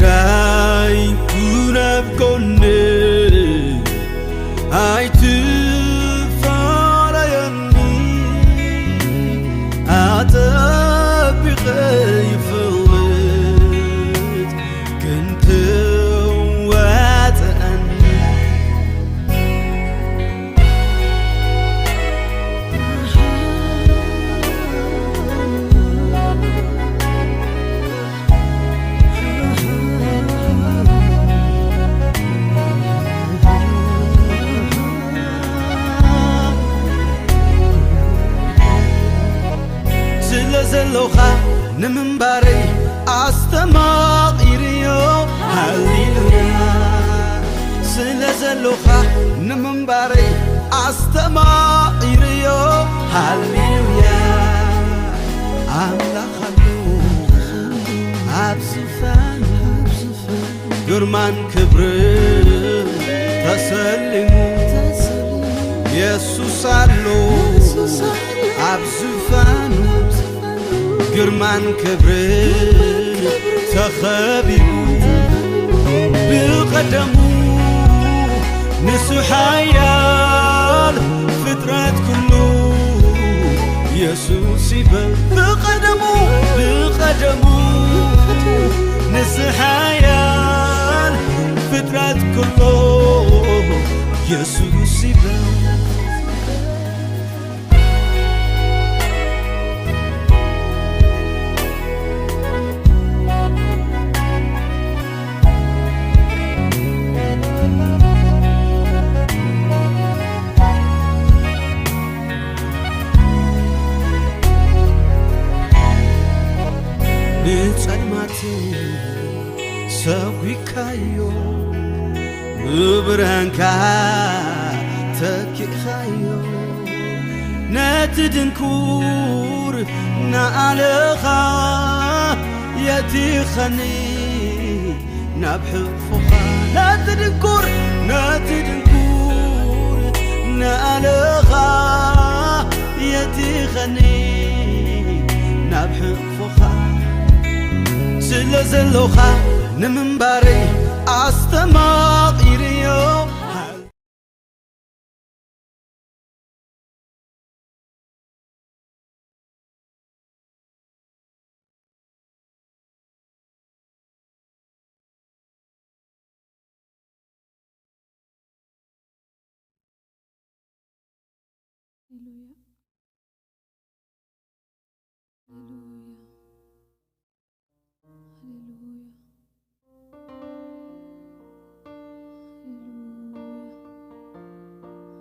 ራይ ኩነብ ጎኒ ኣይትፋረየኒ፣ ኣጠቢቐ ይፈልጥ ክንትወፅኣኒ። ስለ ዘሎኻ ንምንባረይ ኣስተማቒርዮ። ሃሌሉያ። ስለ ዘሎኻ ንምንባረይ ኣስተማቒርዮ። ሃሌሉያ። ኣምላኽ ኣሎ ኣብ ዝፋን፣ ግርማን ክብርን ተሰሊሙ። የሱስ ኣሎ ኣብ ዝፋኑ፣ ግርማን ክብርን ተኸቢቡ። ብቐደሙ ንሱ ሓያል፣ ፍጥረት ኩሉ የሱስ ይበል። ብቐደሙ፣ ብቐደሙ ንሱ ሓያል፣ ፍጥረት ኩሉ የሱስ ይበል። ንጸልማት ሰጒግካዮ፣ ብብርሃንካ ተኪእኻዮ። ነቲ ድንኩር ንኣለኻ የቲኸኒ ናብ ሕቕፎኻ። ነቲ ድንኩር፣ ነቲ ድንኩር ንኣለኻ የቲኸኒ ናብ ሕቕፎኻ። ስለ ዘሎኻ ንምንባረይ ኣስተማቒርዮ። ሃሌሉያ። ሃሌሉያ። ሃሌሉያ። ሃሌሉያ።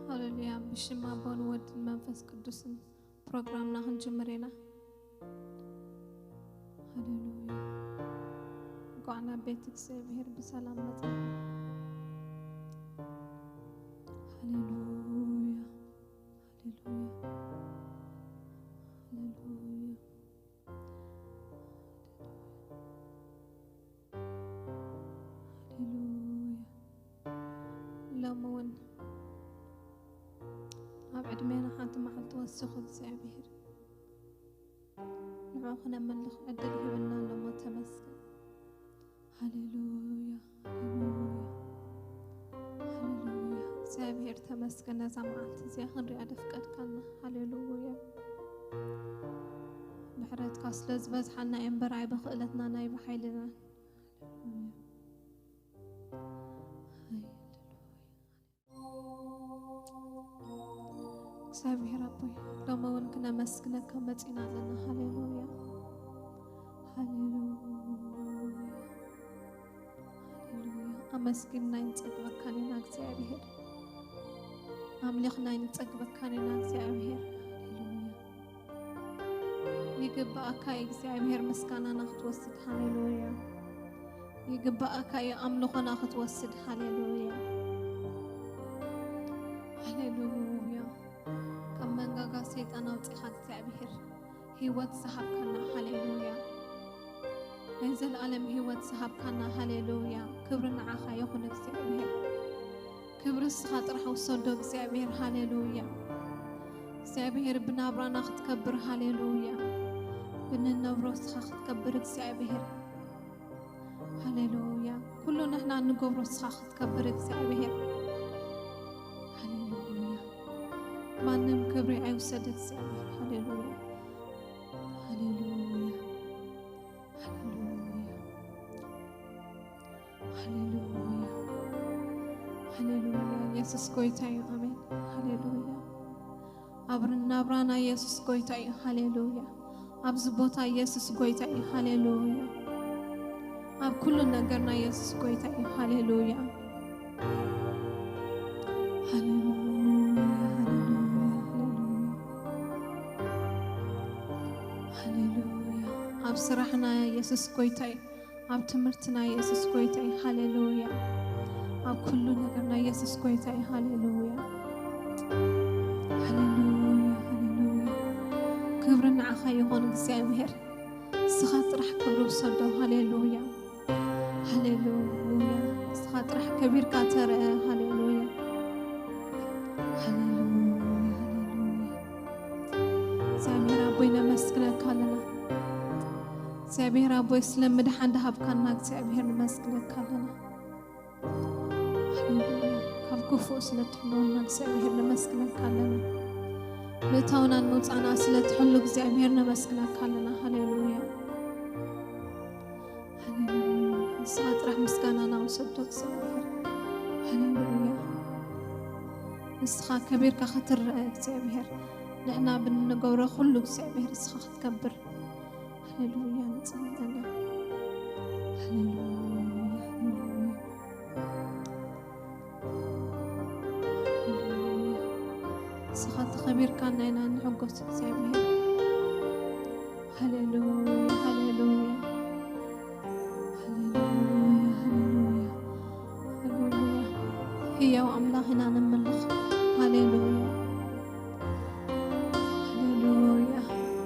ሃሌሉያ። ብሽም ኣቦን ወድን መንፈስ ቅዱስን ፕሮግራምና ክንጅምር ኢና። ሃሌሉያ። እንኳዕ ናብ ቤት እግዚኣብሔር ብሰላም መጻኹም። ሃሌሉያ። ሃሌሉያ። ሃሌሉያ። ሃሌሉያ። ሎሚ እውን ኣብ ዕድሜና ሓንቲ መዓልቲ ወሲኹ እግዚኣብሔር ንዕኡ ክነምልኽ ዕድል ሂብና ኣሎ እሞ ተመስገን። ሃሌሉያ፣ ሃሌሉያ፣ ሃሌሉያ። እግዚኣብሔር ተመስገን ነዛ መዓልቲ እዚኣ ክንሪኣ ደፍቀድካልና። ሃሌሉያ። ምሕረትካ ስለ ዝበዝሓልና እየ እምበር ኣይብኽእለትናን ኣይብሓይልናን። ሃሌሉያ። እግዚኣብሔር ኣቦይ፣ ሎሚ እውን ክነመስግነካ መጺና ኣለና። ሃሌሉያ፣ ሃሌሉያ፣ ሃሌሉያ። ኣመስጊንና ኣይንጸግበካን ኢና እግዚኣብሔር። ኣምሊኽና ኣይንጸግበካን ኢና እግዚኣብሔር። ሃሌሉያ። ይግብኣካ እዩ እግዚኣብሔር ምስጋናና ክትወስድ። ሃሌሉያ። ይግብኣካ እዩ ኣምልኾና ክትወስድ። ሃሌሉያ። ሃሌሉያ። ካብ መንጋጋ ሰይጣን ኣውጺኻ እግዚኣብሔር ህይወት ዝሃብካና። ሃሌሉያ። ናይ ዘለኣለም ህይወት ዝሃብካና። ሃሌሉያ። ክብሪ ንዓኻ ይኹን እግዚኣብሔር። ክብሪ እስኻ ጥራሕ ውሰዶ እግዚኣብሔር። ሃሌሉያ። እግዚኣብሔር ብናብራና ክትከብር። ሃሌሉያ። ብንነብሮ እስኻ ክትከብር እግዚኣብሔር። ሃሌሉያ። ኩሉ ንሕና እንገብሮ ንስኻ ክትከብር እግዚኣብሔር። ሃሌሉያ። ማንም ክብሪ ኣይውሰድ እግዚኣብሔር። ሃሌሉያ። ሃሌሉያ። ሃሌሉያ። ሃሌሉያ። ሃሌሉያ። ኢየሱስ ጎይታ እዩ። ኣሜን። ሃሌሉያ። ኣብ ናብራና ኢየሱስ ጎይታ እዩ። ሃሌሉያ። ኣብዚ ቦታ ኢየሱስ ጎይታ እዩ። ሃሌሉያ። ኣብ ኩሉ ነገርና ኢየሱስ ጎይታ እዩ። ሃሌሉያ። ሃሌሉያ። ሃሌሉያ። ሃሌሉያ። ሃሌሉያ። ኣብ ስራሕና ኢየሱስ ጎይታ እዩ። ኣብ ትምህርትና ኢየሱስ ጎይታ እዩ። ሃሌሉያ። ኣብ ኩሉ ነገርና ኢየሱስ ጎይታ እዩ። ሃሌሉያ። ሃሌሉያ። ሃሌሉያ። ክብሪ ንዓኻ ይኹን እግዚኣብሔር። ንስኻ ጥራሕ ክብሪ ውሰዶ። ሃሌሉያ። ሃሌሉያ። ንስኻ ጥራሕ ከቢርካ ተረአ። ሃሌሉያ። ሃሌሉያ። ሃሌሉያ። እግዚኣብሔር ኣቦይ ነመስግነካ ኣለና። እግዚኣብሔር ኣቦይ ስለ ምድሓን ድሃብካና እግዚኣብሔር ነመስግነካ ኣለና። ሃሌሉያ። ካብ ክፉእ ስለ ትሕልወና እግዚኣብሔር ነመስግነካ ኣለና። ምእታውናን ምውፃና ስለ ትሕሉ እግዚኣብሔር ነመስግነካ ኣለና። ሃሌሉያ። ሃሌሉያ። ንስኻ ጥራሕ ምስጋናና ውሰዶ እግዚኣብሔር። ሃሌሉያ። ንስኻ ከቢርካ ክትረአ እግዚኣብሔር። ንሕና ብንገብሮ ኩሉ እግዚኣብሔር ንስኻ ክትከብር። ሃሌሉያ። ንጽሊ ኣለና። ሃሌሉያ። ሃሌሉያ። ሃሌሉያ። ንስኻ ተኸቢርካ ናይና ንሕጎስ እግዚኣብሔር። ሃሌሉያ። ሃሌሉያ። ሃሌሉያ። ሃሌሉያ። ሃሌሉያ። ህያው ኣምላኽ ኢና ነምልኽ። ሃሌሉያ። ሃሌሉያ።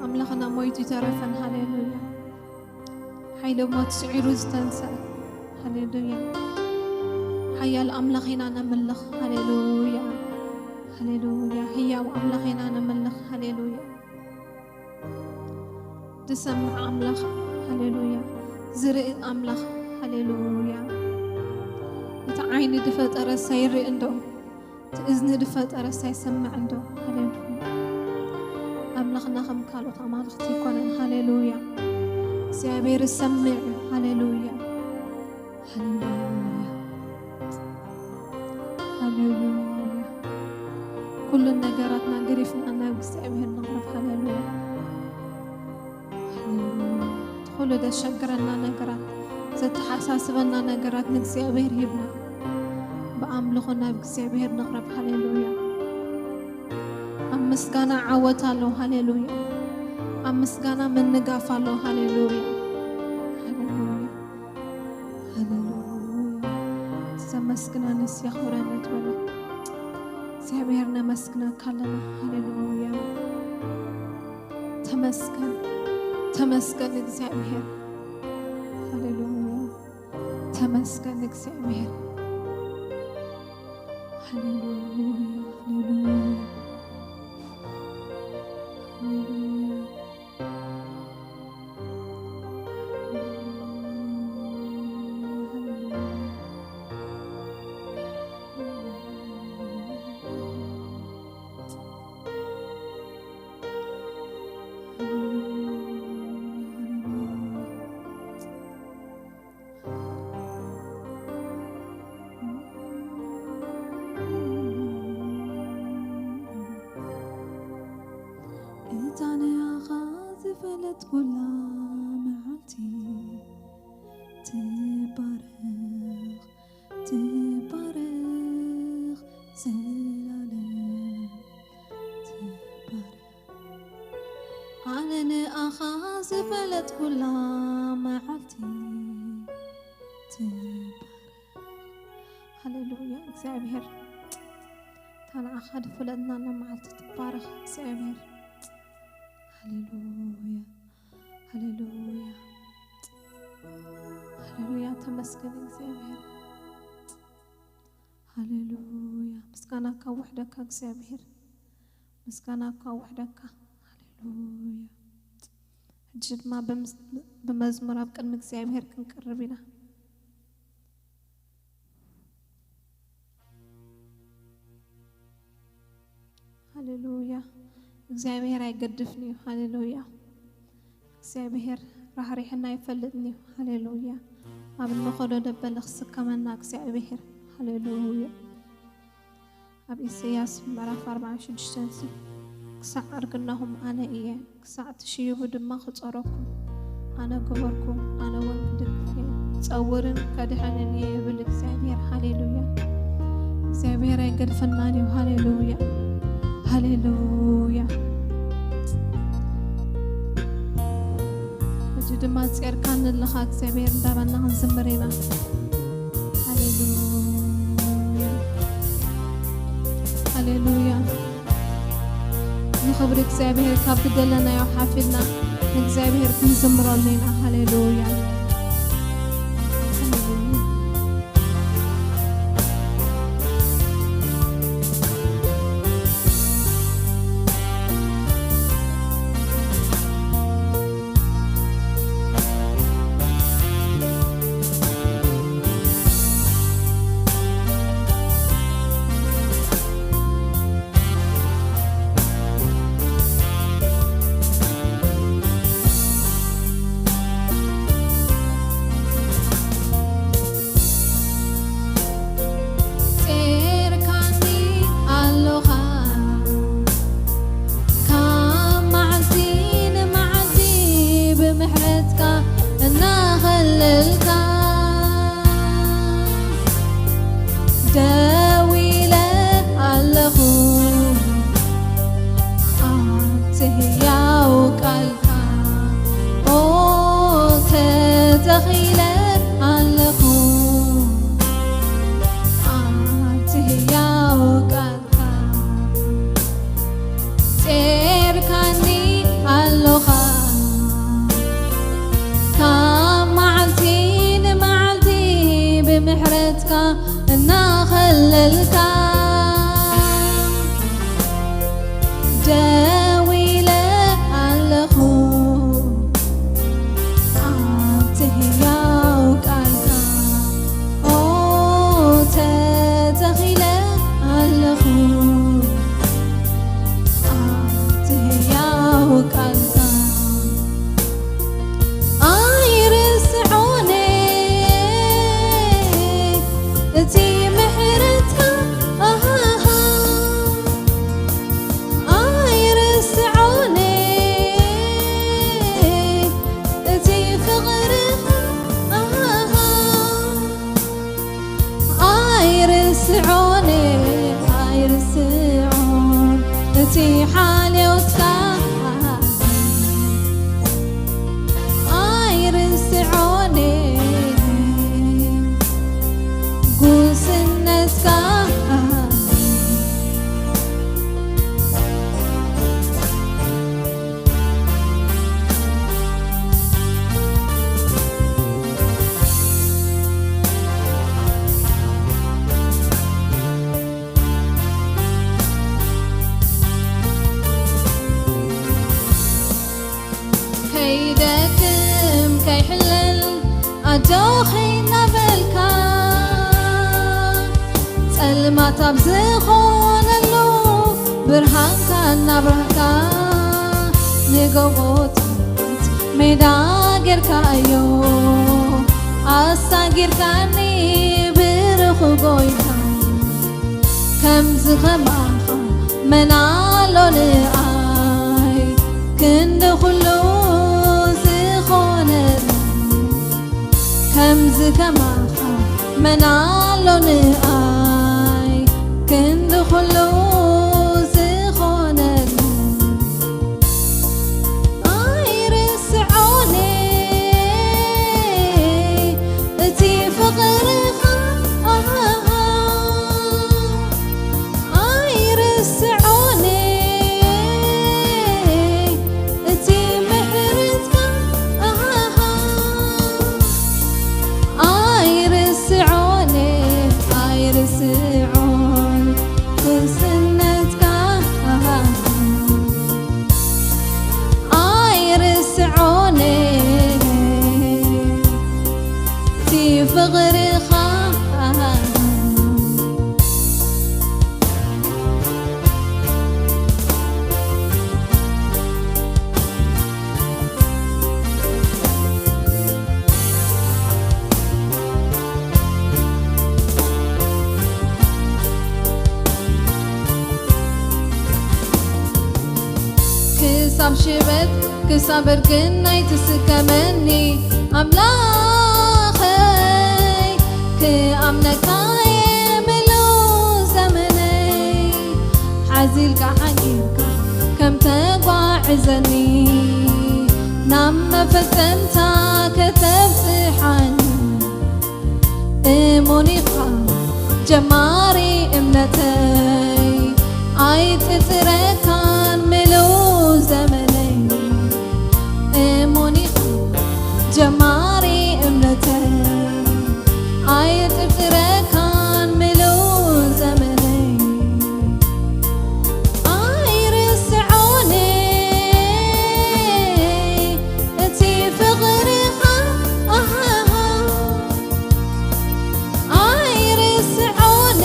ኣምላኽና ሞይቱ ይተረፈን። ሃሌሉያ። ሓይሊ ሞት ስዒሩ ዝተንስአ። ሃሌሉያ። ሓያል ኣምላኽ ኢና ነምልኽ። ሃሌሉያ። ሃሌሉያ። ህያው ኣምላኽ ኢና ነምልኽ። ሃሌሉያ። ዝሰምዕ ኣምላኽ። ሃሌሉያ። ዝርኢ ኣምላኽ። ሃሌሉያ። እቲ ዓይኒ ዝፈጠረ ሳይርኢ እንዶ? እቲ እዝኒ ዝፈጠረ ሳይሰምዕ እንዶ? ሃሌሉያ። ኣምላኽና ከም ካልኦት ኣማልኽቲ ኣይኮነን። ሃሌሉያ። እግዚኣብሔር ይሰምዕ እዩ። ሃሌሉያ። ሃሌሉያ። ሃሌሉያ። ኩሉ ነገራትና ገዲፍና ናብ እግዚኣብሔር ንቕረብ። ሃሌሉያ። ሃሌሉያ። እቲ ኩሉ ዘሸግረና ነገራት፣ ዘተሓሳስበና ነገራት ንእግዚኣብሔር ሂብና ብኣምልኾ ናብ እግዚኣብሔር ንቕረብ። ሃሌሉያ። ኣብ ምስጋና ዓወት ኣሎ። ሃሌሉያ። ኣብ ምስጋና ምንጋፍ ኣሎ። ሃሌሉያ። ሃሌሉያ። ሃሌሉያ። ዘመስግነንስ የኽብረን ትበሉ። እግዚኣብሔር ነመስግነካ ኣለና። ሃሌሉያ። ተመስገን፣ ተመስገን እግዚኣብሔር። ሃሌሉያ። ተመስገን እግዚኣብሔር። ሃሌሉያ፣ ሃሌሉያ፣ ሃሌሉያ። እታ ንኣኻ ዝፈለጥኩላ መዓልቲ ትባረኽ፣ ትባረኽ፣ ዘላለም ትባረኽ። ኣነ ንኣኻ ዝፈለጥኩላ መዓልቲ ትባረኽ። ሃሌሉያ። እግዚኣብሔር፣ እታ ንዓኻ ዝፈለጥናላ መዓልቲ ትባረኽ እግዚኣብሔር። ሃሌሉያ፣ ሃሌሉያ፣ ሃሌሉያ። ተመስገን እግዚኣብሔር። ሃሌሉያ። ምስጋናካ ውሕደካ እግዚኣብሔር። ምስጋናካ ውሕደካ። ሃሌሉያ። ሕጂ ድማ ብምስ-፣ ብመዝሙር ኣብ ቅድሚ እግዚኣብሔር ክንቀርብ ኢና። እግዚኣብሔር ኣይገድፍን እዩ። ሃሌሉያ። እግዚኣብሔር ራህሪሕና ኣይፈልጥን እዩ። ሃሌሉያ። ኣብ እንኸዶ ደበለ ክስከመና እግዚኣብሔር። ሃሌሉያ። ኣብ ኢሳያስ ምዕራፍ ኣርባዓን ሽዱሽተን ሲ፣ ክሳዕ ዕርግናኹም ኣነ እየ፣ ክሳዕ ትሽይቡ ድማ ክጾረኩም። ኣነ ገበርኩ፣ ኣነ እውን ክድግፍ እየ፣ ክጸውርን ከድሕንን እየ ይብል እግዚኣብሔር። ሃሌሉያ። እግዚኣብሔር ኣይገድፈናን እዩ። ሃሌሉያ፣ ሃሌሉያ። ሕጂ ድማ ጼርካኒ ኣለኻ እግዚኣብሔር እንዳበልና ክንዝምር ኢና። ሃሌሉያ፣ ሃሌሉያ። ንኽብሪ እግዚኣብሔር ካብ ዝደለናዮ ሓፊልና ንእግዚኣብሔር ክንዝምረሉ ኢና። ሃሌሉያ፣ ሃሌሉያ። ጼርካኒ ኣሎኻ ካብ መዓልቲ ንመዓልቲ ብምሕረትካ እናኸለልካ ደው ኢለ ኣለኹ ኣብቲ ህያው ቃልካ ኦ ተተኺለ ኣለኹ ኣብቲ ህያው ቃልካ ጼርካኒ ኣሎኻ ካብ መዓልቲ ንመዓልቲ ብምሕረትካ እናኸለልካ ደው ኢለ ኣለኹ ኣብቲ ህያው ቃልካ ኦ ተተኺለ ኣለኹ ኣብቲ ህያው ቃልካ ኣይርስዖን እቲ ምሕረትካ ኣሃሃ ኣይርስዖን እቲ ፍቕርኻ ኣሃሃ ኣይርስዖን ኣይርስዖን እቲ ሓልዮትካ ኣይርስዖን ጉስነትካ ከይደክም ከይሕለል ኣጆኺ እናበልካ ጸልማት ኣብ ዝኾነሉ ብርሃንካ እናብራህካ ንጎቦታት ሜዳ ጌርካዮ ኣሳጊርካኒ ብሩኽ ጎይታ ከምዚ ከማኻ መን ኣሎ ንኣይ ክንዲ ኩሉ ዝኾነሉ ከምዚ ከማኻ መን ኣሎ ንኣይ ክንዲ ኩሉ ዝኾነሉ ኣይርስዖን እቲ ፍቕርኻ ኣሃሃ ኣይርስዖን እቲ ምሕረትካ ኣሃሃ ኣይርስዖን ኣይርስዖን ክስነትካ ኣሃሃ ኣይርስዖን እቲ ፍቕርኻ ኣሃሃ ክሳብ እርግናይ ትስከመኒ ኣምላኸይ፣ ክኣምነካ እየ ምሉእ ዘመነይ። ሓዚልካ ሓንጊርካ ከም ተጓዕዘኒ፣ ናብ መፈጸምታ ከተብጽሓኒ፣ እሙን ኢኻ ጀማሪ እምነተይ፣ ኣይጥርጥረካን ምሉእ ዘመነይ። እሙን ኢኻ ጀማሪ እምነተይ፣ ኣይጥርጥረካን ምሉእ ዘመነይ። ኣይርስዖን እቲ ፍቕርኻ፣ ኣሃሃ። ኣይርስዖን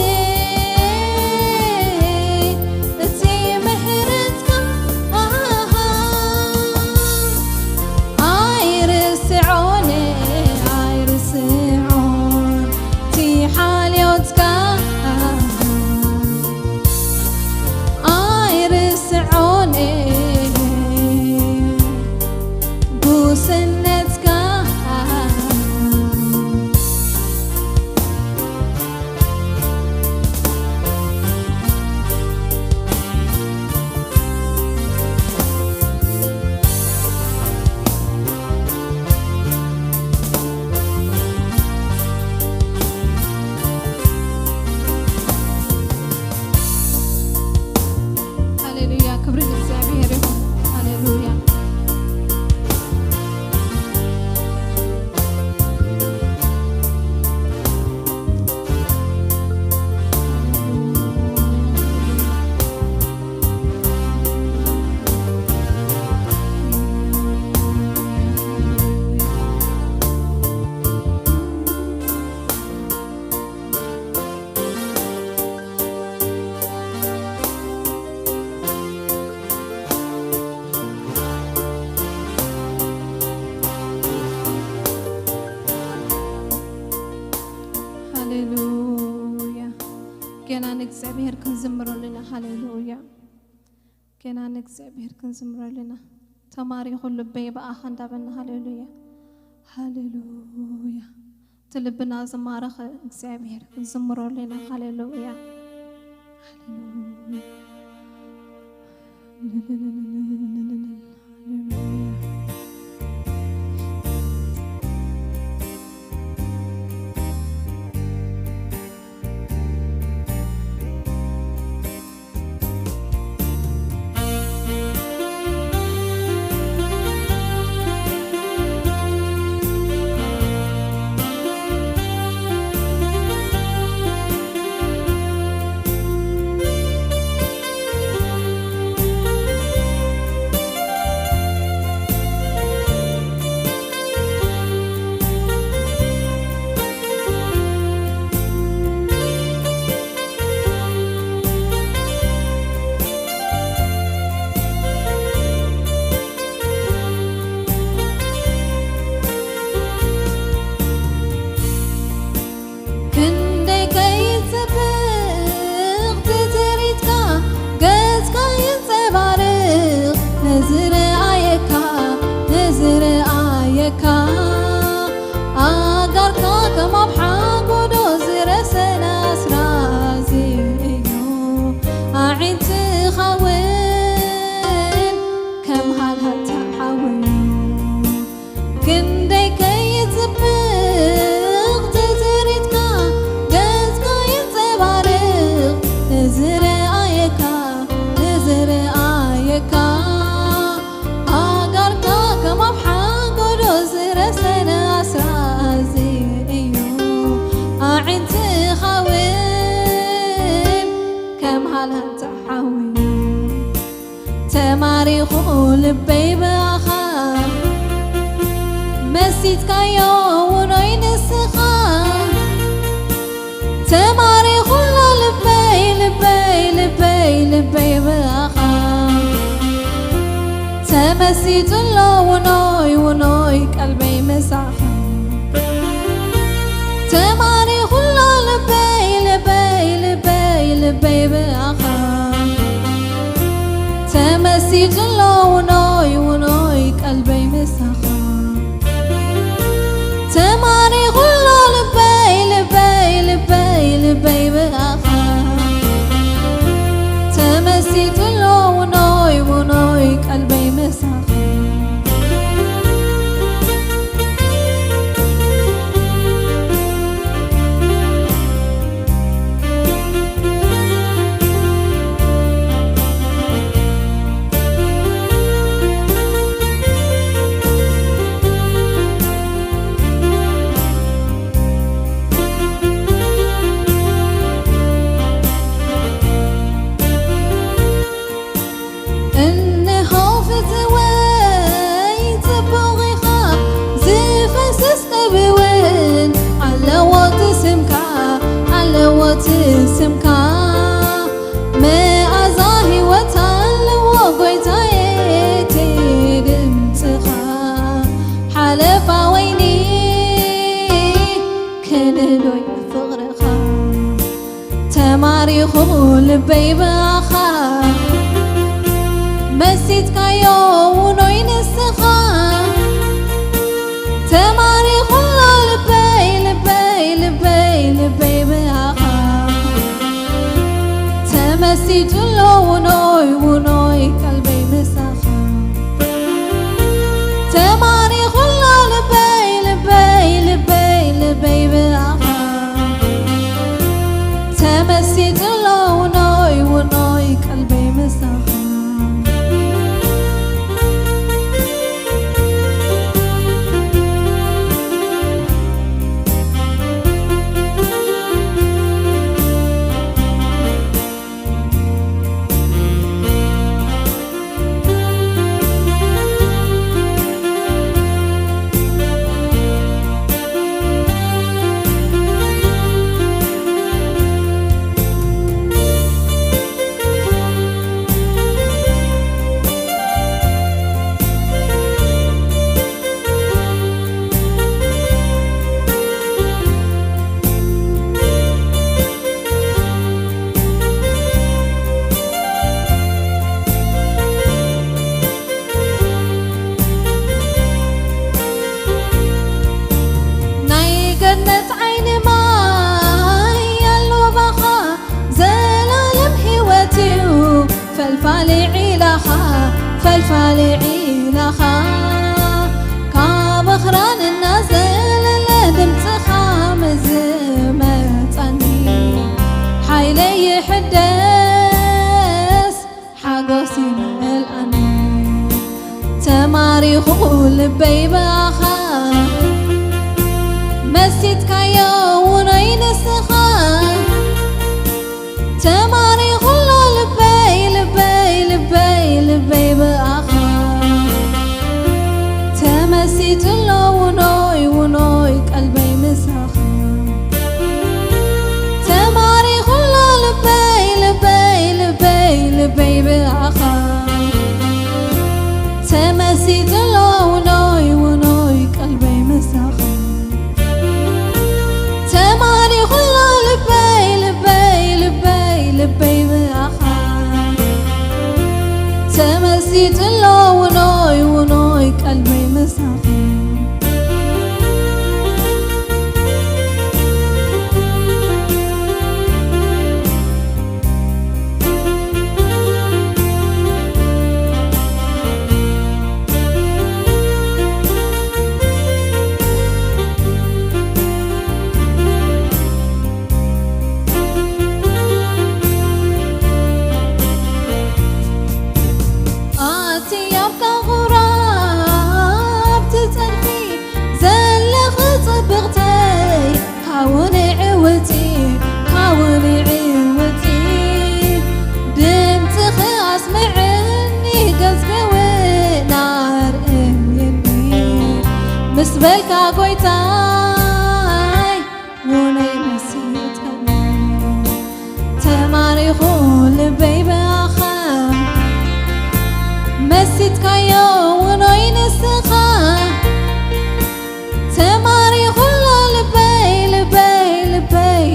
እቲ ምሕረትካ፣ ኣሃ። ኣይርስዖን፣ ኣይርስዖን እቲ ሓልዮትካ፣ ኣሃ። ኣይርስዖን ጉስነትካ። ሃሌሉያ፣ ክብሪ ንእግዚኣብሔር ይኹን። ሃሌሉያ። ሃሌሉያ። ገና ንእግዚኣብሔር ክንዝምረሉ ኢና። ሃሌሉያ። ገና ንእግዚኣብሔር ክንዝምረሉ ኢና። ተማሪኹ ልበይ ብኣኻ እንዳበልና፣ ሃሌሉያ፣ ሃሌሉያ። እቲ ልብና ዝማረኸ እግዚኣብሔር ክንዝምረሉ ኢና። ሃሌሉያ፣ ሃሌሉያ፣ ሃሌሉያ። ክንደይ ከይጽብቕ ትትሪትካ፣ ገጽካ ይንጸባርቕ ንዝረኣየካ፣ ንዝረኣየካ። ኣእጋርካ ከም ኣብ ሓጎዶ ዝረሰነ ኣስራዚ እዩ። ኣዒንትኻ እውን ከም ሃልሃልታ ሓዊ እዩ። ክንደይ ከይጽብቕ ትትሪትካ፣ ገጽካ የንጸባርቕ ንዝረኣየካ፣ ንዝረኣየካ። ኣእጋርካ ከም ኣብ ሓጎዶ ዝረሰነ ኣስራዚ እዩ። ኣዒንትኻ እውን ከም ሃልሃልታ ሓዊ እዩ። ተማሪኹ ልበይ ብኣኻ፣ መሲጥካዮ ውኖይ ንስኻ። ተማሪኹ ኣሎ ልበይ፣ ልበይ፣ ልበይ፣ ልበይ ብኣኻ። ተመሲጡ ኣሎ ውኖይ፣ ውኖይ ቀልበይ ምሳኻ። ተማሪኹ ኣሎ ልበይ፣ ልበይ፣ ልበይ፣ ልበይ ብኣኻ። ተመሲጡ ኣሎ ውኖይ፣ ውኖይ ልበይ ብኣኻ መሲጥካዮ ውኖይ ንስኻ ተማሪኹሎ ልበይ ልበይ ልበይ ልበይ ብኣኻ ተመሲጡሎ ውኖይ ውኖይ ቀልበይ ምሳኻ ተማሪኹሎ ልበይ ልበይ ልበይ ልበይ ብኣኻ ተመሲጥሎ ውኖይ ውኖይ ቀልበይ ምሳኻ ናይ ገነት ዓይኒ ማይ ኣሎባኻ ዘላለም ህይወት እዩ ፈልፋሊ ዒላኻ ፈልፋሊ ዒላኻ ካብ ኣኽራን እናዘለለ ድምፅኻ ምዝመፀኒ ሓይለይ ይሕደስ ሓጎስ ይመልኣኒ ተማሪኹ ልበይ ብኣኻ መሲጥካዮ ውኖይ ንስኻ ተማሪኹሎ ልበይ ልበይ ልበይ ልበይ ብኣኻ ተመሲጥሎ ውኖይ ውኖይ ቀልበይ ምሳኻ ተማሪኹሎ ልበይ ልበይ ልበይ ልበይ ብኣኻ ተመሲጥሎ ውኖይ ውኖይ ቀልበይ ምሳኻ ተማሪኹሎ ልበይ ልበይ ልበይ ልበይ ብኣኻ ተመሲጥሎ ውኖይ ውኖይ ቀልበይ ምሳኻ ኣቲ ኣብ ቃቑራብ ትጸንሒ ዘለኺ ጽብቕተይ ካውኒ ዕውቲ ካውኒ ዕውቲ ድምፅኺ ኣስምዕኒ ገጽኪ እውን ኣርእየኒ ምስ በልካ ጎይታይ ውነይ መሲጥካኒ ተማሪኹ ልበይ ብኣኻ መሲጥካዮ ውኖይ ንስኻ ተማሪኹሎ ልበይ ልበይ ልበይ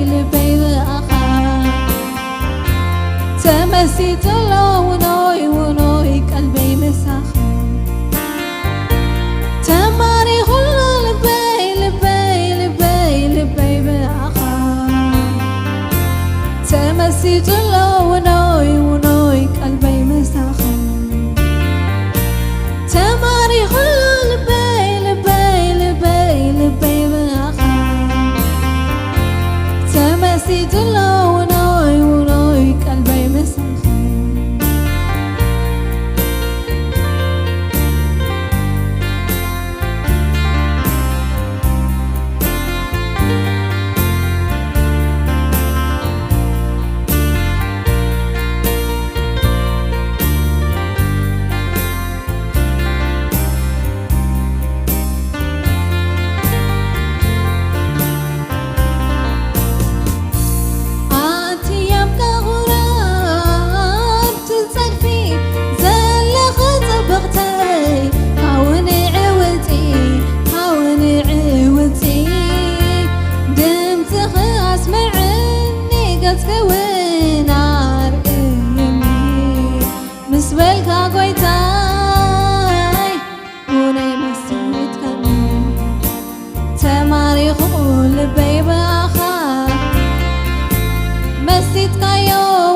ሲትካዮ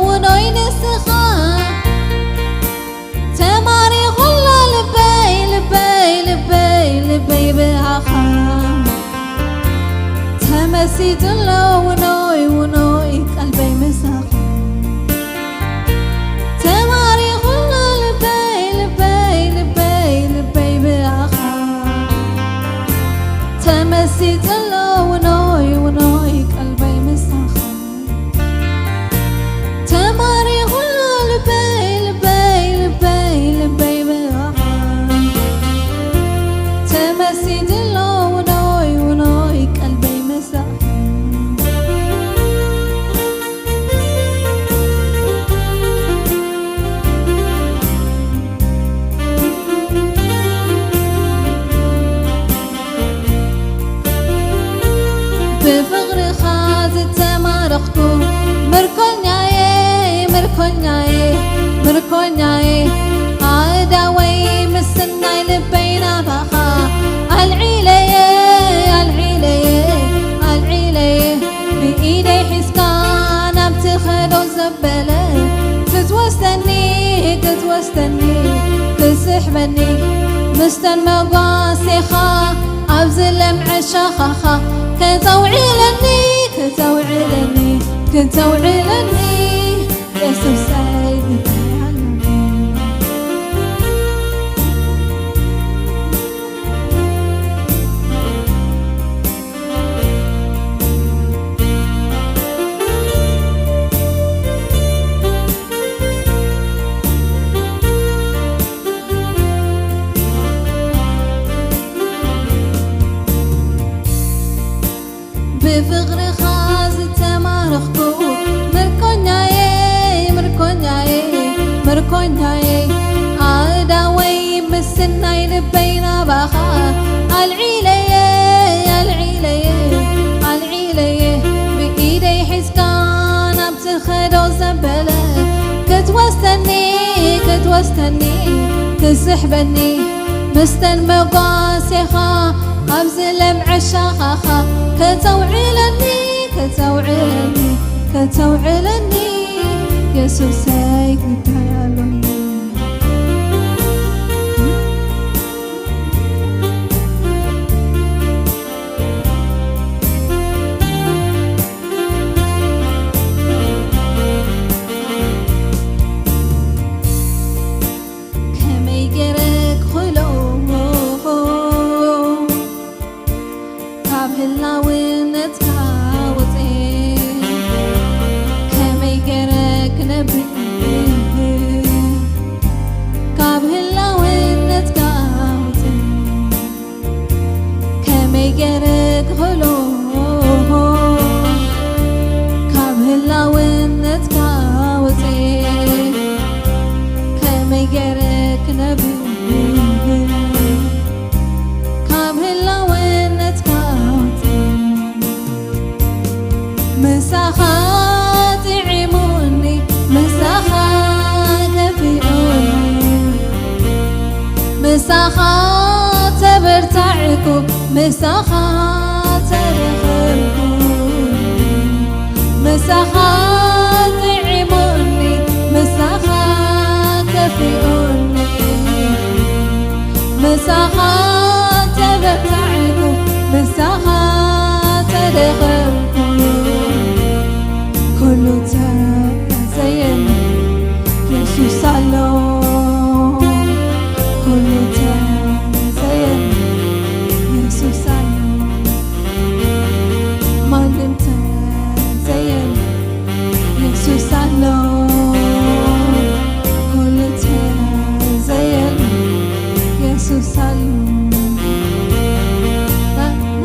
ውኖይ ንስኻ ተማሪኹላ ልበይ ልበይ ልበይ ልበይ ብኣኻ ተመሲጥሎ ውኖይ ውኖይ ቀልበይ ምሳኻ ተማሪኹላ ልበይ ልበይ ልበይ ልበይ ብኣኻ ተመሲጥሎ ውኖይ ውኖይ ቀልበይ ምሳኻ ተማሪኹላ ልበይ ልበይ ልበይ ልበይ ብኣኻ ተመሲጥሎ ውኖይ ውኖይ ቀልበይ ምሳኻ ብፍቕርኻ ዝተማረኽኩ ምርኮኛየ ምርኮኛየ ምርኮኛየ ኣእዳወይ ምስናይ ልበይ ናባኻ ኣልዒለየ ኣልዒለየ ኣልዒለየ ብኢደይ ሒዝካ ናብ ትኸዶ ዘበለ ክትወስደኒ ክትወስደኒ ክትስሕበኒ ምስተን መጓሴኻ ኣብዚ ለምዐ ሸኻኻ ከተውዕለኒ ከተውዕለኒ ከተውዕለኒ የሱሰይ ግዳይ ኣለኒ ብፍቕርኻ ዝተማረኽኩ ምርኮኛየ ምርኮኛየ ምርኮኛየ ኣእዳወይ ምስናይ ልበይ ናባኻ ኣልዒለየ ኣልዒለየ ኣልዒለየ ብኢደይ ሒዝካ ናብ ትኸዶ ዘበለ ክትወስደኒ ክትወስደኒ ትስሕበኒ ምስተን መጓሴኻ ኣብዚ ለምዐ ሸኻኻ ከተውዕለኒ ከተውዕለኒ ከተውዕለኒ የሱሰይ ግዳይ ኣሎኒ ከመይ ገይረ ክኽእሎ ካብ ህላውነትካ ወፅኤ ከመይ ገይረ ክነብር ካብ ህላውነትካ ወፅኤ ከመይ ገይረ ክኽእሎ ካብ ህላውነትካ ወፅኤ ከመይ ገይረ ክነብር ካብ ህላውነትካ ምሳኻ ጥዒሙኒ ምሳኻ ከፊኡኒ ምሳኻ ተበርታዕኩ ምሳኻ ተረኸብኩ ምሳኻ ጥዒሙኒ ምሳኻ ከፊኡኒ ምሳኻ ተበርታዕኩ ምሳኻ ተደኸምኩ ኩሉ ተዘየኒ የሱስ ኣሎ ኩሉ ተዘየኒ የሱስ ኣሎ ማንም ተዘየኒ የሱስ ኣሎ ኩሉ ተዘየኒ የሱስ ኣሎ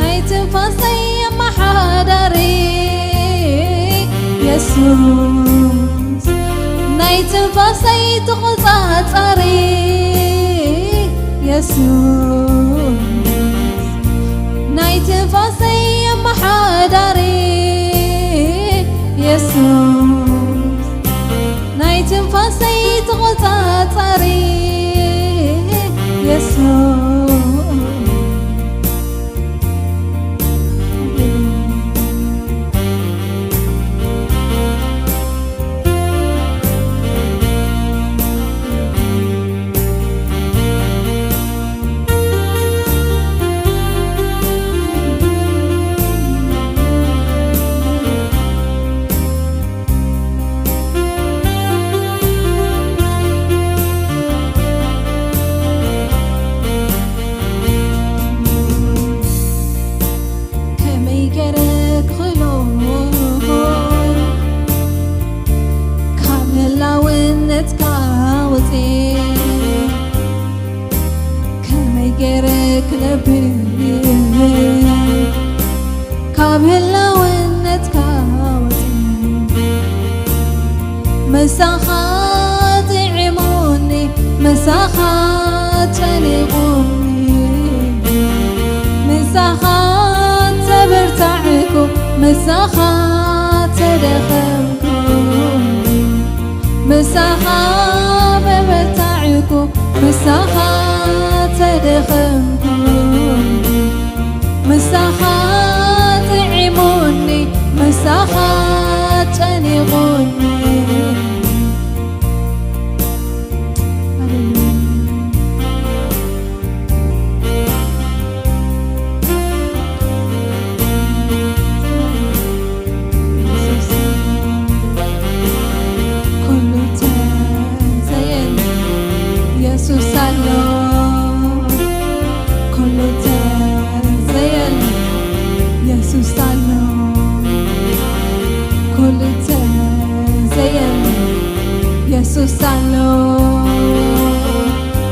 ናይ ትንፋሰይ ኣመሓዳሪ የሱስ ናይ ትንፋሰይ ተቖጻጻሪ የሱስ ናይ ትንፋሰይ ኣመሓዳሪ የሱስ ናይ ትንፋሰይ ተቖጻጻሪ የሱስ ካብ ህላውነትካ ወፂ ምሳኻ ጥዒሙኒ፣ ምሳኻ ጨኒቑኒ፣ ምሳኻ ተበርታዕኩ፣ ምሳኻ ተደኸምኩ። ምሳኻ በበርታዕኩ፣ ምሳኻ ተደኸምኩ። ምሳኻ ጥዒሙኒ፣ ምሳኻ ጨኒቑኒ። ኩሉ ተዘየኒ የሱስ ኣሎ። ኩሉ ተዘየኒ የሱስ ኣሎ። ኩሉ ተዘየኒ የሱስ ኣሎ።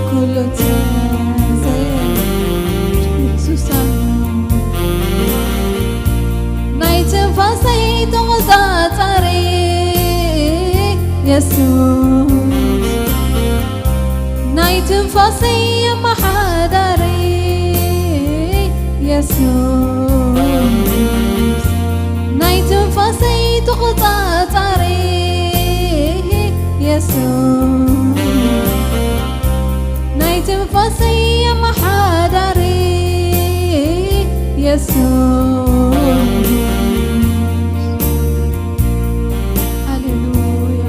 ኩሉ ተዘየኒ የሱስ ኣሎ። ናይ ትንፋሰይ ተቖጻጻሪ የሱስ፣ ናይ ትንፋሰይ ኣመሓዳሪ የሱስ፣ ናይ ትንፋሰይ ተቖጻጻሪ የሱስ፣ ናይ ትንፋሰይ ኣመሓዳሪ የሱስ። ሃሌሉያ።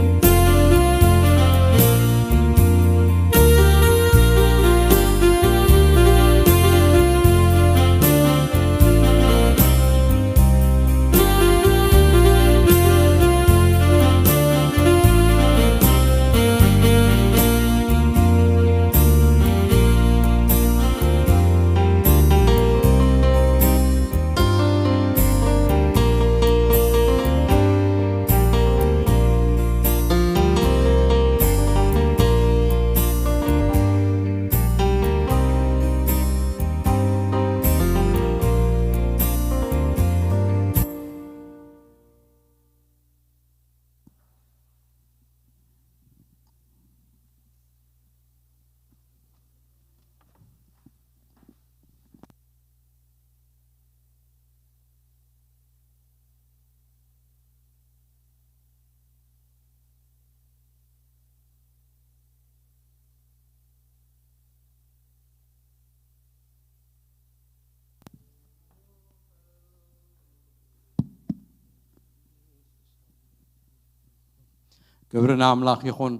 ክብሪ ንኣምላኽ ይኹን።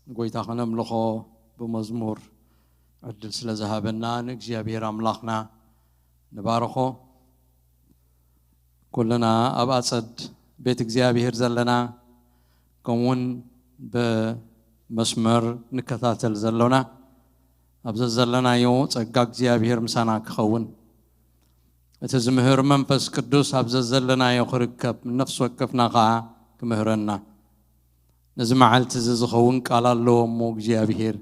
ንጎይታ ከነምልኾ ብመዝሙር ዕድል ስለ ዝሃበና ንእግዚኣብሔር ኣምላኽና ንባርኾ። ኩልና ኣብ ኣጸድ ቤት እግዚኣብሔር ዘለና፣ ከምኡውን ብመስመር ንከታተል ዘሎና፣ ኣብ ዘዘለናዮ ጸጋ እግዚኣብሔር ምሳና ክኸውን፣ እቲ ዝምህር መንፈስ ቅዱስ ኣብ ዘዘለናዮ ክርከብ፣ ነፍሲ ወከፍና ኸኣ ክምህረና። ነዚ መዓልቲ እዚ ዝኸውን ቃል ኣለዎ እሞ እግዚኣብሔር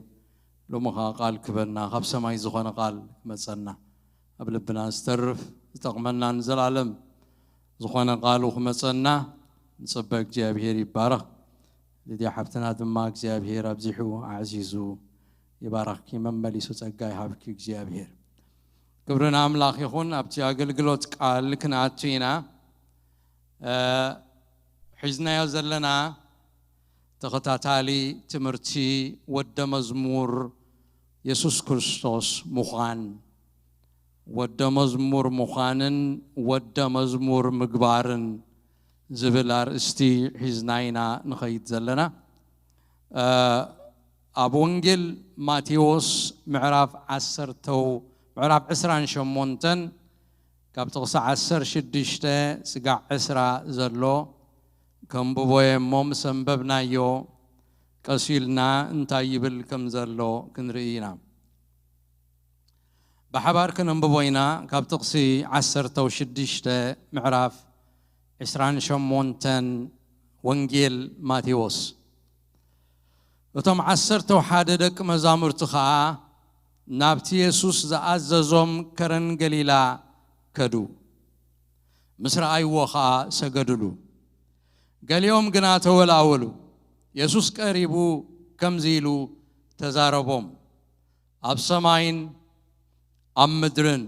ሎሚ ኸኣ ቃል ክበና፣ ካብ ሰማይ ዝኾነ ቃል ክመጸና፣ ኣብ ልብና ዝተርፍ ዝጠቕመና ንዘለኣለም ዝኾነ ቃሉ ክመጸና ንጽበ። እግዚኣብሔር ይባረኽ። ልድያ ሓብትና ድማ እግዚኣብሔር ኣብዚሑ ኣዕዚዙ ይባረኽኪ፣ መመሊሱ ጸጋ ይሃብኪ እግዚኣብሔር። ክብሪ ንኣምላኽ ይኹን። ኣብቲ ኣገልግሎት ቃል ክንኣቱ ኢና። እ፣ ሒዝናዮ ዘለና ተኸታታሊ ትምህርቲ ወደ መዝሙር የሱስ ክርስቶስ ምዃን፣ ወደ መዝሙር ምዃንን ወደ መዝሙር ምግባርን ዝብል ኣርእስቲ ሒዝና ኢና ንኸይድ ዘለና። እ፣ ኣብ ወንጌል ማቴዎስ ምዕራፍ ዓሰርተ፣ ምዕራፍ ዕስራን ሸሞንተን ካብ ጥቕሲ ዓሰርተ ሽዱሽተ ስጋዕ ዕስራ ዘሎ ከንብቦ እየ እሞ፣ ምስ ኣንበብናዮ ቀስ ኢልና እንታይ ይብል ከም ዘሎ ክንርኢ ኢና። ብሓባር ክነንብቦ ኢና። ካብ ጥቕሲ ዓሰርተ ሽዱሽተ ምዕራፍ ዕስራን ሸሞንተን ወንጌል ማቴዎስ። እቶም ዓሰርተ ሓደ ደቂ መዛሙርቲ ኸኣ ናብቲ የሱስ ዝኣዘዞም ከረን ገሊላ ከዱ። ምስ ረኣይዎ ኸኣ ሰገዱሉ። ገሊኦም ግና ተወላወሉ። የሱስ ቀሪቡ ከምዚ ኢሉ ተዛረቦም፣ ኣብ ሰማይን ኣብ ምድርን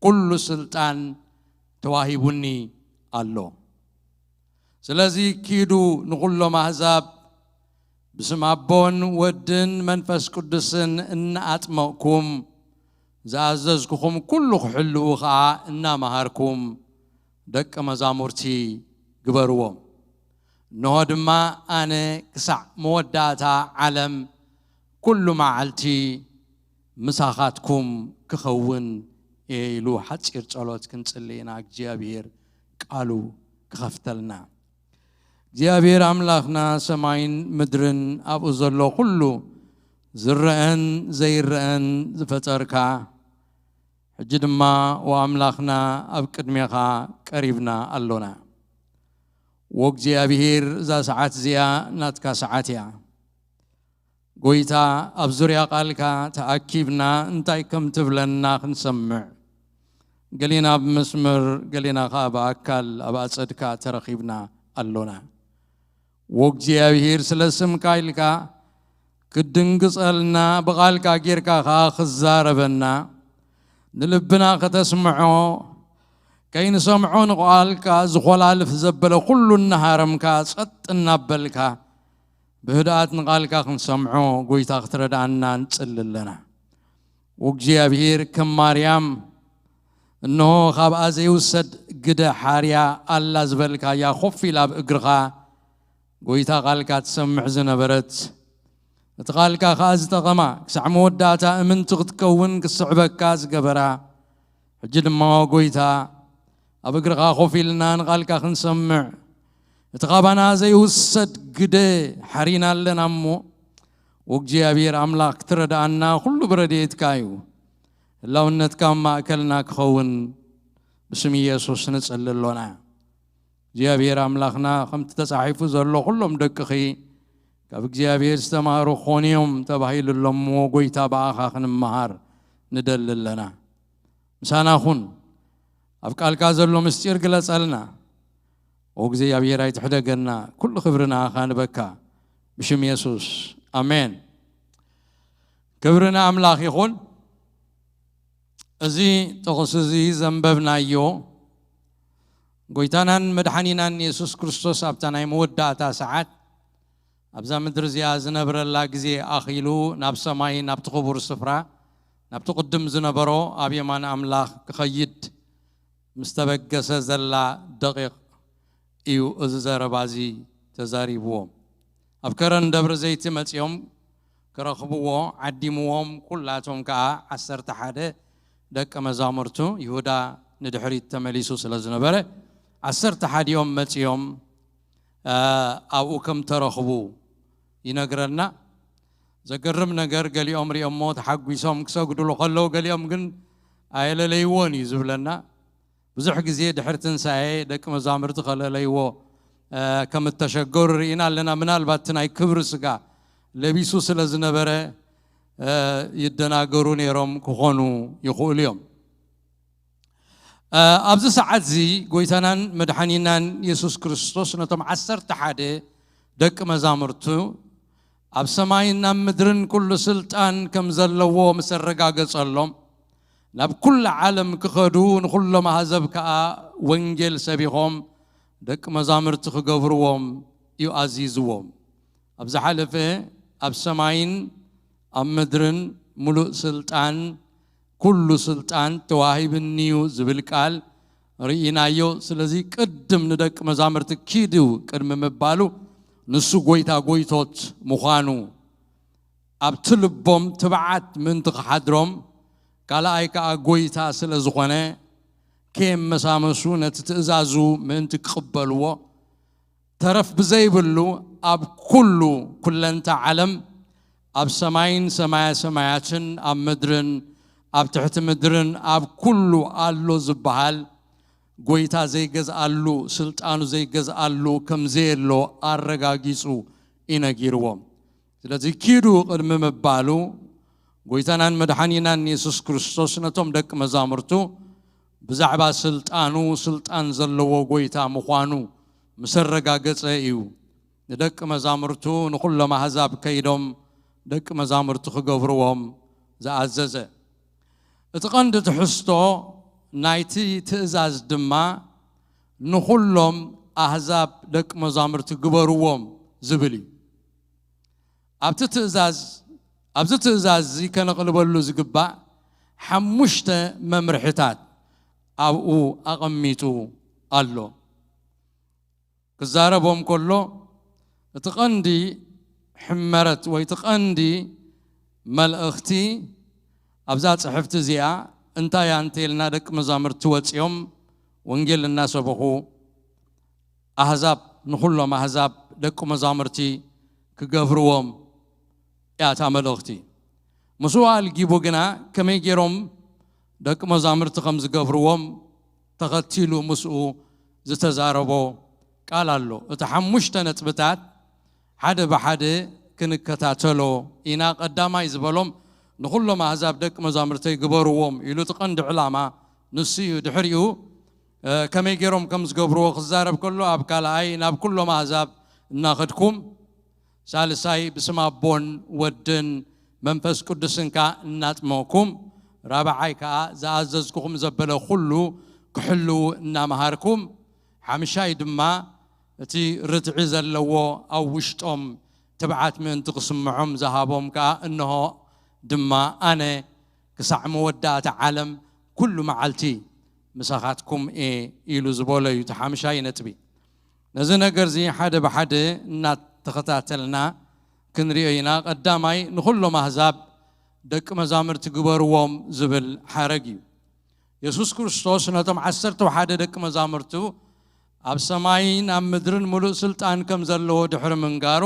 ኩሉ ስልጣን ተዋሂቡኒ ኣሎ። ስለዚ ኪዱ ንኹሎም ኣህዛብ ብስም ኣቦን ወድን መንፈስ ቅዱስን እናኣጥመቕኩም ዝኣዘዝኩኹም ኩሉ ክሕልዉ ኸኣ እናመሃርኩም ደቂ መዛሙርቲ ግበርዎም። እንሆ ድማ ኣነ ክሳዕ መወዳእታ ዓለም ኩሉ መዓልቲ ምሳኻትኩም ክኸውን እየ ኢሉ ሓጺር ጸሎት ክንጽሊ ኢና። እግዚኣብሔር ቃሉ ክኸፍተልና። እግዚኣብሔር ኣምላኽና ሰማይን ምድርን ኣብኡ ዘሎ ኩሉ ዝረአን ዘይረአን ዝፈጠርካ፣ ሕጂ ድማ ወኣምላኽና ኣብ ቅድሜኻ ቀሪብና ኣሎና። ወእግዚኣብሔር እዛ ሰዓት እዚኣ ናትካ ሰዓት እያ። ጎይታ ኣብ ዙርያ ቃልካ ተኣኪብና እንታይ ከም ትብለና ክንሰምዕ፣ ገሊና ብመስመር ገሊና ኸኣ ብኣካል ኣብ ኣጸድካ ተረኺብና ኣሎና። ወእግዚኣብሔር ስለ ስምካ ኢልካ ክትድንግጸልና ብቓልካ ጌርካ ኸኣ ክዛረበና ንልብና ከተስምዖ ከይንሰምዖ ንቓልካ ዝኾላልፍ ዘበለ ኩሉ እናሃረምካ ጸጥ እናበልካ ብህድኣት ንቓልካ ክንሰምዖ ጎይታ ክትረድኣና ንጽሊ ኣለና። ወእግዚኣብሔር ከም ማርያም እንሆ ካብኣ ዘይውሰድ ግደ ሓርያ ኣላ ዝበልካያ ኮፍ ኢላ ኣብ እግርኻ ጎይታ ቃልካ ትሰምዕ ዝነበረት እቲ ቃልካ ከኣ ዝጠቐማ ክሳዕ መወዳእታ እምንቲ ክትከውን ክስዕበካ ዝገበራ ሕጂ ድማ ጎይታ ኣብ እግርኻ ኮፍ ኢልና ንቃልካ ክንሰምዕ እቲ ካባና ዘይውሰድ ግደ ሓሪና ኣለና እሞ ወእግዚኣብሔር ኣምላኽ ክትረድኣና ኩሉ ብረድኤትካ እዩ። ህላውነትካ ኣብ ማእከልና ክኸውን ብስም ኢየሱስ ንጽሊ ኣሎና። እግዚኣብሔር ኣምላኽና ከምቲ ተጻሒፉ ዘሎ ኩሎም ደቅኺ ካብ እግዚኣብሔር ዝተማሃሩ ክኾኑ እዮም ተባሂሉ ኣሎ እሞ ጎይታ ብኣኻ ክንመሃር ንደሊ ኣለና። ምሳና ኩን። ኣብ ቃልካ ዘሎ ምስጢር ግለጸልና። ኦ እግዚኣብሔር ኣይትሕደገና። ኩሉ ክብሪ ንኣኻ ንበካ። ብሽም የሱስ ኣሜን። ክብሪ ንኣምላኽ ይኹን። እዚ ጥቕሲ እዚ ዘንበብናዮ ጎይታናን መድሓኒናን የሱስ ክርስቶስ ኣብታ ናይ መወዳእታ ሰዓት ኣብዛ ምድሪ እዚኣ ዝነብረላ ግዜ ኣኺሉ ናብ ሰማይ ናብቲ ክቡር ስፍራ ናብቲ ቅድም ዝነበሮ ኣብ የማን ኣምላኽ ክኸይድ ምስ ተበገሰ ዘላ ደቂቕ እዩ እዚ ዘረባ እዚ ተዛሪብዎም። ኣብ ከረን ደብረ ዘይቲ መጺኦም ክረኽብዎ ዓዲምዎም፣ ኩላቶም ከኣ ዓሰርተ ሓደ ደቀ መዛሙርቱ፣ ይሁዳ ንድሕሪት ተመሊሱ ስለ ዝነበረ፣ ዓሰርተ ሓዲኦም መጺኦም ኣብኡ ከም ተረኽቡ ይነግረና። ዘገርም ነገር፣ ገሊኦም ሪኦሞ ተሓጒሶም ክሰግዱሉ ከለዉ፣ ገሊኦም ግን ኣየለለይዎን እዩ ዝብለና። ብዙሕ ግዜ ድሕሪ ትንሳኤ ደቂ መዛሙርቲ ከለለይዎ ከም እተሸገሩ ርኢና ኣለና። ምናልባት እቲ ናይ ክብሪ ስጋ ለቢሱ ስለ ዝነበረ ይደናገሩ ነይሮም ክኾኑ ይኽእሉ እዮም። ኣብዚ ሰዓት እዚ ጎይታናን መድሓኒናን የሱስ ክርስቶስ ነቶም ዓሰርተ ሓደ ደቂ መዛሙርቱ ኣብ ሰማይን ኣብ ምድርን ኩሉ ስልጣን ከም ዘለዎ ምስ ኣረጋገጸሎም፣ ናብ ኩላ ዓለም ክኸዱ ንኹሎም ኣህዛብ ከኣ ወንጌል ሰቢኾም ደቂ መዛሙርቲ ክገብርዎም እዩ ኣዚዝዎም። ኣብ ዝሓለፈ ኣብ ሰማይን ኣብ ምድርን ምሉእ ስልጣን፣ ኩሉ ስልጣን ተዋሂብኒ እዩ ዝብል ቃል ርኢናዮ። ስለዚ ቅድም ንደቂ መዛሙርቲ ኪዱ ቅድሚ ምባሉ ንሱ ጎይታ ጎይቶት ምዃኑ ኣብቲ ልቦም ትብዓት ምእንቲ ክሓድሮም፣ ካልኣይ ከኣ ጎይታ ስለ ዝኾነ ከየመሳመሱ ነቲ ትእዛዙ ምእንቲ ክቕበልዎ፣ ተረፍ ብዘይብሉ ኣብ ኩሉ ኩለንታ ዓለም ኣብ ሰማይን ሰማያ ሰማያትን ኣብ ምድርን ኣብ ትሕቲ ምድርን ኣብ ኩሉ ኣሎ ዝበሃል ጎይታ ዘይገዝኣሉ ስልጣኑ ዘይገዝኣሉ ከም ዘየሎ ኣረጋጊጹ እዩ ነጊርዎም። ስለዚ ኪዱ ቅድሚ ምባሉ ጎይታናን መድሓኒናን የሱስ ክርስቶስ ነቶም ደቂ መዛሙርቱ ብዛዕባ ስልጣኑ፣ ስልጣን ዘለዎ ጎይታ ምዃኑ ምስ ኣረጋገጸ እዩ፣ ንደቂ መዛሙርቱ ንኹሎም ኣህዛብ ከይዶም ደቂ መዛሙርቲ ክገብርዎም ዝኣዘዘ። እቲ ቀንዲ ትሕዝቶ ናይቲ ትእዛዝ ድማ ንኹሎም ኣህዛብ ደቂ መዛሙርቲ ግበርዎም ዝብል እዩ። ኣብቲ ትእዛዝ፣ ኣብዚ ትእዛዝ እዚ ከነቕልበሉ ዝግባእ ሓሙሽተ መምርሕታት ኣብኡ ኣቐሚጡ ኣሎ። ክዛረቦም ከሎ እቲ ቀንዲ ሕመረት ወይ እቲ ቀንዲ መልእኽቲ ኣብዛ ጽሕፍቲ እዚኣ እንታይ እያ እንተኢልና፣ ደቂ መዛሙርቲ ወጺኦም ወንጌል እናሰበኹ ኣህዛብ፣ ንኹሎም ኣህዛብ ደቂ መዛሙርቲ ክገብርዎም እያ እታ መልእኽቲ። ምስኡ ኣልጊቡ ግና ከመይ ገይሮም ደቂ መዛሙርቲ ከም ዝገብርዎም ተኸቲሉ ምስኡ ዝተዛረቦ ቃል ኣሎ። እቲ ሓሙሽተ ነጥብታት ሓደ ብሓደ ክንከታተሎ ኢና። ቀዳማይ ዝበሎም ንኹሎም ኣህዛብ ደቂ መዛሙርተይ ግበርዎም ኢሉ፣ እቲ ቀንዲ ዕላማ ንሱ እዩ። ድሕሪኡ እ፣ ከመይ ገይሮም ከም ዝገብርዎ ክዛረብ ከሎ፣ ኣብ ካልኣይ ናብ ኩሎም ኣህዛብ እናኸድኩም፣ ሳልሳይ ብስም ኣቦን ወድን መንፈስ ቅዱስን ከኣ እናጥመቕኩም፣ ራብዓይ ከኣ ዝኣዘዝኩኹም ዘበለ ኩሉ ክሕልዉ እናመሃርኩም፣ ሓምሻይ ድማ እቲ ርትዒ ዘለዎ ኣብ ውሽጦም ትብዓት ምእንቲ ክስምዖም ዝሃቦም ከኣ፣ እንሆ ድማ ኣነ ክሳዕ መወዳእታ ዓለም ኩሉ መዓልቲ ምሳኻትኩም እየ ኢሉ ዝበሎ እዩ እቲ ሓምሻይ ነጥቢ። ነዚ ነገር እዚ ሓደ ብሓደ እናተኸታተልና ክንሪኦ ኢና። ቀዳማይ፣ ንኹሎም ኣህዛብ ደቂ መዛሙርቲ ግበርዎም ዝብል ሓረግ እዩ። የሱስ ክርስቶስ ነቶም ዓሰርተ ሓደ ደቂ መዛሙርቱ ኣብ ሰማይን ኣብ ምድርን ምሉእ ስልጣን ከም ዘለዎ ድሕሪ ምንጋሩ፣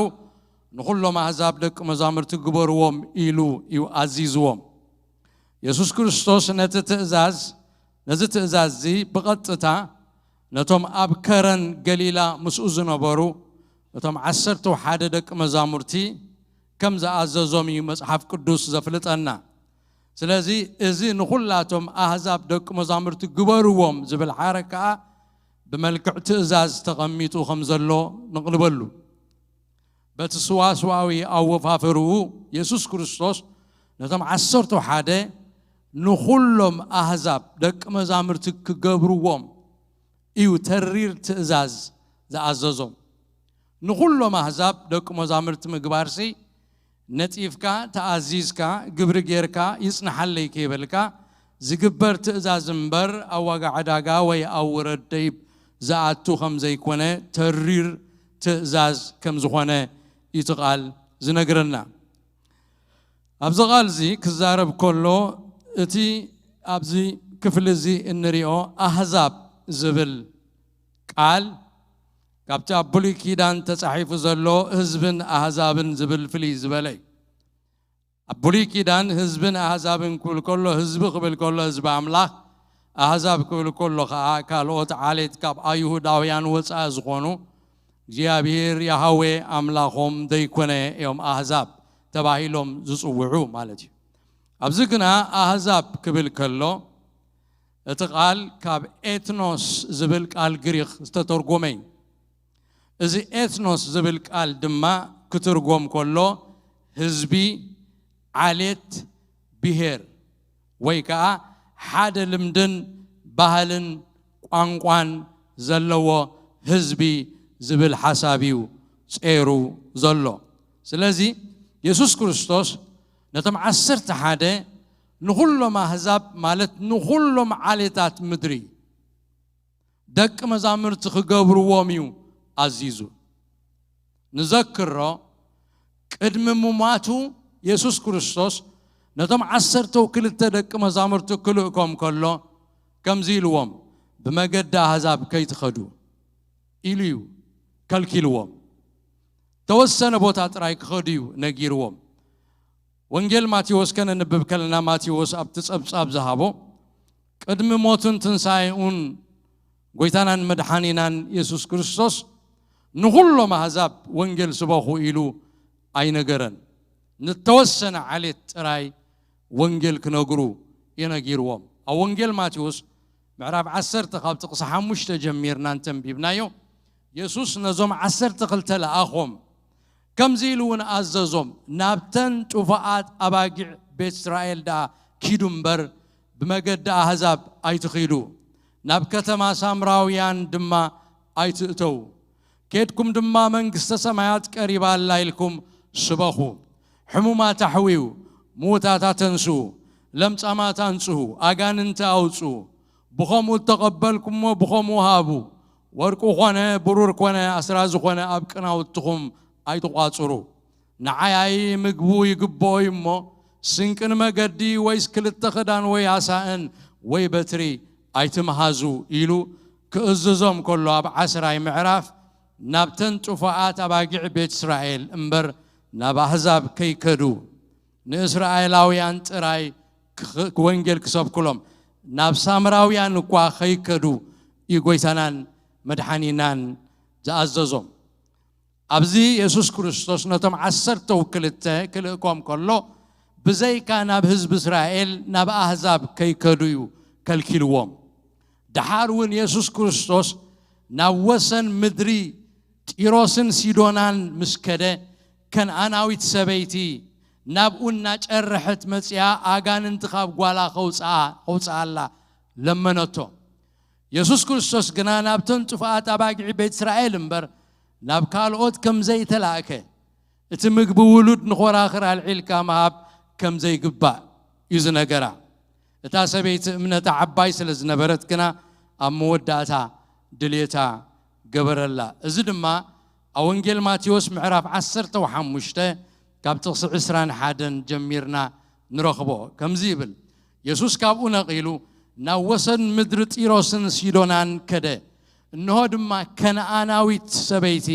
ንኹሎም ኣህዛብ ደቂ መዛሙርቲ ግበርዎም ኢሉ እዩ ኣዚዝዎም። የሱስ ክርስቶስ ነቲ ትእዛዝ፣ ነዚ ትእዛዝ እዚ ብቐጥታ ነቶም ኣብ ከረን ገሊላ ምስኡ ዝነበሩ እቶም ዓሰርተ ሓደ ደቂ መዛሙርቲ ከም ዝኣዘዞም እዩ መጽሓፍ ቅዱስ ዘፍልጠና። ስለዚ እዚ ንኹላቶም ኣህዛብ ደቂ መዛሙርቲ ግበርዎም ዝብል ሓረግ ከኣ ብመልክዕ ትእዛዝ ተቐሚጡ ከም ዘሎ ንቕልበሉ። በቲ ስዋስዋዊ ኣወፋፍርኡ የሱስ ክርስቶስ ነቶም ዓሰርተ ሓደ ንኹሎም ኣህዛብ ደቂ መዛሙርቲ ክገብርዎም እዩ ተሪር ትእዛዝ ዝኣዘዞም። ንኹሎም ኣህዛብ ደቂ መዛሙርቲ ምግባርሲ ነጺፍካ፣ ተኣዚዝካ፣ ግብሪ ጌርካ፣ ይጽንሓለይ ከይበልካ ዝግበር ትእዛዝ እምበር፣ ኣብ ዋጋ ዕዳጋ ወይ ኣብ ውረድ ደይብ ዝኣቱ ከም ዘይኮነ ተሪር ትእዛዝ ከም ዝኾነ እዩ እቲ ቃል ዝነግረና። ኣብዚ ቃል እዚ ክዛረብ ከሎ፣ እቲ ኣብዚ ክፍሊ እዚ እንሪኦ ኣህዛብ ዝብል ቃል፣ ካብቲ ኣብ ብሉይ ኪዳን ተጻሒፉ ዘሎ ህዝብን ኣህዛብን ዝብል ፍልይ ዝበለ እዩ። ኣብ ብሉይ ኪዳን ህዝብን ኣህዛብን ክብል ከሎ፣ ህዝቢ ክብል ከሎ ህዝቢ ኣምላኽ፣ ኣህዛብ ክብል ከሎ ኸኣ ካልኦት ዓሌት፣ ካብ ኣይሁዳውያን ወጻኢ ዝኾኑ፣ እግዚኣብሔር ያሃዌ ኣምላኾም ዘይኮነ እዮም ኣህዛብ ተባሂሎም ዝጽውዑ ማለት እዩ። ኣብዚ ግና ኣህዛብ ክብል ከሎ፣ እቲ ቃል ካብ ኤትኖስ ዝብል ቃል ግሪኽ ዝተተርጎመ እዩ። እዚ ኤትኖስ ዝብል ቃል ድማ ክትርጎም ከሎ፣ ህዝቢ፣ ዓሌት፣ ብሄር፣ ወይ ከኣ ሓደ ልምድን ባህልን ቋንቋን ዘለዎ ህዝቢ ዝብል ሓሳብ እዩ ጼሩ ዘሎ። ስለዚ የሱስ ክርስቶስ ነቶም ዓሰርተ ሓደ ንኹሎም ኣህዛብ፣ ማለት ንኹሎም ዓሌታት ምድሪ፣ ደቂ መዛሙርቲ ክገብርዎም እዩ ኣዚዙ። ንዘክሮ፣ ቅድሚ ምሟቱ የሱስ ክርስቶስ ነቶም ዓሰርተው ክልተ ደቂ መዛሙርቱ ክልእኮም ከሎ፣ ከምዚ ኢልዎም፣ "ብመገዲ ኣህዛብ ከይትኸዱ" ኢሉ እዩ ከልኪልዎም። ተወሰነ ቦታ ጥራይ ክኸዱ እዩ ነጊርዎም። ወንጌል ማቴዎስ ከነንብብ ከለና፣ ማቴዎስ ኣብቲ ጸብጻብ ዝሃቦ፣ ቅድሚ ሞቱን ትንሳኤኡን፣ ጎይታናን መድሓኒናን የሱስ ክርስቶስ ንኹሎም ኣህዛብ ወንጌል ስበኹ ኢሉ ኣይነገረን። ንተወሰነ ዓሌት ጥራይ ወንጌል ክነግሩ እዩ ነጊርዎም። ኣብ ወንጌል ማቴዎስ ምዕራፍ ዓሰርተ ካብ ጥቕሲ ሓሙሽተ ጀሚርና እንተንቢብናዮ፣ የሱስ ነዞም ዓሰርተ ክልተ ለኣኾም። ከምዚ ኢሉ እውን ኣዘዞም፣ "ናብተን ጥፉኣት ኣባጊዕ ቤት እስራኤል ደኣ ኪዱ እምበር፣ ብመገዲ ኣህዛብ ኣይትኺዱ። ናብ ከተማ ሳምራውያን ድማ ኣይትእተዉ። ኬድኩም ድማ መንግስተ ሰማያት ቀሪባ ኣላ ኢልኩም ስበኹ። ሕሙማት ኣሕውዩ፣ ምዉታት ኣተንስኡ፣ ለምጻማት ኣንጽሁ፣ ኣጋንንቲ ኣውጽኡ። ብኸምኡ እተቐበልኩሞ ብኸምኡ ሃቡ። ወርቂ ኾነ ብሩር ኮነ ኣስራዚ ኾነ ኣብ ቅናውትኹም ኣይትቋጽሩ። ንዓያይ ምግቡ ይግብኦ እዩ እሞ፣ ስንቂ ንመገዲ ወይስ ክልተ ክዳን ወይ ኣሳእን ወይ በትሪ ኣይትምሃዙ" ኢሉ ክእዝዞም ከሎ፣ ኣብ ዓስራይ ምዕራፍ፣ "ናብተን ጥፉኣት ኣባጊዕ ቤት እስራኤል እምበር፣ ናብ ኣህዛብ ከይከዱ፣ ንእስራኤላውያን ጥራይ ክኽ-፣ ወንጌል ክሰብኩሎም፣ ናብ ሳምራውያን እኳ ከይከዱ" እዩ ጎይታናን መድሓኒናን ዝኣዘዞም። ኣብዚ የሱስ ክርስቶስ ነቶም ዓሰርተው ክልተ ክልእኮም ከሎ፣ ብዘይካ ናብ ህዝቢ እስራኤል፣ ናብ ኣህዛብ ከይከዱ እዩ ከልኪልዎም። ደሓር እውን የሱስ ክርስቶስ ናብ ወሰን ምድሪ ጢሮስን ሲዶናን ምስ ከደ፣ ከነኣናዊት ሰበይቲ ናብኡ እናጨረሐት መጺኣ፣ ኣጋንንቲ ካብ ጓላ ከውጽኣ፣ ከውጽኣላ ለመነቶ። የሱስ ክርስቶስ ግና ናብተን ጥፉኣት ኣባጊዕ ቤት እስራኤል እምበር፣ ናብ ካልኦት ከም ዘይተላእከ፣ እቲ ምግቢ ውሉድ ንኾራኽር ኣልዒልካ ምሃብ ከም ዘይግባእ እዩ ዝነገራ። እታ ሰበይቲ እምነታ ዓባይ ስለ ዝነበረት ግና፣ ኣብ መወዳእታ ድሌታ ገበረላ። እዚ ድማ ኣብ ወንጌል ማቴዎስ ምዕራፍ ዓሰርተ ሓሙሽተ ካብ ጥቕሲ ዕስራን ሓደን ጀሚርና ንረኽቦ። ከምዚ ይብል፣ የሱስ ካብኡ ነቒሉ ናብ ወሰን ምድሪ ጢሮስን ሲዶናን ከደ። እንሆ ድማ ከነኣናዊት ሰበይቲ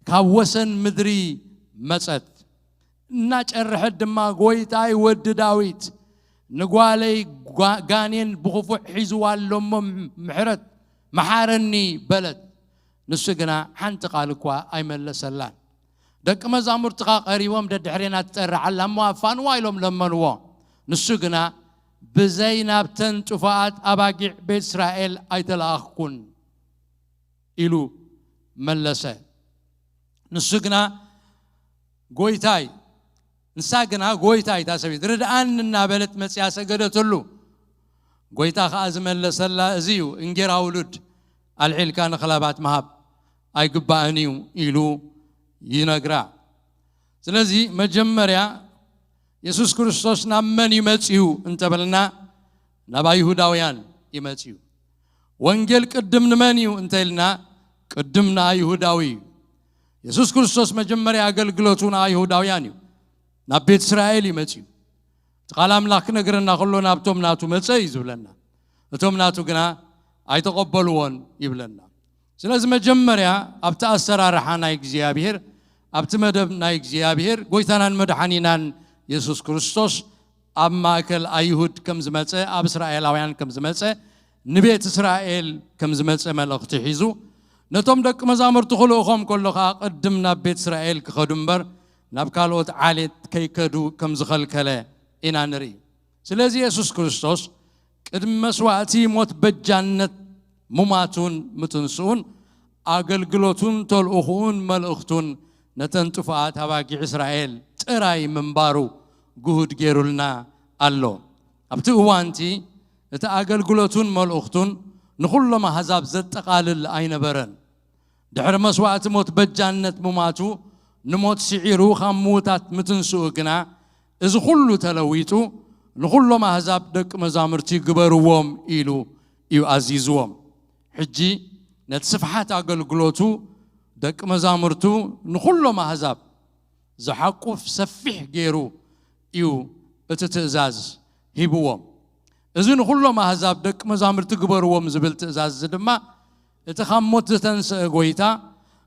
ካብ ወሰን ምድሪ መጸት። እናጨርሐት ድማ፣ "ጎይታይ፣ ወዲ ዳዊት፣ ንጓለይ ጓ-፣ ጋኔን ብኽፉእ ሒዝዋ ኣሎ እሞ፣ ምሕረት መሓረኒ" በለት። ንሱ ግና ሓንቲ ቃል እኳ ኣይመለሰላን። ደቂ መዛሙርትኻ ቀሪቦም፣ ደድሕሬና ትጠርዓላ እሞ ኣፋንዋ ኢሎም ለመንዎ። ንሱ ግና፣ "ብዘይ ናብተን ጥፉኣት ኣባጊዕ ቤት እስራኤል ኣይተለኣኽኩን" ኢሉ መለሰ። ንሱ ግና፣ "ጎይታይ"፣ ንሳ ግና፣ "ጎይታይ"፣ እታ ሰበይቲ፣ "ርድኣኒ" እናበለት መጺኣ ሰገደትሉ። ጎይታ ኸኣ ዝመለሰላ፣ "እዚ እዩ፣ እንጌራ ውሉድ ኣልዒልካ ንኽላባት ምሃብ ኣይግባእን እዩ" ኢሉ ይነግራ። ስለዚ መጀመርያ የሱስ ክርስቶስ ናብ መን እዩ መጺኡ እንተበልና፣ ናብ ኣይሁዳውያን እዩ መጺኡ። ወንጌል ቅድም ንመን እዩ እንተ ኢልና፣ ቅድም ንኣይሁዳዊ እዩ። የሱስ ክርስቶስ መጀመርያ ኣገልግሎቱ ንኣይሁዳውያን እዩ። ናብ ቤት እስራኤል እዩ መጺኡ። እቲ ቃል ኣምላኽ ክነግረና ከሎ፣ "ናብቶም ናቱ መጸ" እዩ ዝብለና። እቶም ናቱ ግና ኣይተቐበልዎን ይብለና። ስለዚ መጀመርያ ኣብቲ ኣሰራርሓ ናይ እግዚኣብሔር፣ ኣብቲ መደብ ናይ እግዚኣብሔር፣ ጎይታናን መድሓኒናን የሱስ ክርስቶስ ኣብ ማእከል ኣይሁድ ከም ዝመጸ፣ ኣብ እስራኤላውያን ከም ዝመጸ፣ ንቤት እስራኤል ከም ዝመጸ መልእኽቲ ሒዙ፣ ነቶም ደቂ መዛሙርቱ ክልእኾም ከሎ ኸኣ፣ ቅድም ናብ ቤት እስራኤል ክኸዱ እምበር፣ ናብ ካልኦት ዓሌት ከይከዱ ከም ዝኸልከለ ኢና ንርኢ። ስለዚ የሱስ ክርስቶስ ቅድሚ መስዋእቲ ሞት በጃነት ሙማቱን ምትንስኡን፣ ኣገልግሎቱን ተልእኹኡን መልእኽቱን ነተን ጥፉኣት ኣባጊዕ እስራኤል ጥራይ ምንባሩ ግሁድ ገይሩልና ኣሎ። ኣብቲ እዋንቲ እቲ ኣገልግሎቱን መልእኽቱን ንኹሎም ኣህዛብ ዘጠቓልል ኣይነበረን። ድሕሪ መስዋእቲ ሞት በጃነት ምማቱ፣ ንሞት ስዒሩ ካብ ምዉታት ምትንስኡ ግና፣ እዚ ኹሉ ተለዊጡ፣ "ንኹሎም ኣህዛብ ደቂ መዛሙርቲ ግበርዎም" ኢሉ እዩ ኣዚዝዎም። ሕጂ ነቲ ስፍሓት ኣገልግሎቱ፣ ደቂ መዛሙርቱ ንኹሎም ኣህዛብ ዝሓቁፍ ሰፊሕ ገይሩ እዩ እቲ ትእዛዝ ሂብዎም። እዚ "ንኹሎም ኣህዛብ ደቂ መዛሙርቲ ግበርዎም" ዝብል ትእዛዝ እዚ ድማ፣ እቲ ካብ ሞት ዝተንስአ ጎይታ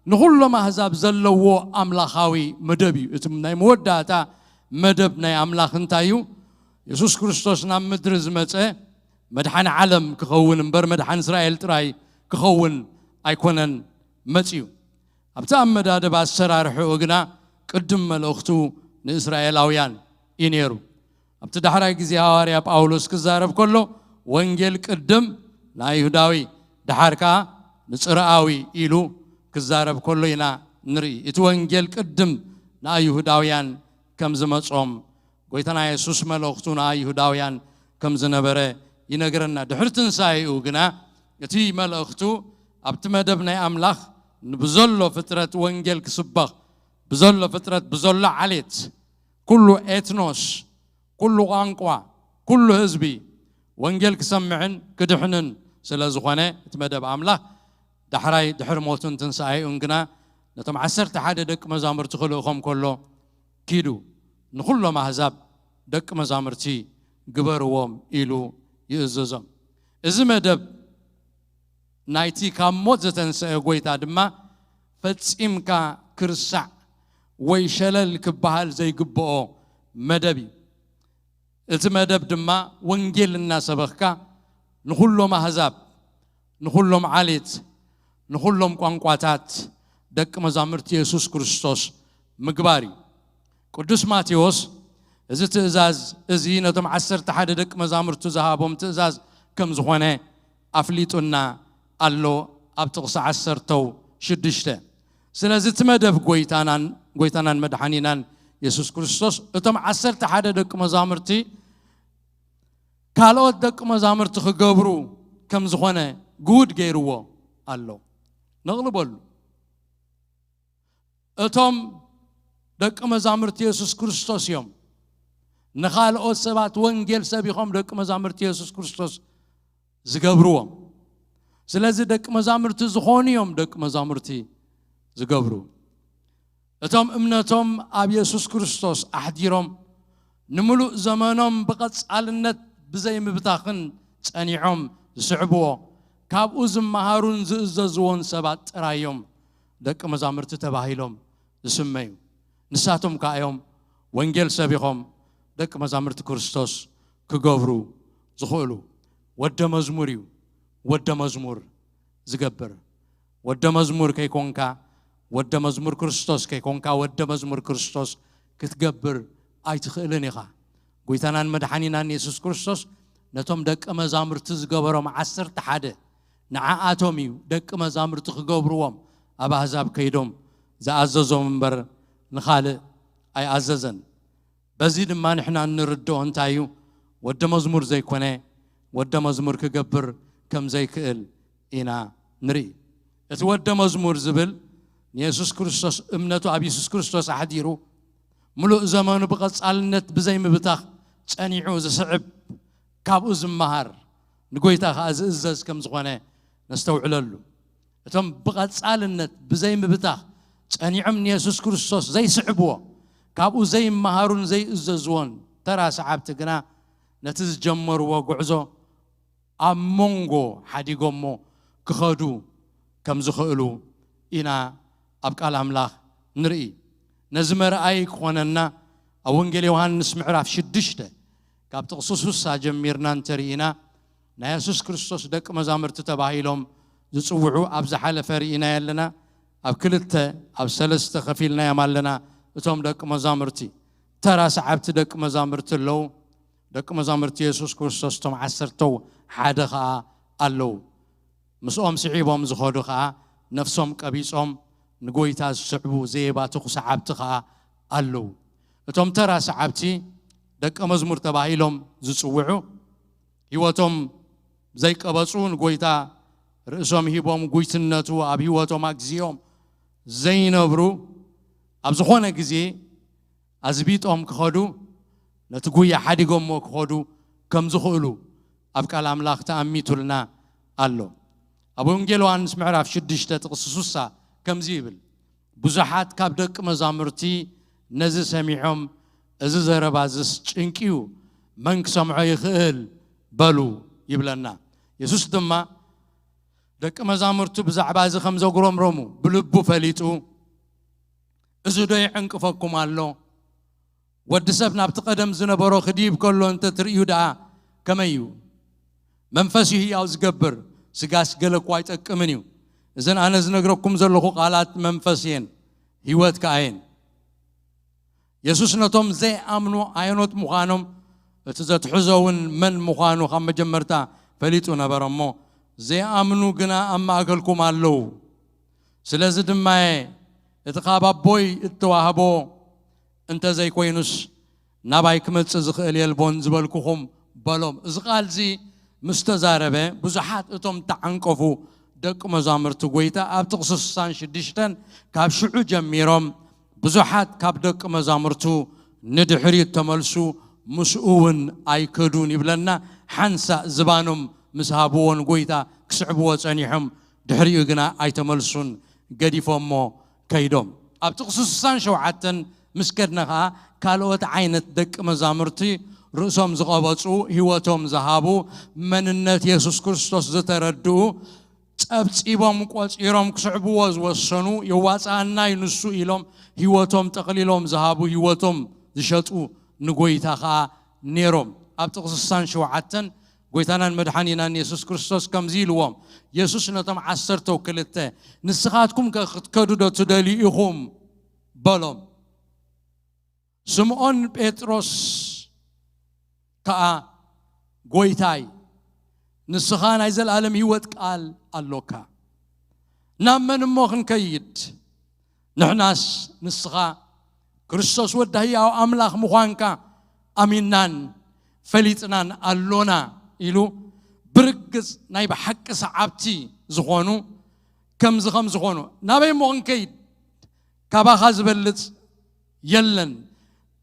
ንኹሎም ኣህዛብ ዘለዎ ኣምላኻዊ መደብ እዩ። እቲ ናይ መወዳእታ መደብ ናይ ኣምላኽ እንታይ እዩ? የሱስ ክርስቶስ ናብ ምድሪ ዝመጸ መድሓኒ ዓለም ክኸውን እምበር፣ መድሓኒ እስራኤል ጥራይ ክኸውን ኣይኮነን መጺኡ። ኣብቲ ኣመዳድባ ኣሰራርሕኡ ግና፣ ቅድም መልእኽቱ ንእስራኤላውያን እዩ ነይሩ። ኣብቲ ዳሕራይ ግዜ ሃዋርያ ጳውሎስ ክዛረብ ከሎ፣ ወንጌል ቅድም ንኣይሁዳዊ፣ ደሓር ከኣ ንጽርኣዊ ኢሉ ክዛረብ ከሎ ኢና ንርኢ። እቲ ወንጌል ቅድም ንኣይሁዳውያን ከም ዝመጾም፣ ጎይታና የሱስ መልእኽቱ ንኣይሁዳውያን ከም ዝነበረ ይነግረና። ድሕሪ ትንሳኤኡ ግና እቲ መልእኽቱ ኣብቲ መደብ ናይ ኣምላኽ ንብዘሎ ፍጥረት ወንጌል ክስበኽ፣ ብዘሎ ፍጥረት፣ ብዘሎ ዓሌት፣ ኩሉ ኤትኖስ፣ ኩሉ ቋንቋ፣ ኩሉ ህዝቢ ወንጌል ክሰምዕን ክድሕንን ስለ ዝኾነ፣ እቲ መደብ ኣምላኽ ዳሕራይ ድሕሪ ሞቱን ትንሳኤኡን ግና ነቶም ዓሰርተ ሓደ ደቂ መዛሙርቲ ክልእኾም ከሎ፣ ኪዱ ንኹሎም ኣህዛብ ደቂ መዛሙርቲ ግበርዎም ኢሉ ይእዝዞም። እዚ መደብ ናይቲ ካብ ሞት ዘተንሰአ ጎይታ ድማ ፈጺምካ ክርሳዕ ወይ ሸለል ክበሃል ዘይግብኦ መደብ እዩ። እቲ መደብ ድማ ወንጌል እናሰበኽካ ንኹሎም ኣህዛብ፣ ንኹሎም ዓሌት፣ ንኹሎም ቋንቋታት ደቂ መዛሙርቲ የሱስ ክርስቶስ ምግባር እዩ። ቅዱስ ማቴዎስ እዚ ትእዛዝ እዚ ነቶም ዓሰርተ ሓደ ደቂ መዛሙርቱ ዝሃቦም ትእዛዝ ከም ዝኾነ ኣፍሊጡና ኣሎ ኣብ ጥቕሲ ዓሰርተው ሽዱሽተ። ስለዚ እቲ መደብ ጎይታናን፣ ጎይታናን መድሓኒናን የሱስ ክርስቶስ እቶም ዓሰርተ ሓደ ደቂ መዛሙርቲ ካልኦት ደቂ መዛሙርቲ ክገብሩ ከም ዝኾነ ግሁድ ገይርዎ ኣሎ። ነቕልበሉ። እቶም ደቂ መዛሙርቲ የሱስ ክርስቶስ እዮም ንኻልኦት ሰባት ወንጌል ሰቢኾም ደቂ መዛሙርቲ የሱስ ክርስቶስ ዝገብርዎም። ስለዚ ደቂ መዛሙርቲ ዝኾኑ እዮም ደቂ መዛሙርቲ ዝገብሩ። እቶም እምነቶም ኣብ የሱስ ክርስቶስ ኣሕዲሮም ንምሉእ ዘመኖም ብቐጻልነት ብዘይምብታኽን ጸኒዖም ዝስዕብዎ፣ ካብኡ ዝመሃሩን ዝእዘዝዎን ሰባት ጥራይ እዮም ደቂ መዛሙርቲ ተባሂሎም ዝስመዩ። ንሳቶም ከኣ እዮም ወንጌል ሰቢኾም ደቂ መዛሙርቲ ክርስቶስ ክገብሩ ዝኽእሉ። ወደ መዝሙር እዩ ወደ መዝሙር ዝገብር። ወደ መዝሙር ከይኮንካ፣ ወደ መዝሙር ክርስቶስ ከይኮንካ፣ ወደ መዝሙር ክርስቶስ ክትገብር ኣይትኽእልን ኢኻ። ጎይታናን መድሓኒናን የሱስ ክርስቶስ ነቶም ደቂ መዛሙርቲ ዝገበሮም ዓሰርተ ሓደ ንዓኣቶም እዩ ደቂ መዛሙርቲ ክገብርዎም ኣብ ኣህዛብ ከይዶም ዝኣዘዞም እምበር ንኻልእ ኣይኣዘዘን። በዚ ድማ ንሕና እንርድኦ እንታይ እዩ? ወደ መዝሙር ዘይኮነ ወደ መዝሙር ክገብር ከም ዘይክእል ኢና ንርኢ። እቲ ወደ መዝሙር ዝብል ንየሱስ ክርስቶስ እምነቱ ኣብ የሱስ ክርስቶስ ኣሕዲሩ ምሉእ ዘመኑ ብቐጻልነት ብዘይምብታኽ ጸኒዑ ዝስዕብ፣ ካብኡ ዝመሃር፣ ንጎይታ ከኣ ዝእዘዝ ከም ዝኾነ ነስተውዕለሉ። እቶም ብቐጻልነት ብዘይምብታኽ ጸኒዖም ንየሱስ ክርስቶስ ዘይስዕብዎ፣ ካብኡ ዘይመሃሩን ዘይእዘዝዎን ተራ ሰዓብቲ ግና ነቲ ዝጀመርዎ ጉዕዞ ኣብ መንጎ ሓዲጎሞ ክኸዱ ከም ዝኽእሉ ኢና ኣብ ቃል ኣምላኽ ንርኢ። ነዚ መርኣይ ክኾነና ኣብ ወንጌል ዮሃንስ ምዕራፍ ሽዱሽተ ካብ ጥቕሲ ስሳ ጀሚርና እንተርኢና ናይ የሱስ ክርስቶስ ደቂ መዛሙርቲ ተባሂሎም ዝጽውዑ ኣብ ዝሓለፈ ርኢናዮ ኣለና። ኣብ ክልተ ኣብ ሰለስተ ከፊልናዮም ኣለና። እቶም ደቂ መዛሙርቲ ተራ ሰዓብቲ ደቂ መዛሙርቲ ኣለዉ። ደቂ መዛሙርቲ የሱስ ክርስቶስ እቶም ዓሰርተው ሓደ ኸኣ ኣለዉ። ምስኦም ስዒቦም ዝኸዱ ኸኣ ነፍሶም ቀቢጾም ንጎይታ ዝስዕቡ ዘየባትኹ ሰዓብቲ ኸኣ ኣለዉ። እቶም ተራ ሰዓብቲ ደቀ መዝሙር ተባሂሎም ዝጽውዑ፣ ህይወቶም ዘይቀበጹ፣ ንጎይታ ርእሶም ሂቦም ጉይትነቱ ኣብ ህይወቶም ኣግዚኦም ዘይነብሩ፣ ኣብ ዝኾነ ግዜ ኣዝቢጦም ክኸዱ፣ ነቲ ጉያ ሓዲጎሞ ክኸዱ ከም ዝኽእሉ ኣብ ቃል ኣምላኽ ተኣሚቱልና ኣሎ። ኣብ ወንጌል ዮሃንስ ምዕራፍ ሽዱሽተ ጥቕሲ ስሳ ከምዚ ይብል፣ ብዙሓት ካብ ደቂ መዛሙርቲ ነዚ ሰሚዖም፣ "እዚ ዘረባ እዝስ ጭንቂ እዩ፣ መን ክሰምዖ ይኽእል?" በሉ ይብለና። የሱስ ድማ ደቂ መዛሙርቱ ብዛዕባ እዚ ከም ዘጉረምረሙ ብልቡ ፈሊጡ፣ "እዚ ዶ ይዕንቅፈኩም ኣሎ? ወዲ ሰብ ናብቲ ቀደም ዝነበሮ ክድይብ ከሎ እንተ ትርእዩ ደኣ ከመይ እዩ? መንፈስ እዩ ህያው ዝገብር፣ ስጋስ ገለ እኳ ኣይጠቅምን እዩ። እዘን ኣነ ዝነግረኩም ዘለኹ ቃላት መንፈስ እየን፣ ህይወት ከኣ እየን።" የሱስ ነቶም ዘይኣምኑ ኣየኖት ምዃኖም እቲ ዘትሕዞ እውን መን ምዃኑ ካብ መጀመርታ ፈሊጡ ነበረ እሞ፣ ዘይኣምኑ ግና ኣብ ማእከልኩም ኣለዉ። ስለዚ ድማ እየ፣ እቲ ካብ ኣቦይ እተዋህቦ እንተ ዘይኮይኑስ ናባይ ክመጽእ ዝኽእል የልቦን ዝበልኩኹም በሎም። እዚ ቃል እዚ ምስ ተዛረበ፣ ብዙሓት እቶም እተዓንቀፉ ደቂ መዛሙርቲ ጐይታ ኣብ ጥቕሲ ስሳን ሽዱሽተን ካብ ሽዑ ጀሚሮም ብዙሓት ካብ ደቂ መዛሙርቱ ንድሕሪት ተመልሱ፣ ምስኡ እውን ኣይከዱን ይብለና። ሓንሳእ ዝባኖም ምስ ሃብዎ ንጎይታ ክስዕብዎ ጸኒሖም፣ ድሕሪኡ ግና ኣይተመልሱን፣ ገዲፎሞ ከይዶም። ኣብ ጥቕሲ ስሳን ሸውዓተን ምስ ከድና ኸኣ ካልኦት ዓይነት ደቂ መዛሙርቲ ርእሶም ዝቐበጹ፣ ህይወቶም ዝሃቡ፣ መንነት የሱስ ክርስቶስ ዝተረድኡ፣ ጸብጺቦም ቆጺሮም ክስዕብዎ ዝወሰኑ፣ የዋጽኣና እዩ ንሱ ኢሎም ህይወቶም ጠቕሊሎም ዝሃቡ፣ ህይወቶም ዝሸጡ ንጎይታ ኸኣ ነይሮም። ኣብ ጥቕሲ ስሳን ሸውዓተን ጎይታናን መድሓኒናን የሱስ ክርስቶስ ከምዚ ኢልዎም፣ የሱስ ነቶም ዓሰርተው ክልተ፣ ንስኻትኩም ከ ክትከዱ ዶ ትደልዩ ኢኹም? በሎም። ስምዖን ጴጥሮስ ከኣ፣ ጎይታይ፣ ንስኻ ናይ ዘለኣለም ህይወት ቃል ኣሎካ። ናብ መን እሞ ክንከይድ? ንሕናስ ንስኻ ክርስቶስ ወዲ ህያው ኣምላኽ ምዃንካ ኣሚንናን ፈሊጥናን ኣሎና ኢሉ፣ ብርግጽ ናይ ብሓቂ ሰዓብቲ ዝኾኑ ከምዚ ከም ዝኾኑ፣ ናበይ እሞ ክንከይድ? ካባኻ ዝበልጽ የለን።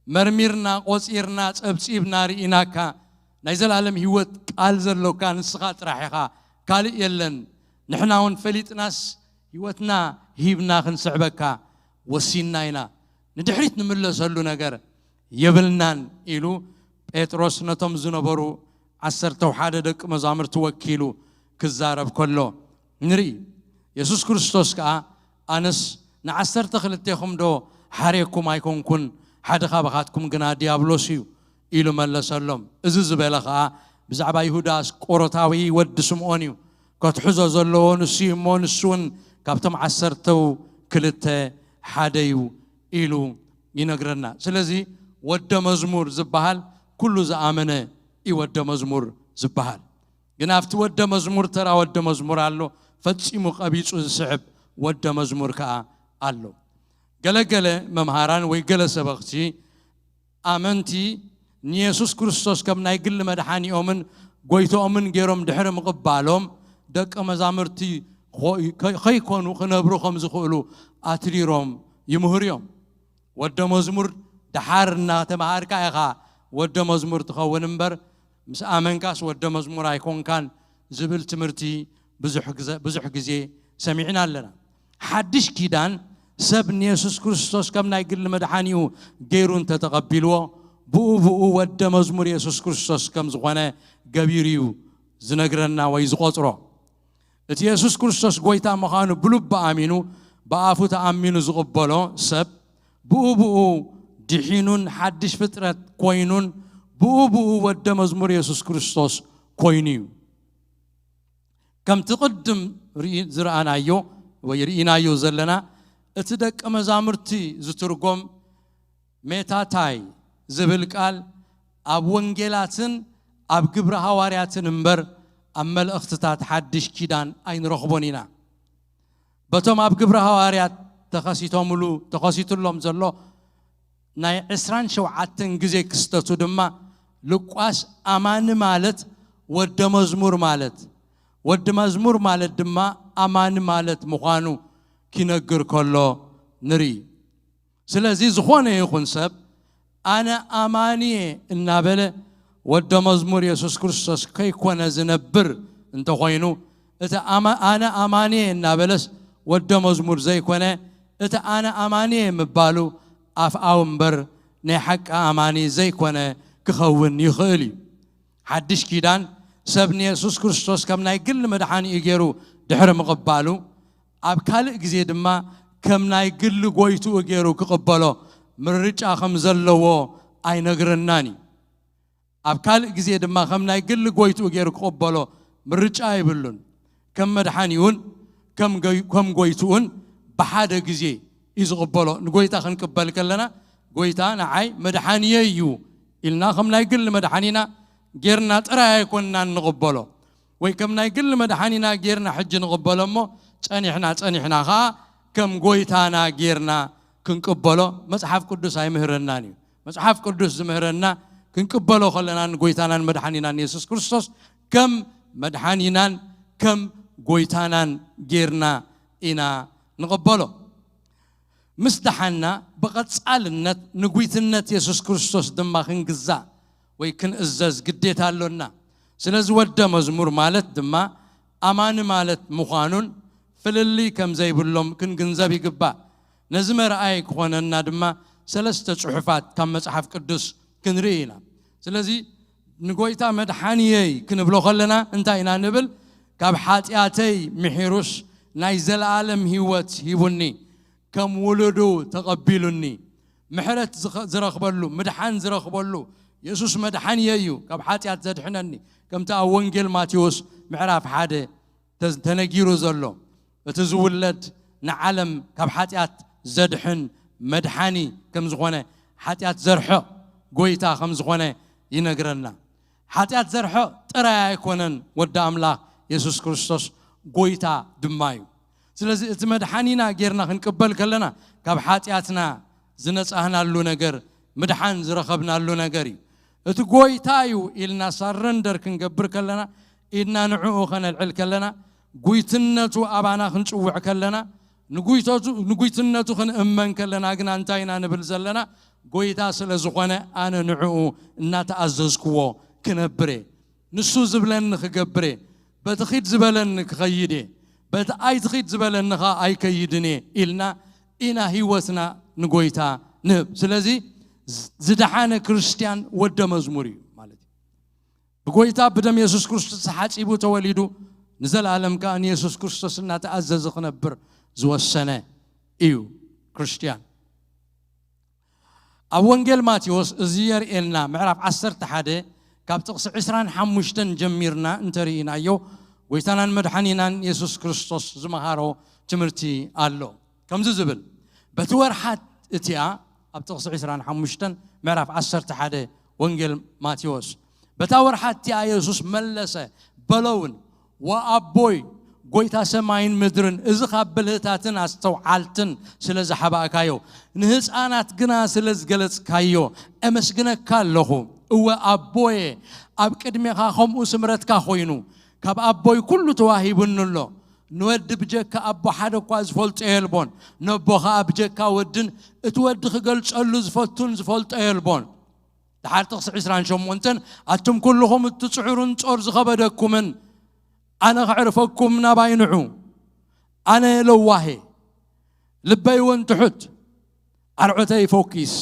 መርሚርና፣ ቆጺርና፣ ጸብጺብና፣ ርኢናካ፣ ናይ ዘላለም ህይወት ቃል ዘሎካ ንስኻ ጥራሕ ኢኻ፣ ካልእ የለን። ንሕና እውን ፈሊጥናስ ህይወትና ሂብና ክንስዕበካ ወሲንና ኢና። ንድሕሪት ንምለሰሉ ነገር የብልናን ኢሉ ጴጥሮስ ነቶም ዝነበሩ ዓሰርተው ሓደ ደቂ መዛሙርቲ ወኪሉ ክዛረብ ከሎ ንርኢ። የሱስ ክርስቶስ ከኣ፣ ኣነስ ንዓሰርተ ክልቴኹም ዶ ሓሬኩም ኣይኮንኩን? ሓደ ካባኻትኩም ግና ዲያብሎስ እዩ ኢሉ መለሰሎም። እዚ ዝበለ ከኣ ብዛዕባ ይሁዳ ኣስቆሮታዊ ወዲ ስምዖን እዩ። ከትሕዞ ዘለዎ ንሱ እዩ እሞ፣ ንሱ እውን ካብቶም ዓሰርተው ክልተ ሓደ እዩ ኢሉ ይነግረና። ስለዚ ወደ መዝሙር ዝበሃል ኩሉ ዝኣመነ እዩ ወደ መዝሙር ዝበሃል። ግን ኣብቲ ወደ መዝሙር ተራ ወደ መዝሙር ኣሎ፣ ፈጺሙ ቀቢጹ ዝስዕብ ወደ መዝሙር ከኣ ኣሎ። ገለገለ መምሃራን ወይ ገለ ሰበኽቲ ኣመንቲ ንየሱስ ክርስቶስ ከም ናይ ግሊ መድሓኒኦምን ጎይቶኦምን ገይሮም ድሕሪ ምቕባሎም፣ ደቀ መዛሙርቲ ኾ-፣ ከ-፣ ከይኮኑ ክነብሩ ከም ዝኽእሉ ኣትሪሮም ይምህሩ እዮም። ወደ መዝሙር ደሓር እናተምሃርካ ኢኻ ወደ መዝሙር ትኸውን እምበር፣ ምስ ኣመንካስ ወደ መዝሙር ኣይኮንካን ዝብል ትምህርቲ ብዙሕ ግዘ-፣ ብዙሕ ግዜ ሰሚዕና ኣለና። ሓድሽ ኪዳን ሰብ ንየሱስ ክርስቶስ ከም ናይ ግሊ መድሓኒኡ ገይሩ እንተተቐቢልዎ፣ ብኡ ብኡ ወደ መዝሙር የሱስ ክርስቶስ ከም ዝኾነ ገቢሩ እዩ ዝነግረና ወይ ዝቖጽሮ። እቲ የሱስ ክርስቶስ ጎይታ ምዃኑ ብልቡ ኣሚኑ፣ ብኣፉ ተኣሚኑ ዝቕበሎ ሰብ፣ ብኡ ብኡ ድሒኑን ሓድሽ ፍጥረት ኮይኑን፣ ብኡ ብኡ ወደ መዝሙር የሱስ ክርስቶስ ኮይኑ እዩ። ከምቲ ቅድም ርኢ-፣ ዝረኣናዮ ወይ ርኢናዮ ዘለና፣ እቲ ደቀ መዛሙርቲ ዝትርጎም ሜታታይ ዝብል ቃል ኣብ ወንጌላትን ኣብ ግብረ ሃዋርያትን እምበር፣ ኣብ መልእኽትታት ሓድሽ ኪዳን ኣይንረኽቦን ኢና። በቶም ኣብ ግብረ ሃዋርያት ተኸሲቶምሉ-፣ ተኸሲቱሎም ዘሎ ናይ ዕስራን ሸውዓተን ግዜ ክስተቱ ድማ፣ ሉቃስ ኣማኒ ማለት ወደ መዝሙር ማለት፣ ወዲ መዝሙር ማለት ድማ ኣማኒ ማለት ምዃኑ ኪነግር ከሎ ንርኢ። ስለዚ ዝኾነ ይኹን ሰብ፣ "ኣነ ኣማኒ እየ" እናበለ ወደ መዝሙር የሱስ ክርስቶስ ከይኮነ ዝነብር እንተኾይኑ፣ እቲ ኣማ-፣ "ኣነ ኣማኒ እየ" እናበለስ ወደ መዝሙር ዘይኮነ፣ እቲ "ኣነ ኣማኒ እየ" ምባሉ ኣፍኣዊ እምበር ናይ ሓቂ ኣማኒ ዘይኮነ ክኸውን ይኽእል እዩ። ሓድሽ ኪዳን ሰብ ንየሱስ ክርስቶስ ከም ናይ ግሊ መድሓኒኡ ገይሩ ድሕሪ ምቕባሉ፣ ኣብ ካልእ ግዜ ድማ ከም ናይ ግሊ ጎይትኡ ገይሩ ክቕበሎ ምርጫ ከም ዘለዎ ኣይነግረናን እዩ። ኣብ ካልእ ግዜ ድማ ከም ናይ ግሊ ጎይትኡ ገይሩ ክቕበሎ ምርጫ የብሉን። ከም መድሓኒኡን ከም ገይ-፣ ከም ጎይትኡን ብሓደ ግዜ እዩ ዝቕበሎ። ንጎይታ ክንቅበል ከለና፣ "ጎይታ ንዓይ መድሓኒየይ እዩ" ኢልና ከም ናይ ግሊ መድሓኒና ጌርና ጥራይ ኣይኮንናን ንቕበሎ፣ ወይ ከም ናይ ግሊ መድሓኒና ጌርና ሕጂ ንቕበሎ እሞ፣ ጸኒሕና ጸኒሕና ኸኣ ከም ጎይታና ጌርና ክንቅበሎ መጽሓፍ ቅዱስ ኣይምህረናን እዩ። መጽሓፍ ቅዱስ ዝምህረና፣ ክንቅበሎ ከለና ንጎይታናን መድሓኒናን የሱስ ክርስቶስ ከም መድሓኒናን ከም ጎይታናን ጌርና ኢና ንቕበሎ። ምስ ደሓና፣ ብቐጻልነት ንጉይትነት የሱስ ክርስቶስ ድማ ክንግዛእ ወይ ክንእዘዝ ግዴታ ኣሎና። ስለዚ ወደ መዝሙር ማለት ድማ ኣማኒ ማለት ምዃኑን ፍልልይ ከም ዘይብሎም ክንግንዘብ ይግባእ። ነዚ መርኣይ ክኾነና ድማ ሰለስተ ጽሑፋት ካብ መጽሓፍ ቅዱስ ክንርኢ ኢና። ስለዚ ንጎይታ መድሓንየይ ክንብሎ ከለና እንታይ ኢና ንብል? ካብ ሓጢኣተይ ምሒሩስ ናይ ዘለኣለም ህይወት ሂቡኒ፣ ከም ውሉዱ ተቐቢሉኒ፣ ምሕረት ዝኸ-፣ ዝረኽበሉ፣ ምድሓን ዝረኽበሉ፣ የሱስ መድሓንየይ እዩ፣ ካብ ሓጢኣት ዘድሕነኒ። ከምቲ ኣብ ወንጌል ማቴዎስ ምዕራፍ ሓደ ተ-፣ ተነጊሩ ዘሎ፣ እቲ ዝውለድ ንዓለም ካብ ሓጢኣት ዘድሕን መድሓኒ ከም ዝኾነ፣ ሓጢኣት ዘርሕቕ ጎይታ ከም ዝኾነ ይነግረና። ሓጢኣት ዘርሕቕ ጥራይ ኣይኮነን፣ ወዲ ኣምላኽ የሱስ ክርስቶስ ጎይታ ድማ እዩ። ስለዚ እቲ መድሓኒና ጌርና ክንቅበል ከለና፣ ካብ ሓጢኣትና ዝነጻህናሉ ነገር፣ ምድሓን ዝረኸብናሉ ነገር እዩ። እቲ ጎይታ እዩ ኢልና ሳረንደር ክንገብር ከለና፣ ኢድና ንዕኡ ከነልዕል ከለና፣ ጉይትነቱ ኣባና ክንጽውዕ ከለና፣ ንጉይተቱ-፣ ንጉይትነቱ ክንእመን ከለና ግና እንታይ ኢና ንብል ዘለና? ጎይታ ስለ ዝኾነ ኣነ ንዕኡ እናተኣዘዝክዎ ክነብር እየ። ንሱ ዝብለኒ ክገብር እየ። በቲ ኺድ ዝበለኒ ክኸይድ እየ። በቲ ኣይትኺድ ዝበለኒ ኸኣ ኣይከይድን እየ ኢልና ኢና ህይወትና ንጎይታ ንህብ። ስለዚ ዝ-፣ ዝደሓነ ክርስትያን ወደ መዝሙር እዩ ማለት እዩ። ብጎይታ ብደም የሱስ ክርስቶስ ተሓጺቡ ተወሊዱ፣ ንዘለኣለም ከኣ ንየሱስ ክርስቶስ እናተኣዘዘ ክነብር ዝወሰነ እዩ ክርስትያን። ኣብ ወንጌል ማቴዎስ እዚ የርእየና፣ ምዕራፍ ዓሰርተ ሓደ ካብ ጥቕሲ ዕስራን ሓሙሽተን ጀሚርና እንተርኢናዮ፣ ጎይታናን መድሓኒናን የሱስ ክርስቶስ ዝመሃሮ ትምህርቲ ኣሎ። ከምዚ ዝብል፣ በቲ ወርሓት እቲኣ፣ ኣብ ጥቕሲ ዕስራን ሓሙሽተን ምዕራፍ ዓሰርተ ሓደ ወንጌል ማቴዎስ፣ በታ ወርሓት እቲኣ የሱስ መለሰ፣ በሎውን፣ ወኣቦይ፣ ጎይታ ሰማይን ምድርን፣ እዚ ካብ ብልህታትን ኣስተውዓልትን ስለ ዝሓባእካዮ፣ ንህፃናት ግና ስለ ዝገለጽካዮ፣ እመስግነካ ኣለኹ። እወ ኣቦየ፣ ኣብ ቅድሜኻ ከምኡ ስምረትካ ኮይኑ፣ ካብ ኣቦይ ኩሉ ተዋሂቡኒ ኣሎ። ንወዲ ብጀካ ኣቦ ሓደ እኳ ዝፈልጦ የልቦን፣ ነቦ ኸኣ ብጀካ ወድን እቲ ወዲ ክገልጸሉ ዝፈቱን ዝፈልጦ የልቦን። ድሓር ጥቕሲ ዕስራን ሸሞንተን፣ ኣቱም ኩልኹም እትጽዕሩን ጾር ዝኸበደኩምን፣ ኣነ ከዕርፈኩም ናባይ ንዑ። ኣነ ለዋሄ፣ ልበይ እውን ትሑት፣ ኣርዑተይ ፈኪስ፣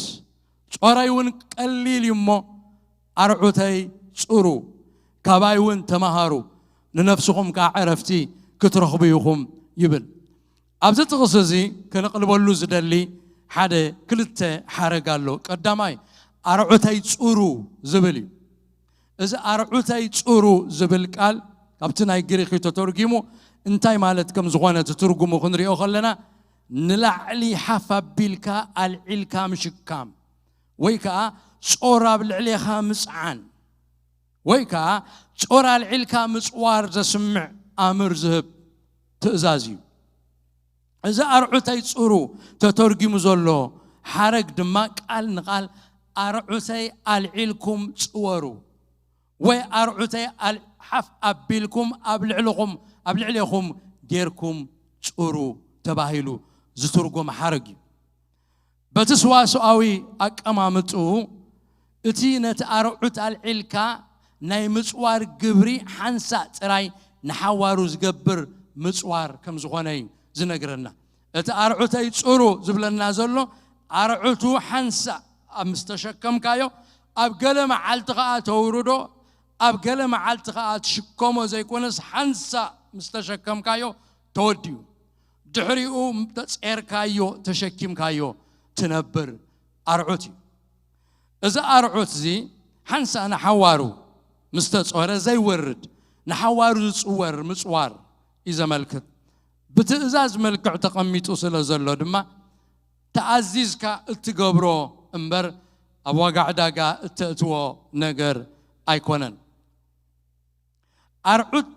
ጾረይ እውን ቀሊል እዩ እሞ፣ ኣርዑተይ ጽሩ፣ ካባይ እውን ተማሃሩ፣ ንነፍስኹም ከኣ ዕረፍቲ ክትረኽቡ ኢኹም ይብል። ኣብዚ ጥቕሲ እዚ ከነቕልበሉ ዝደሊ ሓደ ክልተ ሓረግ ኣሎ። ቀዳማይ፣ ኣርዑተይ ጽሩ ዝብል እዩ። እዚ ኣርዑተይ ጽሩ ዝብል ቃል ካብቲ ናይ ግሪኽ እዩ ተተርጊሙ። እንታይ ማለት ከም ዝኾነ እቲ ትርጉሙ ክንሪኦ ከለና፣ ንላዕሊ ሓፍ ኣቢልካ ኣልዒልካ ምሽካም፣ ወይ ከኣ ጾር ኣብ ልዕሌኻ ምጽዓን፣ ወይ ከኣ ጾር ኣልዒልካ ምጽዋር ዘስምዕ ኣምር ዝህብ ትእዛዝ እዩ። እዚ ኣርዑተይ ጽሩ ተተርጊሙ ዘሎ ሓረግ ድማ ቃል ንቃል ኣርዑተይ ኣልዒልኩም ጽወሩ ወይ ኣርዑተይ ኣል-፣ ሓፍ ኣቢልኩም ኣብ ልዕልኹም፣ ኣብ ልዕሌኹም ጌርኩም ጽሩ ተባሂሉ ዝትርጎም ሓረግ እዩ። በቲ ሰዋስዋዊ ኣቀማምጥኡ፣ እቲ ነቲ ኣርዑት ኣልዒልካ ናይ ምጽዋር ግብሪ ሓንሳእ ጥራይ ንሓዋሩ ዝገብር ምጽዋር ከም ዝኾነ እዩ ዝነግረና። እቲ ኣርዑተይ ጽሩ ዝብለና ዘሎ፣ ኣርዑቱ ሓንሳእ ኣብ ምስ ተሸከምካዮ፣ ኣብ ገለ መዓልቲ ኸኣ ተውርዶ፣ ኣብ ገለ መዓልቲ ኸኣ ትሽከሞ ዘይኮነስ፣ ሓንሳእ ምስ ተሸከምካዮ ተወዲኡ። ድሕሪኡ ተጼርካዮ፣ ተሸኪምካዮ ትነብር ኣርዑት እዩ። እዚ ኣርዑት እዚ ሓንሳእ ንሓዋሩ ምስ ተጾረ ዘይወርድ፣ ንሓዋሩ ዝጽወር ምጽዋር እዩ ዘመልክት። ብትእዛዝ መልክዕ ተቐሚጡ ስለ ዘሎ ድማ፣ ተኣዚዝካ እትገብሮ እምበር፣ ኣብ ዋጋ ዕዳጋ እተእትዎ ነገር ኣይኮነን። ኣርዑት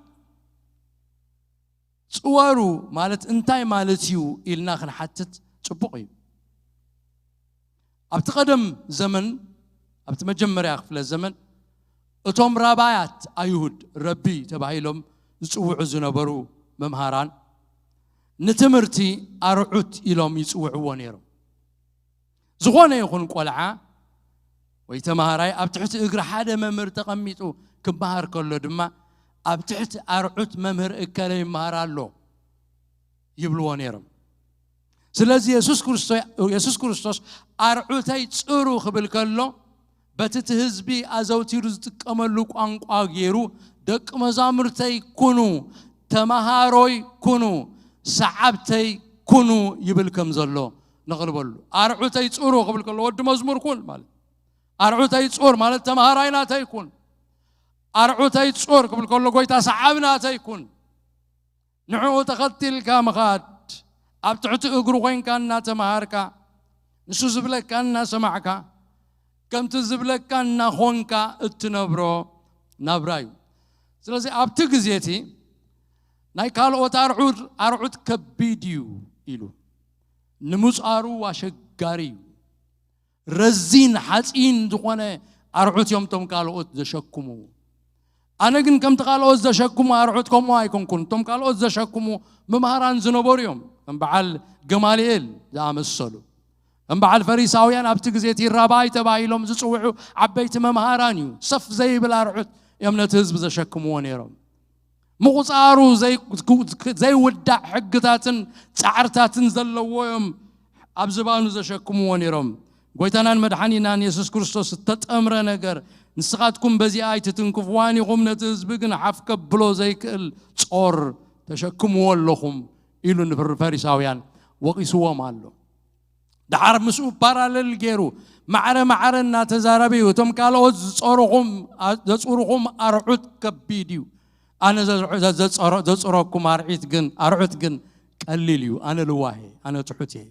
ጽወሩ ማለት እንታይ ማለት እዩ ኢልና ክንሓትት ጽቡቕ እዩ። ኣብቲ ቀደም ዘመን፣ ኣብቲ መጀመርያ ክፍለ ዘመን፣ እቶም ራባያት ኣይሁድ፣ ረቢ ተባሂሎም ዝጽውዑ ዝነበሩ መምሃራን፣ ንትምህርቲ ኣርዑት ኢሎም ይጽውዕዎ ነይሮም። ዝኾነ ይኹን ቆልዓ ወይ ተማሃራይ ኣብ ትሕቲ እግሪ ሓደ መምህር ተቐሚጡ ክመሃር ከሎ ድማ፣ ኣብ ትሕቲ ኣርዑት መምህር እከለ ይመሃር ኣሎ ይብልዎ ነይሮም። ስለዚ የሱስ ክርስቶ-፣ የሱስ ክርስቶስ ኣርዑተይ ጽሩ ክብል ከሎ፣ በቲ እቲ ህዝቢ ኣዘውቲሩ ዝጥቀመሉ ቋንቋ ገይሩ፣ "ደቂ መዛሙርተይ ኩኑ፣ ተማሃሮይ ኩኑ፣ ሰዓብተይ ኩኑ" ይብል ከም ዘሎ ነቕልበሉ። ኣርዑተይ ጽሩ ክብል ከሎ፣ ወዲ መዝሙር ኩን ማለት። ኣርዑተይ ጹር ማለት ተማሃራይ ናተይ ኩን። ኣርዑተይ ጹር ክብል ከሎ፣ ጎይታ ሰዓብ ናተይ ኩን። ንዕኡ ተኸቲልካ ምኻድ፣ ኣብ ትሕቲ እግሩ ኮይንካ እናተማሃርካ፣ ንሱ ዝብለካ እናሰማዕካ፣ ከምቲ ዝብለካ እናኾንካ እትነብሮ ናብራ እዩ። ስለዚ ኣብቲ ግዜ እቲ ናይ ካልኦት ኣርዑት፣ ኣርዑት ከቢድ እዩ ኢሉ፣ ንምጻሩ ኣሸጋሪ እዩ። ረዚን ሓጺን ዝኾነ ኣርዑት እዮም እቶም ካልኦት ዘሸክሙ። ኣነ ግን ከምቲ ካልኦት ዘሸክሙ ኣርዑት ከምኡ ኣይኮንኩን። እቶም ካልኦት ዘሸክሙ መምሃራን ዝነበሩ እዮም። ከም በዓል ገማልኤል ዝኣመሰሉ፣ ከም በዓል ፈሪሳውያን፣ ኣብቲ ግዜ እቲ ራባይ ተባሂሎም ዝጽውዑ ዓበይቲ መምሃራን እዩ። ሰፍ ዘይብል ኣርዑት እዮም ነቲ ህዝቢ ዘሸክምዎ ነይሮም። ምቑጻሩ ዘይ-፣ ዘይውዳእ ሕግታትን ጻዕርታትን ዘለዎ እዮም ኣብ ዝባኑ ዘሸክምዎ ነይሮም። ጎይታናን መድሓኒናን የሱስ ክርስቶስ እተጠምረ ነገር፣ "ንስኻትኩም በዚኣ ኣይትትንክፍዋን ኢኹም፣ ነቲ ህዝቢ ግን ሓፍ ከብሎ ዘይክእል ጾር ተሸክምዎ ኣለኹም" ኢሉ ንፈሪሳውያን ወቒስዎም ኣሎ። ደሓር ምስኡ ፓራለል ገይሩ፣ ማዕረ ማዕረ እናተዛረበ እዩ፣ "እቶም ካልኦት ዝጾርኹም፣ ዘጹርኹም ኣርዑት ከቢድ እዩ። ኣነ ዘ-፣ ዘ-፣ ዘጾረ-፣ ዘጹረኩም ኣርዒት ግን፣ ኣርዑት ግን ቀሊል እዩ። ኣነ ልዋህ እየ፣ ኣነ ትሑት እየ።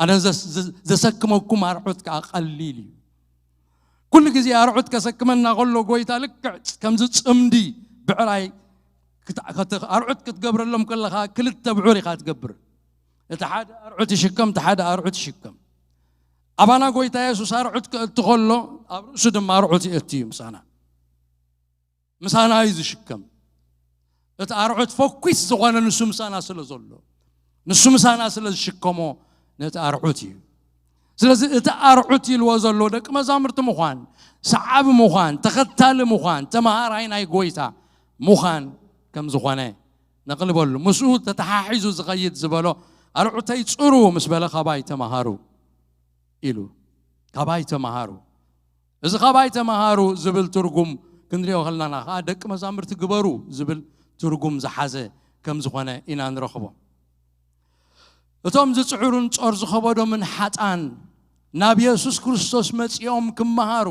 ኣነ ዘስ-፣ ዘ-፣ ዘሰክመኩም ኣርዑት ከኣ ቀሊል እዩ።" ኩሉ ግዜ ኣርዑት ከሰክመና ከሎ ጎይታ ልክዕ ከምዚ ጽምዲ ብዕራይ ክት-፣ ከት-፣ ኣርዑት ክትገብረሎም ከለኻ ክልተ ብዑር ኢኻ ትገብር። እቲ ሓደ ኣርዑት ይሽከም፣ እቲ ሓደ ኣርዑት ይሽከም። ኣባና ጎይታ የሱስ ኣርዑት ከእቱ ከሎ፣ ኣብ ርእሱ ድማ ኣርዑት የእቱ እዩ ምሳና። ምሳና እዩ ዝሽከም። እቲ ኣርዑት ፈኲስ ዝኾነ ንሱ ምሳና ስለ ዘሎ፣ ንሱ ምሳና ስለ ዝሽከሞ ነቲ ኣርዑት እዩ። ስለዚ እቲ ኣርዑት ኢልዎ ዘሎ ደቂ መዛሙርቲ ምዃን፣ ሰዓቢ ምዃን፣ ተኸታሊ ምዃን፣ ተመሃራይ ናይ ጎይታ ምዃን ከም ዝኾነ ነቕልበሉ። ምስኡ ተተሓሒዙ ዝኸይድ ዝበሎ፣ "ኣርዑተይ ጽሩ" ምስ በለ፣ "ካባይ ተመሃሩ" ኢሉ። "ካባይ ተመሃሩ።" እዚ "ካባይ ተመሃሩ" ዝብል ትርጉም ክንሪኦ ከለና ከኣ፣ ደቂ መዛሙርቲ ግበሩ ዝብል ትርጉም ዝሓዘ ከም ዝኾነ ኢና ንረኽቦ። እቶም ዝጽዕሩን ጾር ዝኸበዶምን ሓጣን ናብ የሱስ ክርስቶስ መጺኦም ክመሃሩ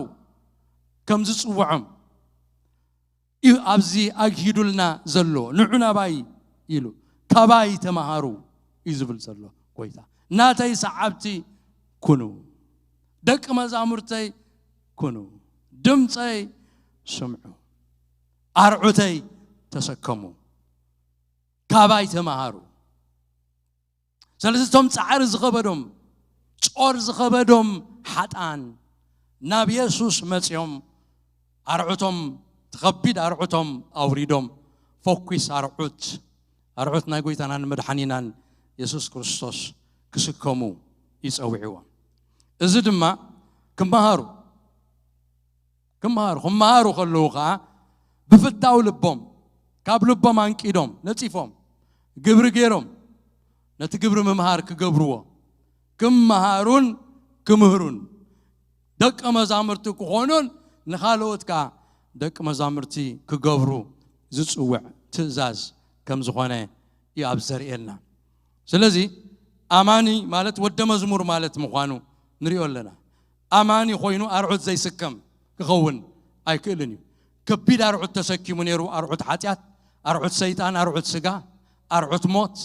ከም ዝጽውዖም እዩ ኣብዚ ኣግሂዱልና ዘሎ። "ንዑ ናባይ" ኢሉ፣ "ካባይ ተመሃሩ" እዩ ዝብል ዘሎ ጎይታ። "ናተይ ሰዓብቲ ኩኑ፣ ደቂ መዛሙርተይ ኩኑ፣ ድምፀይ ስምዑ፣ ኣርዑተይ ተሰከሙ፣ ካባይ ተመሃሩ።" ስለዚ እቶም ጻዕሪ ዝኸበዶም፣ ጾር ዝኸበዶም ሓጣን ናብ የሱስ መጺኦም፣ ኣርዑቶም፣ እቲ ከቢድ ኣርዑቶም ኣውሪዶም፣ ፈኲስ ኣርዑት፣ ኣርዑት ናይ ጎይታናን መድሓኒናን የሱስ ክርስቶስ ክስከሙ ይጸውዕዎም። እዚ ድማ ክመሃሩ፣ ክመሃሩ፣ ክመሃሩ ከለዉ ኸኣ ብፍታው ልቦም፣ ካብ ልቦም ኣንቂዶም፣ ነጺፎም፣ ግብሪ ገይሮም፣ ነቲ ግብሪ ምምሃር ክገብርዎ፣ ክመሃሩን ክምህሩን፣ ደቀ መዛሙርቲ ክኾኑን ንኻልኦት ከኣ ደቂ መዛሙርቲ ክገብሩ ዝጽውዕ ትእዛዝ ከም ዝኾነ እዩ ኣብ ዘርእየና። ስለዚ ኣማኒ ማለት ወደ መዝሙር ማለት ምዃኑ ንሪኦ ኣለና። ኣማኒ ኮይኑ ኣርዑት ዘይስከም ክኸውን ኣይክእልን እዩ። ከቢድ ኣርዑት ተሰኪሙ ነይሩ፣ ኣርዑት ሓጢኣት፣ ኣርዑት ሰይጣን፣ ኣርዑት ስጋ፣ ኣርዑት ሞት፣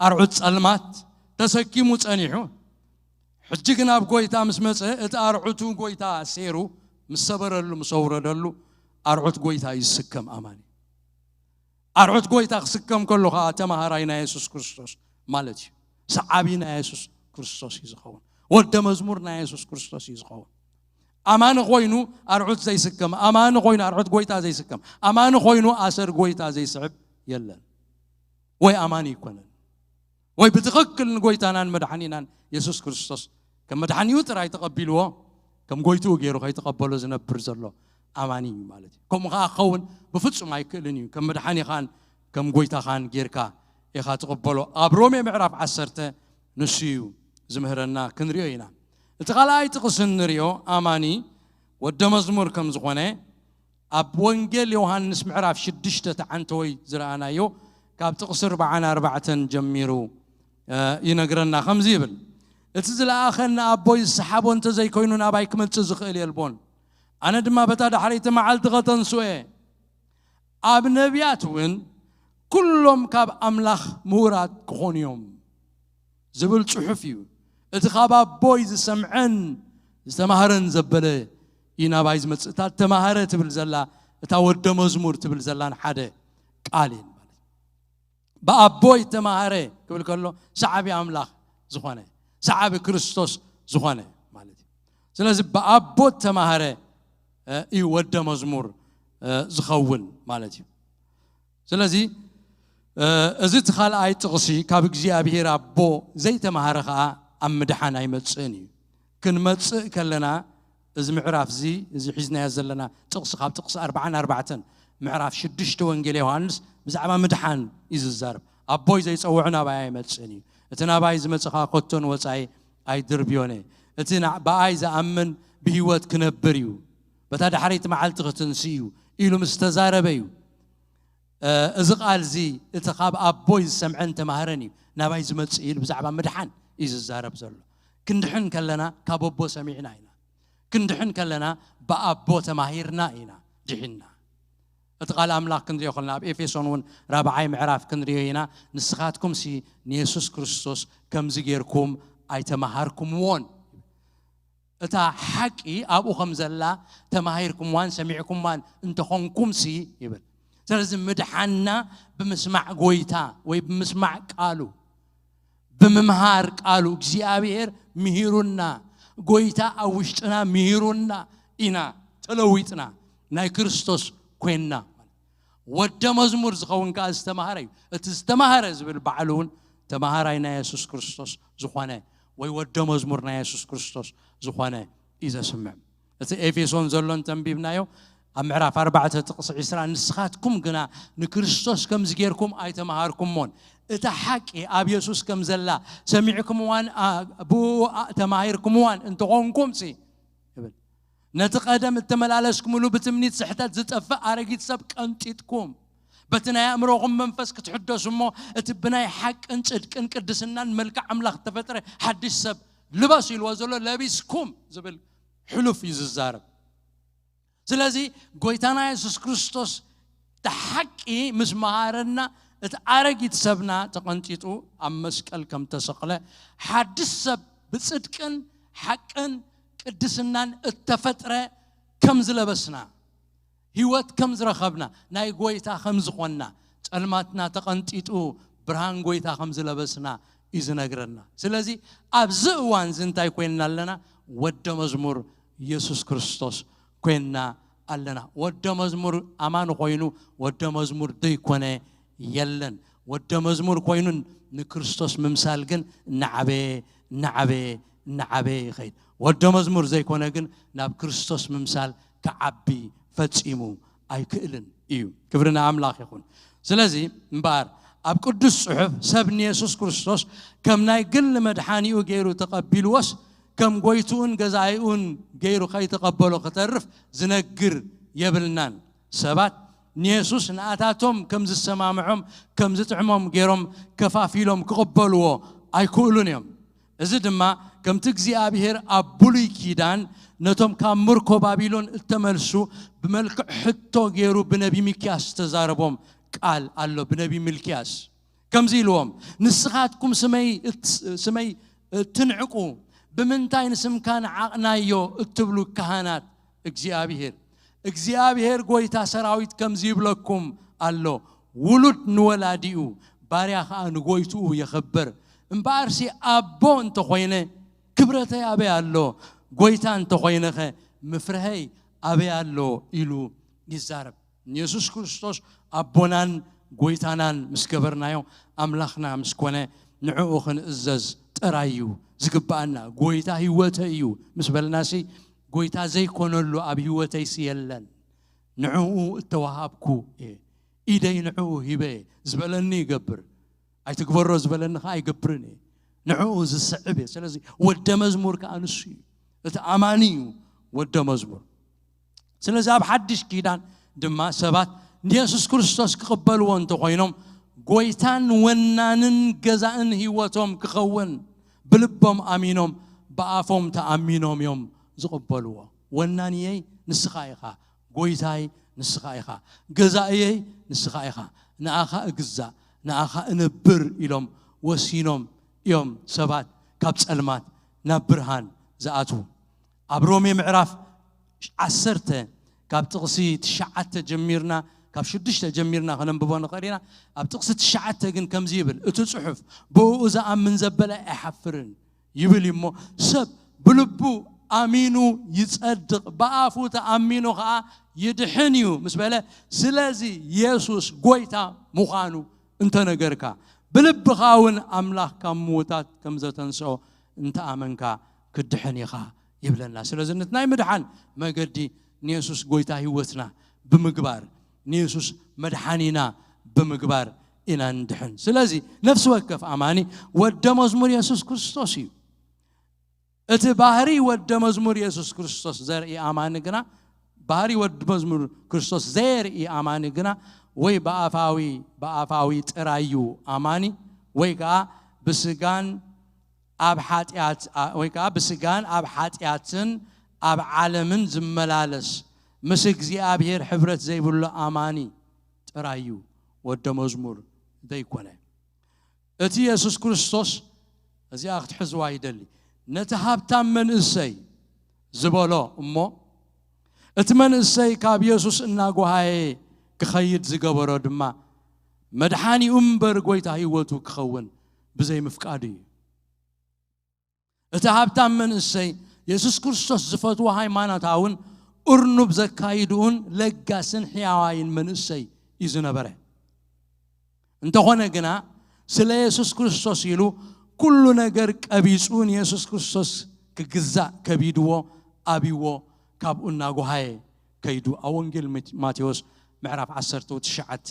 ኣርዑት ጸልማት ተሰኪሙ ጸኒሑ፣ ሕጂ ግን ኣብ ጎይታ ምስ መጸ፣ እቲ ኣርዑቱ ጎይታ ሴሩ ምስ ሰበረሉ፣ ምስ ኣውረደሉ፣ ኣርዑት ጎይታ ይስከም ኣማኒ። ኣርዑት ጎይታ ክስከም ከሎ ኸዓ ተማሃራይ ናይ የሱስ ክርስቶስ ማለት እዩ። ሰዓቢ ናይ የሱስ ክርስቶስ እዩ ዝኸውን። ወደ መዝሙር ናይ የሱስ ክርስቶስ እዩ ዝኸውን። ኣማኒ ኮይኑ ኣርዑት ዘይስከም፣ ኣማኒ ኮይኑ ኣርዑት ጎይታ ዘይስከም፣ ኣማኒ ኮይኑ ኣሰር ጎይታ ዘይስዕብ የለን። ወይ ኣማኒ ይኮነን። ወይ ብትኽክል ንጎይታናን መድሓኒናን የሱስ ክርስቶስ ከም መድሓኒኡ ጥራይ ተቐቢልዎ፣ ከም ጎይትኡ ገይሩ ከይተቐበሎ ዝነብር ዘሎ ኣማኒ እዩ ማለት እዩ። ከምኡ ኸዓ ክኸውን ብፍጹም ኣይክእልን እዩ። ከም መድሓኒኻን ከም ጎይታኻን ጌርካ ኢኻ ትቕበሎ። ኣብ ሮሜ ምዕራፍ ዓሰርተ ንሱ እዩ ዝምህረና፣ ክንሪኦ ኢና። እቲ ካልኣይ ጥቕሲ እንሪኦ ኣማኒ ወደ መዝሙር ከም ዝኾነ ኣብ ወንጌል ዮሃንስ ምዕራፍ ሽዱሽተ ተዓንተወይ ዝረኣናዮ ካብ ጥቕሲ ኣርባዓን ኣርባዕተን ጀሚሩ፣ እ፣ ይነግረና። ከምዚ ይብል፣ "እቲ ዝለኣኸኒ ኣቦይ ዝሰሓቦ እንተ ዘይኮይኑ ናባይ ክመጽእ ዝኽእል የልቦን። ኣነ ድማ በታ ዳሕረይቲ መዓልቲ ኸተንስኦ እየ። ኣብ ነቢያት እውን ኩሎም ካብ ኣምላኽ ምሁራት ክኾኑ እዮም" ዝብል ጽሑፍ እዩ። እቲ ካብ ኣቦይ ዝሰምዐን ዝተማህረን ዘበለ እዩ ናባይ ዝመጽእ። እታ ተማሃረ ትብል ዘላ፣ እታ ወደ መዝሙር ትብል ዘላን ሓደ ቃል እየን ማለት እዩ። ብኣቦይ ተማሃረ ክብል ከሎ ሰዓቢ ኣምላኽ ዝኾነ፣ ሰዓቢ ክርስቶስ ዝኾነ ማለት እዩ። ስለዚ ብኣቦ ተማሃረ፣ እ፣ እዩ ወደ መዝሙር፣ እ፣ ዝኸውን ማለት እዩ። ስለዚ፣ እ፣ እዚ እቲ ካልኣይ ጥቕሲ ካብ እግዚኣብሔር ኣቦ ዘይተማሃረ ኸኣ ኣብ ምድሓን ኣይመጽእን እዩ። ክንመጽእ ከለና እዚ ምዕራፍ እዚ፣ እዚ ሒዝናዮ ዘለና ጥቕሲ ካብ ጥቕሲ ኣርባዓን ኣርባዕተን ምዕራፍ ሽዱሽተ ወንጌል ዮሃንስ ብዛዕባ ምድሓን እዩ ዝዛረብ። "ኣቦይ ዘይጸውዖ ናባይ ኣይመጽእን እዩ። እቲ ናባይ ዝመጽእ ኸኣ ከቶ ንወጻኢ ኣይድርብዮን እየ። እቲ ና-፣ ብኣይ ዝኣምን ብህይወት ክነብር እዩ። በታ ዳሕረይቲ መዓልቲ ክትንስእ እዩ" ኢሉ ምስ ተዛረበ እዩ። እ፣ እዚ ቃል እዚ፣ "እቲ ካብ ኣቦይ ዝሰምዐን ተማህረን እዩ ናባይ ዝመጽእ" ኢሉ ብዛዕባ ምድሓን እዩ ዝዛረብ ዘሎ። ክንድሕን ከለና ካብ ኣቦ ሰሚዕና ኢና። ክንድሕን ከለና ብኣቦ ተማሂርና ኢና ድሒንና። እቲ ቃል ኣምላኽ ክንሪኦ ከለና ኣብ ኤፌሶን እውን ራብዓይ ምዕራፍ ክንሪኦ ኢና። "ንስኻትኩምሲ ንየሱስ ክርስቶስ ከምዚ ጌርኩም ኣይተማሃርኩምዎን" እታ ሓቂ ኣብኡ ከም ዘላ ተማሂርኩምዋን ሰሚዕኩምዋን እንተኾንኩምሲ ይብል። ስለዚ ምድሓንና ብምስማዕ ጎይታ ወይ ብምስማዕ ቃሉ፣ ብምምሃር ቃሉ፣ እግዚኣብሔር ምሂሩና፣ ጎይታ ኣብ ውሽጥና ምሂሩና ኢና ተለዊጥና ናይ ክርስቶስ ኮይንና። ወደ መዝሙር ዝኸውን ከኣ ዝተማህረ እዩ። እቲ ዝተማህረ ዝብል ባዕሉ እውን ተማሃራይ ናይ የሱስ ክርስቶስ ዝኾነ ወይ ወደ መዝሙር ናይ የሱስ ክርስቶስ ዝኾነ እዩ ዘስምዕ። እቲ ኤፌሶን ዘሎ እንተንቢብናዮ ኣብ ምዕራፍ ኣርባዕተ ጥቕሲ ዕስራ፣ "ንስኻትኩም ግና ንክርስቶስ ከምዚ ጌርኩም ኣይተማሃርኩሞን፣ እታ ሓቂ ኣብ የሱስ ከም ዘላ ሰሚዕኩምዋን፣ ኣ-፣ ብኡ፣ ኣ-፣ ተማሂርኩምዋን እንተኾንኩምሲ" ይብል። "ነቲ ቀደም እተመላለስኩምሉ ብትምኒት ስሕተት ዝጠፍእ ኣረጊት ሰብ ቀንጢጥኩም፣ በቲ ናይ ኣእምሮኹም መንፈስ ክትሕደሱ እሞ፣ እቲ ብናይ ሓቅን ጽድቅን ቅድስናን መልክዕ ኣምላኽ እተፈጥረ ሓድሽ ሰብ ልበሱ" ኢልዎ ዘሎ ለቢስኩም ዝብል ሕሉፍ እዩ ዝዛረብ። ስለዚ ጎይታና የሱስ ክርስቶስ እቲ ሓቂ ምስ መሃረና፣ እቲ ኣረጊት ሰብና ተቐንጢጡ ኣብ መስቀል ከም ተሰቕለ፣ ሓድሽ ሰብ ብጽድቅን ሓቅን ቅድስናን እተፈጥረ ከም ዝለበስና፣ ህይወት ከም ዝረኸብና፣ ናይ ጎይታ ከም ዝኾንና፣ ጸልማትና ተቐንጢጡ ብርሃን ጎይታ ከም ዝለበስና እዩ ዝነግረና። ስለዚ ኣብዚ እዋን እዚ እንታይ ኮይንና ኣለና? ወደ መዝሙር የሱስ ክርስቶስ ኮይንና ኣለና። ወደ መዝሙር ኣማኒ ኮይኑ ወደ መዝሙር ዘይኮነ የለን። ወደ መዝሙር ኮይኑን ንክርስቶስ ምምሳል ግን እናዓበየ፣ እናዓበየ፣ እናዓበየ ይኸይድ። ወደ መዝሙር ዘይኮነ ግን ናብ ክርስቶስ ምምሳል ክዓቢ ፈጺሙ ኣይክእልን እዩ። ክብሪ ንኣምላኽ ይኹን። ስለዚ እምበኣር ኣብ ቅዱስ ጽሑፍ ሰብ ንየሱስ ክርስቶስ ከም ናይ ግል መድሓኒኡ ገይሩ ተቐቢልዎስ ከም ጎይትኡን ገዛኢኡን ገይሩ ከይተቐበሎ ክተርፍ ዝነግር የብልናን። ሰባት ንየሱስ ንኣታቶም ከም ዝሰማምዖም ከም ዝጥዕሞም ገይሮም ከፋፊሎም ክቕበልዎ ኣይክእሉን እዮም። እዚ ድማ ከምቲ እግዚኣብሔር ኣብ ብሉይ ኪዳን ነቶም ካብ ምርኮ ባቢሎን እተመልሱ ብመልክዕ ሕቶ ገይሩ ብነቢ ሚክያስ ዝተዛረቦም ቃል ኣሎ። ብነቢ ሚልክያስ ከምዚ ኢልዎም፣ "ንስኻትኩም ስመይ እት-፣ ስመይ እትንዕቁ፣ ብምንታይ ንስምካ ንዓቕናዮ እትብሉ ካህናት እግዚኣብሔር፣ እግዚኣብሔር ጐይታ ሰራዊት ከምዚ ይብለኩም ኣሎ፣ ውሉድ ንወላዲኡ፣ ባርያ ኸኣ ንጐይትኡ የኽብር። እምበኣርሲ ኣቦ እንተኾይነ፣ ክብረተይ ኣበይ ኣሎ? ጐይታ እንተኾይነኸ፣ ምፍርሀይ ኣበይ ኣሎ? ኢሉ ይዛረብ። ንየሱስ ክርስቶስ ኣቦናን ጐይታናን ምስ ገበርናዮ፣ ኣምላኽና ምስ ኮነ፣ ንዕኡ ክንእዘዝ ጥራይ እዩ ዝግብኣና። ጐይታ ህይወተይ እዩ ምስ በልናሲ፣ ጐይታ ዘይኮነሉ ኣብ ህይወተይሲ የለን። ንዕኡ እተዋሃብኩ እየ፣ ኢደይ ንዕኡ ሂበ እየ፣ ዝበለኒ ይገብር፣ ኣይትግበሮ ዝበለኒ ኸዓ ኣይገብርን እየ። ንዕኡ ዝስዕብ እየ። ስለዚ ወደ መዝሙር ከኣ ንሱ እዩ። እቲ ኣማኒ እዩ ወደ መዝሙር። ስለዚ ኣብ ሓድሽ ኪዳን ድማ ሰባት ንየሱስ ክርስቶስ ክቕበልዎ እንተኾይኖም፣ ጐይታን ወናንን ገዛእን ህይወቶም ክኸውን ብልቦም ኣሚኖም፣ ብኣፎም ተኣሚኖም እዮም ዝቕበልዎ። ወናንየይ ንስኻ ኢኻ፣ ጐይታይ ንስኻ ኢኻ፣ ገዛእየይ ንስኻ ኢኻ፣ ንኣኻ እግዛእ፣ ንኣኻ እነብር ኢሎም ወሲኖም እዮም ሰባት ካብ ጸልማት ናብ ብርሃን ዝኣትዉ። ኣብ ሮሜ ምዕራፍ ዓሰርተ ካብ ጥቕሲ ትሽዓተ ጀሚርና፣ ካብ ሽዱሽተ ጀሚርና ከነንብቦ ንኽእል ኢና። ኣብ ጥቕሲ ትሽዓተ ግን ከምዚ ይብል፣ እቲ ጽሑፍ፣ "ብእኡ ዝኣምን ዘበለ ኣይሓፍርን" ይብል እዩ እሞ፣ ሰብ ብልቡ ኣሚኑ ይጸድቕ፣ ብኣፉ ተኣሚኑ ኸኣ ይድሕን እዩ ምስ በለ፣ ስለዚ የሱስ ጐይታ ምዃኑ እንተነገርካ፣ ብልብኻ እውን ኣምላኽ ካብ ምዉታት ከም ዘተንስኦ እንተኣመንካ፣ ክትድሕን ኢኻ ይብለና። ስለዚ ነቲ ናይ ምድሓን መገዲ ንየሱስ ጐይታ ህይወትና ብምግባር፣ ንየሱስ መድሓኒና ብምግባር ኢና ንድሕን። ስለዚ ነፍሲ ወከፍ ኣማኒ ወደ መዝሙር የሱስ ክርስቶስ እዩ። እቲ ባህሪ ወደ መዝሙር የሱስ ክርስቶስ ዘርኢ ኣማኒ ግና፣ ባህሪ ወዲ መዝሙር ክርስቶስ ዘየርኢ ኣማኒ ግና፣ ወይ ብኣፋዊ፣ ብኣፋዊ ጥራይ እዩ ኣማኒ፣ ወይ ከኣ ብስጋን ኣብ ሓጢኣት፣ ኣ-፣ ወይ ከኣ ብስጋን ኣብ ሓጢኣትን ኣብ ዓለምን ዝመላለስ፣ ምስ እግዚኣብሔር ሕብረት ዘይብሉ ኣማኒ ጥራይ እዩ ወደ መዝሙር ዘይኮነ። እቲ የሱስ ክርስቶስ፣ እዚኣ ክትሕዝዋ ይደሊ፣ ነቲ ሃብታም መንእሰይ ዝበሎ እሞ፣ እቲ መንእሰይ ካብ የሱስ እናጓሃየ ክኸይድ ዝገበሮ ድማ፣ መድሓኒኡ እምበር ጐይታ ህይወቱ ክኸውን ብዘይምፍቃዱ እዩ። እቲ ሃብታም መንእሰይ፣ የሱስ ክርስቶስ ዝፈትዎ ሃይማኖታውን እርኑብ ዘካይድኡን ለጋስን ሕያዋይን መንእሰይ እዩ ዝነበረ። እንተኾነ ግና፣ ስለ የሱስ ክርስቶስ ኢሉ ኩሉ ነገር ቀቢጹ ንየሱስ ክርስቶስ ክግዛእ ከቢድዎ፣ ኣብይዎ፣ ካብኡ እናጓሃየ ከይዱ። ኣብ ወንጌል ማቴዎስ ምዕራፍ ዓሰርተ ትሽዓተ፣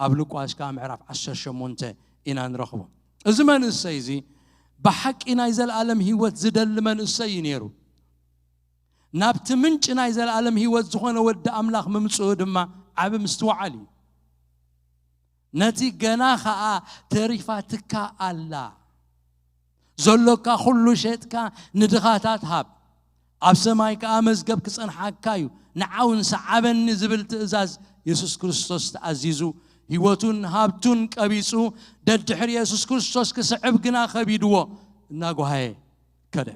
ኣብ ሉቃስ ከኣ ምዕራፍ ዓሰርተ ሸሞንተ ኢና ንረኽቦ። እዚ መንእሰይ እዚ ብሓቂ ናይ ዘለኣለም ህይወት ዝደሊ መንእሰይ እዩ ነይሩ። ናብቲ ምንጪ ናይ ዘለኣለም ህይወት ዝኾነ ወዲ ኣምላኽ ምምጽኡ ድማ ዓቢ ምስትውዓል እዩ። ነቲ ገና ኸኣ ተሪፋትካ ኣላ፣ ዘሎካ ኹሉ ሸጥካ ንድኻታት ሃብ፣ ኣብ ሰማይ ከኣ መዝገብ ክጸንሓካ እዩ፣ ንዓውን ሰዓበኒ ዝብል ትእዛዝ የሱስ ክርስቶስ ተኣዚዙ፣ ህይወቱን ሃብቱን ቀቢጹ፣ ደድሕሪ የሱስ ክርስቶስ ክስዕብ ግና ከቢድዎ እናጓሃየ ከደ።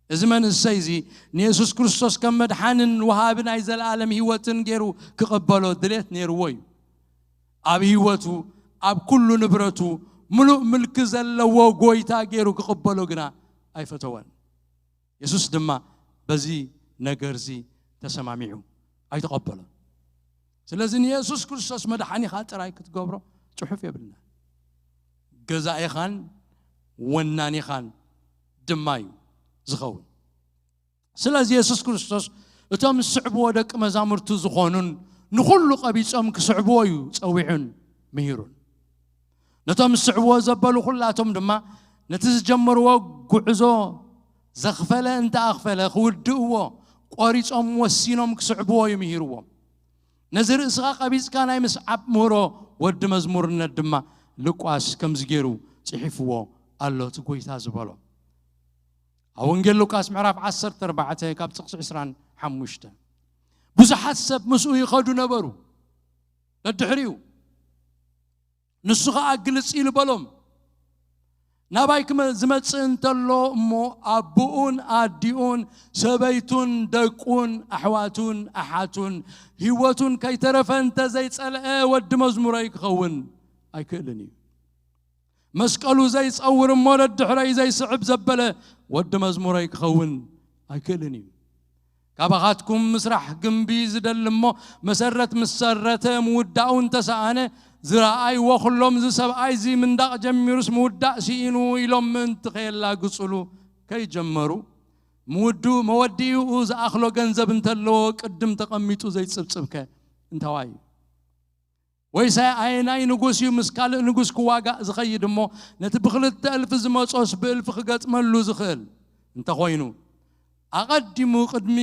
እዚ መንእሰይ እዚ ንየሱስ ክርስቶስ ከም መድሓንን ወሃቢ ናይ ዘለኣለም ህይወትን ገይሩ ክቕበሎ ድሌት ነይርዎ እዩ። ኣብ ህይወቱ፣ ኣብ ኩሉ ንብረቱ፣ ምሉእ ምልኪ ዘለዎ ጐይታ ገይሩ ክቕበሎ ግና ኣይፈተወን። የሱስ ድማ በዚ ነገር እዚ ተሰማሚዑ ኣይተቐበሎን። ስለዚ ንየሱስ ክርስቶስ መድሓኒኻ ጥራይ ክትገብሮ ጽሑፍ የብልና። ገዛኢኻን ወናኒኻን ድማ እዩ ዝኸውን። ስለዚ የሱስ ክርስቶስ እቶም ዝስዕብዎ ደቂ መዛሙርቱ ዝኾኑን ንኹሉ ቀቢጾም ክስዕብዎ እዩ ጸዊዑን ምሂሩን። ነቶም ዝስዕብዎ ዘበሉ ኩላቶም ድማ ነቲ ዝጀመርዎ ጉዕዞ ዘኽፈለ እንተ ኣኽፈለ ክውድእዎ ቆሪጾም ወሲኖም ክስዕብዎ እዩ ምሂርዎም። ነዚ ርእስኻ ቀቢጽካ ናይ ምስዓብ ምህሮ ወዲ መዝሙርነት ድማ ሉቃስ ከምዚ ገይሩ ጽሒፍዎ ኣሎ፣ እቲ ጐይታ ዝበሎ። ኣብ ወንጌል ሉቃስ ምዕራፍ ዓሰርተ ኣርባዕተ ካብ ጥቕሲ ዕስራን ሓሙሽተ፣ ብዙሓት ሰብ ምስኡ ይኸዱ ነበሩ። ደድሕሪኡ ንሱ ኸኣ ግልጽ ኢሉ በሎም፣ ናባይ ክመ- ዝመጽእ እንተሎ እሞ ኣቦኡን ኣዲኡን ሰበይቱን ደቁን ኣሕዋቱን ኣሓቱን ህይወቱን ከይተረፈ እንተ ዘይጸልአ ወዲ መዝሙረይ ክኸውን ኣይክእልን እዩ። መስቀሉ ዘይጸውር እሞ ደድሕረይ ዘይስዕብ ዘበለ ወዲ መዝሙረይ ክኸውን ኣይክእልን እዩ። ካባኻትኩም ምስራሕ ግንቢ ዝደሊ እሞ መሰረት ምስ ሰረተ ምውዳኡ እንተሰኣነ ዝረኣይዎ ኩሎም እዚ ሰብኣይ እዚ ምንዳቕ ጀሚሩስ ምውዳእ ስኢኑ ኢሎም ምእንቲ ከየላግጹሉ ከይጀመሩ ምውዱ መወዲኡ ዝኣኽሎ ገንዘብ እንተለዎ ቅድም ተቐሚጡ ዘይጽብጽብከ እንታዋይ እዩ? ወይስ ኣየናይ ንጉስ እዩ ምስ ካልእ ንጉስ ክዋጋእ ዝኸይድ እሞ ነቲ ብኽልተ እልፊ ዝመጾስ ብእልፊ ክገጥመሉ ዝኽእል እንተኾይኑ ኣቐዲሙ ቅድሚ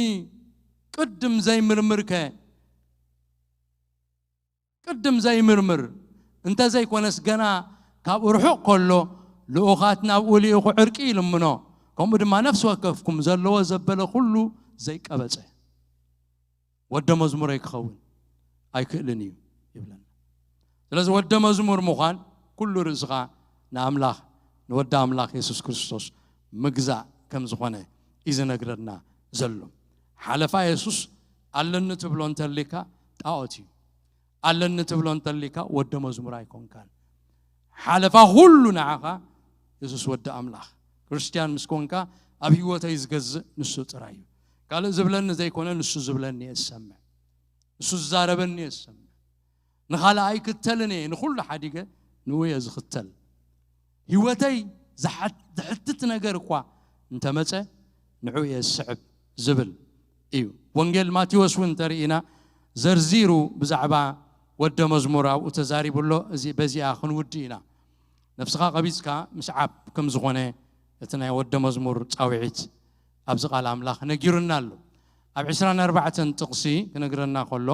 ቅድም ዘይምርምርከ ቅድም ዘይምርምር እንተዘይኮነስ ገና ካብ ርሑቕ ከሎ ልኡኻት ናብኡ ልኢኹ ዕርቂ ይልምኖ፣ ከምኡ ድማ ነፍሲ ወከፍኩም ዘለዎ ዘበለ ኩሉ ዘይቀበጸ ወደ መዝሙረይ ክኸውን ኣይክእልን እዩ ይብለና። ስለዚ ወደ መዝሙር ምዃን ኩሉ ርእስኻ ንኣምላኽ ንወዲ ኣምላኽ የሱስ ክርስቶስ ምግዛእ ከም ዝኾነ እዩ ዝነግረና ዘሎ። ሓለፋ የሱስ ኣለኒ ትብሎ እንተሊካ ጣዖት እዩ። ኣለኒ ትብሎ እንተሊካ ወደ መዝሙር ኣይኮንካን። ሓለፋ ኩሉ ንዓኻ የሱስ ወዲ ኣምላኽ። ክርስትያን ምስ ኮንካ ኣብ ህይወተይ ዝገዝእ ንሱ ጥራይ እዩ። ካልእ ዝብለኒ ዘይኮነ ንሱ ዝብለኒ እየ ዝሰምዕ። ንሱ ዝዛረበኒ እየ ዝሰምዕ። ንኻልእ ኣይክተልን እየ፣ ንኹሉ ሓዲገ ንኡ እየ ዝኽተል። ህይወተይ ዝሓት- ዝሕትት ነገር እኳ እንተመጸ ንዑ እየ ዝስዕብ ዝብል እዩ። ወንጌል ማቴዎስ እውን እንተርኢና ዘርዚሩ ብዛዕባ ወደ መዝሙር ኣብኡ ተዛሪቡ ኣሎ። እዚ በዚኣ ክንውዲ ኢና። ነፍስኻ ቀቢጽካ ምስዓብ ከም ዝኾነ እቲ ናይ ወደ መዝሙር ጻውዒት ኣብዚ ቃል ኣምላኽ ነጊሩና ኣሎ። ኣብ ዕስራን ኣርባዕተን ጥቕሲ ክነግረና ከሎ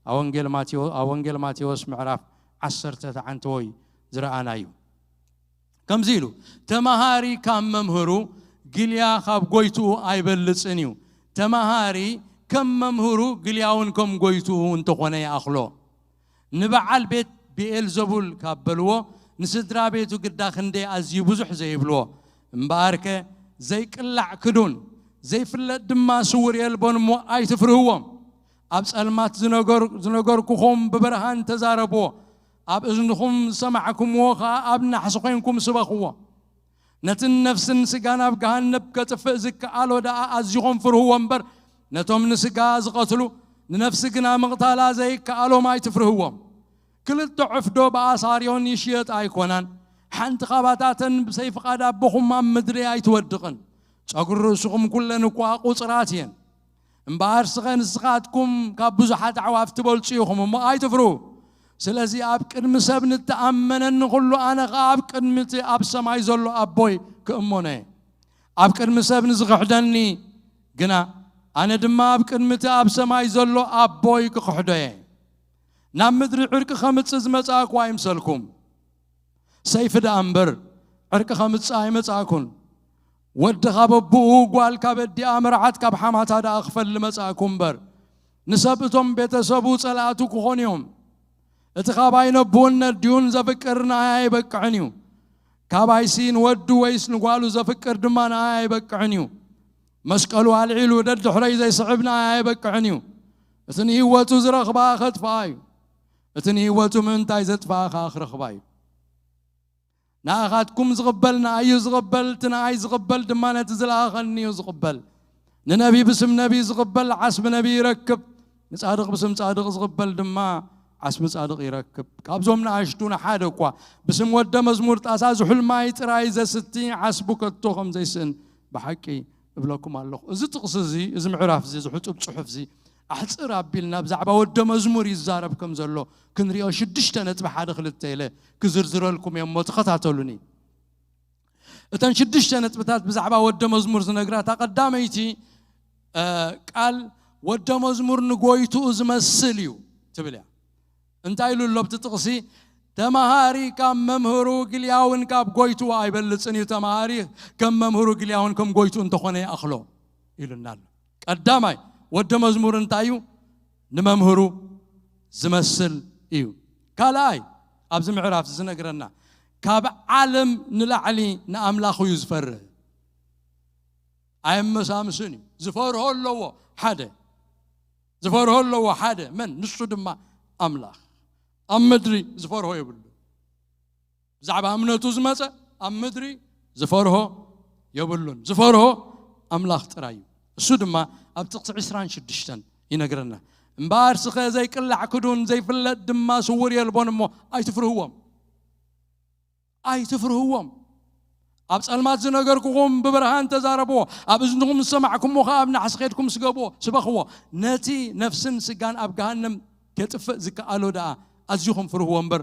ኣብ ወንጌል ማቴዎ- ኣብ ወንጌል ማቴዎስ ምዕራፍ ዓሰርተ ተዓንተዎ እዩ ዝረኣናዩ። ከምዚ ኢሉ፣ ተማሃሪ ካብ መምህሩ ግልያ ካብ ጎይትኡ ኣይበልጽን እዩ። ተማሃሪ ከም መምህሩ ግልያውን ከም ጎይትኡ እንተኾነ ይኣኽሎ። ንበዓል ቤት ብኤልዘቡል ካብ በልዎ ንስድራ ቤቱ ግዳ ክንደይ ኣዝዩ ብዙሕ ዘይብልዎ። እምበኣርከ ዘይቅላዕ ክዱን ዘይፍለጥ ድማ ስውር የልቦን እሞ ኣይትፍርህዎም። ኣብ ጸልማት ዝነገር- ዝነገርኩኹም ብብርሃን ተዛረብዎ፣ ኣብ እዝንኹም ዝሰማዕኩምዎ ኸኣ ኣብ ናሕሲ ኾይንኩም ስበኽዎ። ነትን ነፍስን ስጋን ኣብ ገሃነብ ከጥፍእ ዝከኣሎ ደኣ ኣዚኹም ፍርህዎ እምበር ነቶም ንስጋ ዝቐትሉ ንነፍሲ ግና ምቕታላ ዘይከኣሎም ኣይትፍርህዎም። ክልተ ዕፍዶ ብኣሳርዮን ይሽየጣ ኣይኮናን? ሓንቲ ካብኣታተን ብሰይፍቓድ ኣቦኹም ኣብ ምድሪ ኣይትወድቕን። ጸጉሪ ርእስኹም ኩለን እኳ ቁጽራት እየን። እምበኣር ስኸ ንስኻትኩም ካብ ብዙሓት ኣዕዋፍ ትበልጹ ኢኹም እሞ ኣይትፍርሁ። ስለዚ ኣብ ቅድሚ ሰብ ንተኣመነኒ ኩሉ ኣነ ኸኣ ኣብ ቅድሚ እቲ ኣብ ሰማይ ዘሎ ኣቦይ ክእመኖ እየ። ኣብ ቅድሚ ሰብ ንዝኽሕደኒ ግና ኣነ ድማ ኣብ ቅድሚ እቲ ኣብ ሰማይ ዘሎ ኣቦይ ክኽሕዶ እየ። ናብ ምድሪ ዕርቂ ኸምጽእ ዝመጻእኩ ኣይምሰልኩም። ሰይፊ ደኣ እምበር ዕርቂ ኸምጽእ ኣይመጻእኩን። ወዲ ካብ ኣቦኡ ጓል ካብ ኣዲኣ መርዓት ካብ ሓማታ ደኣ ክፈሊ መጻእኩ እምበር ንሰብ እቶም ቤተሰቡ ጸላእቱ ክኾኑ እዮም። እቲ ኻባይ ነብኡን ነዲኡን ዘፍቅር ንኣይ ኣይበቅዕን እዩ። ካባይሲ ንወዱ ወይስ ንጓሉ ዘፍቅር ድማ ንኣይ ኣይበቅዕን እዩ። መስቀሉ ኣልዒሉ ደድሕረይ ዘይስዕብ ንኣይ ኣይበቅዕን እዩ። እቲ ንህይወቱ ዝረኽባ ኸጥፍኣ እዩ። እቲ ንህይወቱ ምእንታይ ዘጥፍኣ ኸኣ ክረኽባ እዩ። ንኣኻትኩም ዝቕበል ንኣዩ ዝቕበል፣ እቲ ንኣይ ዝቕበል ድማ ነቲ ዝለኣኸኒ እዩ ዝቕበል። ንነቢ ብስም ነቢ ዝቕበል ዓስቢ ነቢ ይረክብ፣ ንጻድቕ ብስም ጻድቕ ዝቕበል ድማ ዓስቢ ጻድቕ ይረክብ። ካብዞም ንኣሽቱ ንሓደ እኳ ብስም ወደ መዝሙር ጣሳ ዝሑል ማይ ጥራይ ዘስቲ ዓስቡ ከቶ ከም ዘይስእን ብሓቂ እብለኩም ኣለኹ። እዚ ጥቕሲ እዚ፣ እዚ ምዕራፍ እዚ፣ እዚ ሕጡብ ጽሑፍ እዚ ኣሕጽር ኣቢልና ብዛዕባ ወደ መዝሙር ይዛረብ ከም ዘሎ ክንሪኦ ሽዱሽተ ነጥቢ ሓደ ክልተ ኢለ ክዝርዝረልኩም እየ እሞ ተኸታተሉኒ። እተን ሽዱሽተ ነጥብታት ብዛዕባ ወደ መዝሙር ዝነግራ እታ ቀዳመይቲ እ፣ ቃል ወደ መዝሙር ንጎይትኡ ዝመስል እዩ ትብል እያ። እንታይ ኢሉ ኣሎ ኣብቲ ጥቕሲ? ተማሃሪ ካብ መምህሩ ግልያውን ካብ ጎይትኡ ኣይበልጽን እዩ። ተማሃሪ ከም መምህሩ ግልያውን ከም ጎይትኡ እንተኾነ ይኣኽሎ ኢሉና ኣሎ። ቀዳማይ ወደ መዝሙር እንታይ እዩ? ንመምህሩ ዝመስል እዩ። ካልኣይ ኣብዚ ምዕራፍ ዝነግረና ካብ ዓለም ንላዕሊ ንኣምላኽ እዩ ዝፈርህ። ኣየመሳምስን እዩ። ዝፈርሆ ኣለዎ ሓደ። ዝፈርሆ ኣለዎ ሓደ። መን? ንሱ ድማ ኣምላኽ። ኣብ ምድሪ ዝፈርሆ የብሉን። ብዛዕባ እምነቱ ዝመጸ ኣብ ምድሪ ዝፈርሆ የብሉን። ዝፈርሆ ኣምላኽ ጥራይ እዩ። እሱ ድማ ኣብ ጥቕሲ ዕስራን ሽዱሽተን ይነግረና። "እምበኣር ስኸ ዘይቅላዕ ክዱን ዘይፍለጥ ድማ ስውር የልቦን እሞ ኣይትፍርህዎም፣ ኣይትፍርህዎም። ኣብ ጸልማት ዝነገርኩኹም ብብርሃን ተዛረብዎ፣ ኣብ እዝንኹም ዝሰማዕኩምዎ ኸኣ ኣብ ናሕሲ ኸድኩም ስገብዎ፣ ስበኽዎ። ነቲ ነፍስን ስጋን ኣብ ገሃነም ኬጥፍእ ዝከኣሎ ደኣ ኣዚኹም ፍርህዎ እምበር፣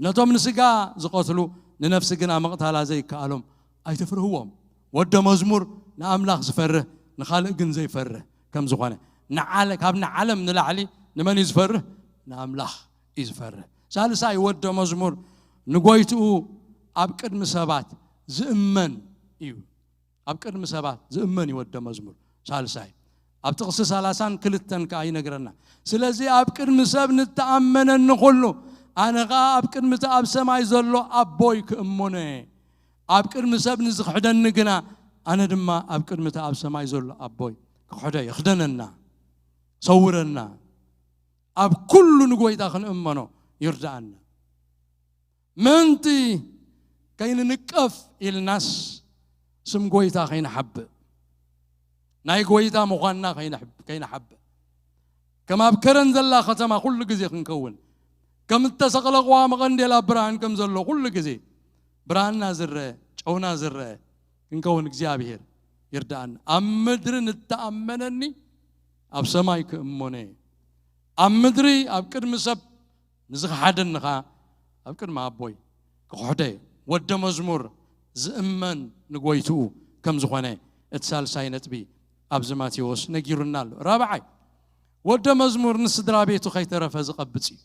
ነቶም ንስጋ ዝቐትሉ ንነፍሲ ግና ምቕታላ ዘይከኣሎም ኣይትፍርህዎም። ወደ መዝሙር ንኣምላኽ ዝፈርህ ንኻልእ ግን ዘይፈርህ ከም ዝኾነ፣ ንዓለ-፣ ካብ ንዓለም ንላዕሊ ንመን እዩ ዝፈርህ? ንኣምላኽ እዩ ዝፈርህ። ሳልሳይ፣ ወደ መዝሙር ንጎይትኡ ኣብ ቅድሚ ሰባት ዝእመን እዩ። ኣብ ቅድሚ ሰባት ዝእመን እዩ ወደ መዝሙር። ሳልሳይ፣ ኣብ ጥቕሲ ሰላሳን ክልተን ከኣ ይነግረና። "ስለዚ ኣብ ቅድሚ ሰብ ንተኣመነኒ ኩሉ፣ ኣነ ኸኣ ኣብ ቅድሚ እቲ ኣብ ሰማይ ዘሎ ኣቦይ ክእመኖ እየ። ኣብ ቅድሚ ሰብ ንዝኽሕደኒ ግና፣ ኣነ ድማ ኣብ ቅድሚ እቲ ኣብ ሰማይ ዘሎ ኣቦይ ክኽሕዶ እየ።" ይኽደነና፣ ሰውረና። ኣብ ኩሉ ንጎይታ ክንእመኖ ይርድኣና። ምእንቲ ከይንንቀፍ ኢልናስ ስም ጎይታ ከይንሓብእ፣ ናይ ጎይታ ምዃንና ከይንሕብ-፣ ከይንሓብእ፣ ከም ኣብ ከረን ዘላ ከተማ ኩሉ ግዜ ክንከውን፣ ከም እተሰቕለ ቅዋም ቀንዴል ኣብ ብርሃን ከም ዘሎ ኩሉ ግዜ ብርሃንና ዝረአ፣ ጨውና ዝረአ ክንከውን እግዚኣብሔር ይርድኣና። "ኣብ ምድሪ ንተኣመነኒ ኣብ ሰማይ ክእመኖ እየ።" ኣብ ምድሪ ኣብ ቅድሚ ሰብ ንዝኸሓደኒ ኸኣ ኣብ ቅድሚ ኣቦይ ክኽሕዶ እየ። ወደ መዝሙር ዝእመን ንጎይትኡ ከም ዝኾነ እቲ ሳልሳይ ነጥቢ ኣብዚ ማቴዎስ ነጊሩና ኣሎ። ራብዓይ፣ ወደ መዝሙር ንስድራ ቤቱ ከይተረፈ ዝቐብጽ እዩ።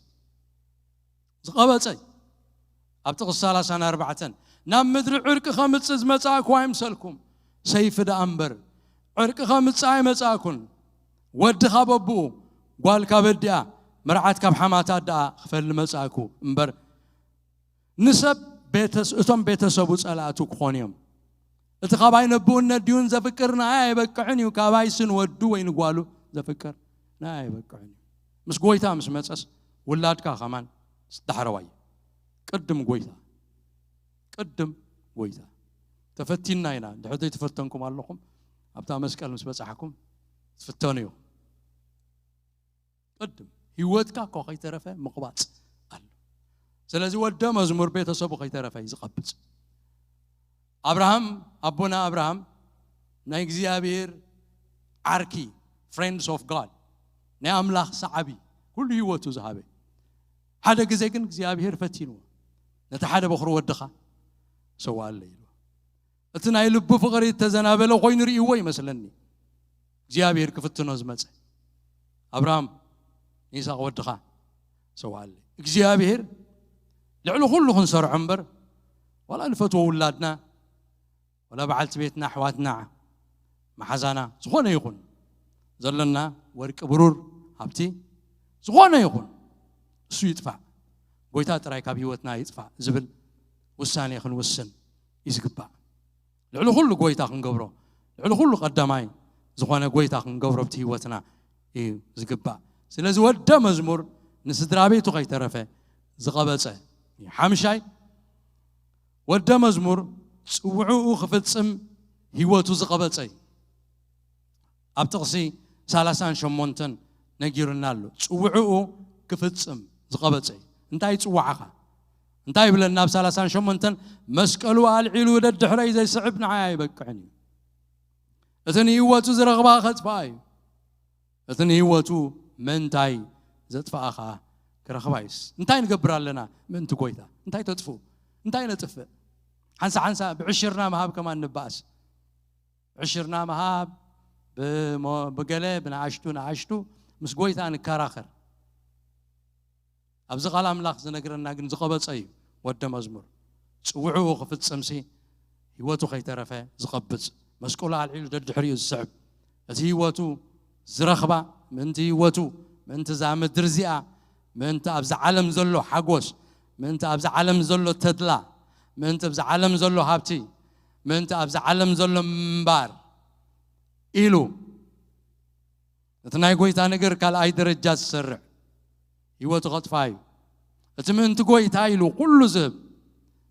ዝቐበጸ እዩ። ኣብ ጥቕሲ ሰላሳን ኣርባዕተን፣ "ናብ ምድሪ ዕርቂ ኸምጽእ ዝመጻእኩ ኣይምሰልኩም፣ ሰይፊ ደኣ እምበር፣ ዕርቂ ኸምጽእ ኣይመጻእኩን። ወዲ ካብ ኣቦኡ፣ ጓል ካብ ኣዲኣ፣ መርዓት ካብ ሓማታ ደኣ ክፈሊ መጻእኩ እምበር፣ ንሰብ ቤተስ-፣ እቶም ቤተሰቡ ጸላእቱ ክኾኑ እዮም። እቲ ካባይ ነብኡን ነዲኡን ዘፍቅር ንኣይ ኣይበቅዕን እዩ፣ ካባይሲ ንወዱ ወይ ንጓሉ ዘፍቅር ንኣይ ኣይበቅዕን እዩ።" ምስ ጎይታ ምስ መጸስ ውላድካ ከማን ዳሕረዋይ። ቅድም ጎይታ፣ ቅድም ጎይታ። ተፈቲንና ኢና። ድሕሪ ዘይተፈተንኩም ኣለኹም፣ ኣብታ መስቀል ምስ በጻሕኩም ትፍተኑ እዩ። ቅድም ህይወትካ እኮ ከይተረፈ ምቕባጽ ኣሎ። ስለዚ ወደ መዝሙር ቤተሰቡ ከይተረፈ እዩ ዝቐብጽ። ኣብርሃም፣ ኣቦና ኣብርሃም ናይ እግዚኣብሔር ዓርኪ፣ friends of God፣ ናይ ኣምላኽ ሰዓቢ፣ ኩሉ ህይወቱ ዝሃበ። ሓደ ግዜ ግን እግዚኣብሔር ፈቲንዎ። "ነቲ ሓደ በኹሪ ወድኻ ሰውኣለይ" ኢልዎ። እቲ ናይ ልቡ ፍቕሪ እተዘናበለ ኮይኑ ርእይዎ ይመስለኒ እግዚኣብሔር ክፍትኖ ዝመጸ። "ኣብርሃም፣ ንይስሐቅ ወድኻ ሰውኣለይ።" እግዚኣብሔር ልዕሊ ኩሉ ክንሰርዖ እምበር፣ ዋላ ንፈትዎ ውላድና፣ ዋላ በዓልቲ ቤትና፣ ኣሕዋትና፣ መሓዛና፣ ዝኾነ ይኹን፣ ዘለና ወርቂ ብሩር፣ ሃብቲ፣ ዝኾነ ይኹን፣ እሱ ይጥፋእ፣ ጎይታ ጥራይ ካብ ህይወትና ይጥፋእ ዝብል ውሳኔ ክንውስን እዩ ዝግባእ። ልዕሊ ኩሉ ጎይታ ክንገብሮ፣ ልዕሊ ኩሉ ቀዳማይ ዝኾነ ጎይታ ክንገብሮ ኣብቲ ህይወትና እዩ ዝግባእ። ስለዚ ወደ መዝሙር ንስድራ ቤቱ ከይተረፈ ዝቐበጸ እዩ። ሓምሻይ፣ ወደ መዝሙር ጽውዕኡ ክፍጽም ህይወቱ ዝቐበጸ እዩ። ኣብ ጥቕሲ ሰላሳን ሸሞንተን ነጊሩና ኣሎ። ጽውዕኡ ክፍጽም ዝቐበጸ እዩ። እንታይ ይጽውዓኻ? እንታይ ይብለና ኣብ ሰላሳን ሸሞንተን? "መስቀሉ ኣልዒሉ ደድሕረይ ዘይስዕብ ንዓይ ኣይበቅዕን እዩ። እቲ ንህይወቱ ዝረኽባ ከጥፍኣ እዩ። እቲ ንህይወቱ ምእንታይ ዘጥፍኣ ኸኣ ክረኽባ እዩስ?" እንታይ ንገብር ኣለና ምእንቲ ጎይታ? እንታይ ተጥፍኡ? እንታይ ነጥፍእ? ሓንሳ ሓንሳ ብዕሽርና ምሃብ ከማን ንበኣስ። ዕሽርና ምሃብ፣ ብሞ-፣ ብገለ ብንኣሽቱ ንኣሽቱ ምስ ጎይታ ንከራኸር። ኣብዚ ቃል ኣምላኽ ዝነግረና ግን ዝቐበጸ እዩ ወደ መዝሙር። ጽውዕኡ ክፍጽምሲ ህይወቱ ከይተረፈ ዝቐብጽ፣ መስቀሉ ኣልዒሉ ደድሕሪኡ ዝስዕብ፣ እቲ ህይወቱ ዝረኽባ ምእንቲ ህይወቱ፣ ምእንቲ እዛ ምድሪ እዚኣ፣ ምእንቲ ኣብዚ ዓለም ዘሎ ሓጎስ፣ ምእንቲ ኣብዚ ዓለም ዘሎ ተድላ፣ ምእንቲ ኣብዚ ዓለም ዘሎ ሃብቲ፣ ምእንቲ ኣብዚ ዓለም ዘሎ ምንባር ኢሉ እቲ ናይ ጎይታ ነገር ካልኣይ ደረጃ ዝሰርዕ ህይወቱ ከጥፋ እዩ። እቲ ምእንቲ ጎይታ ኢሉ ኩሉ ዝህብ፣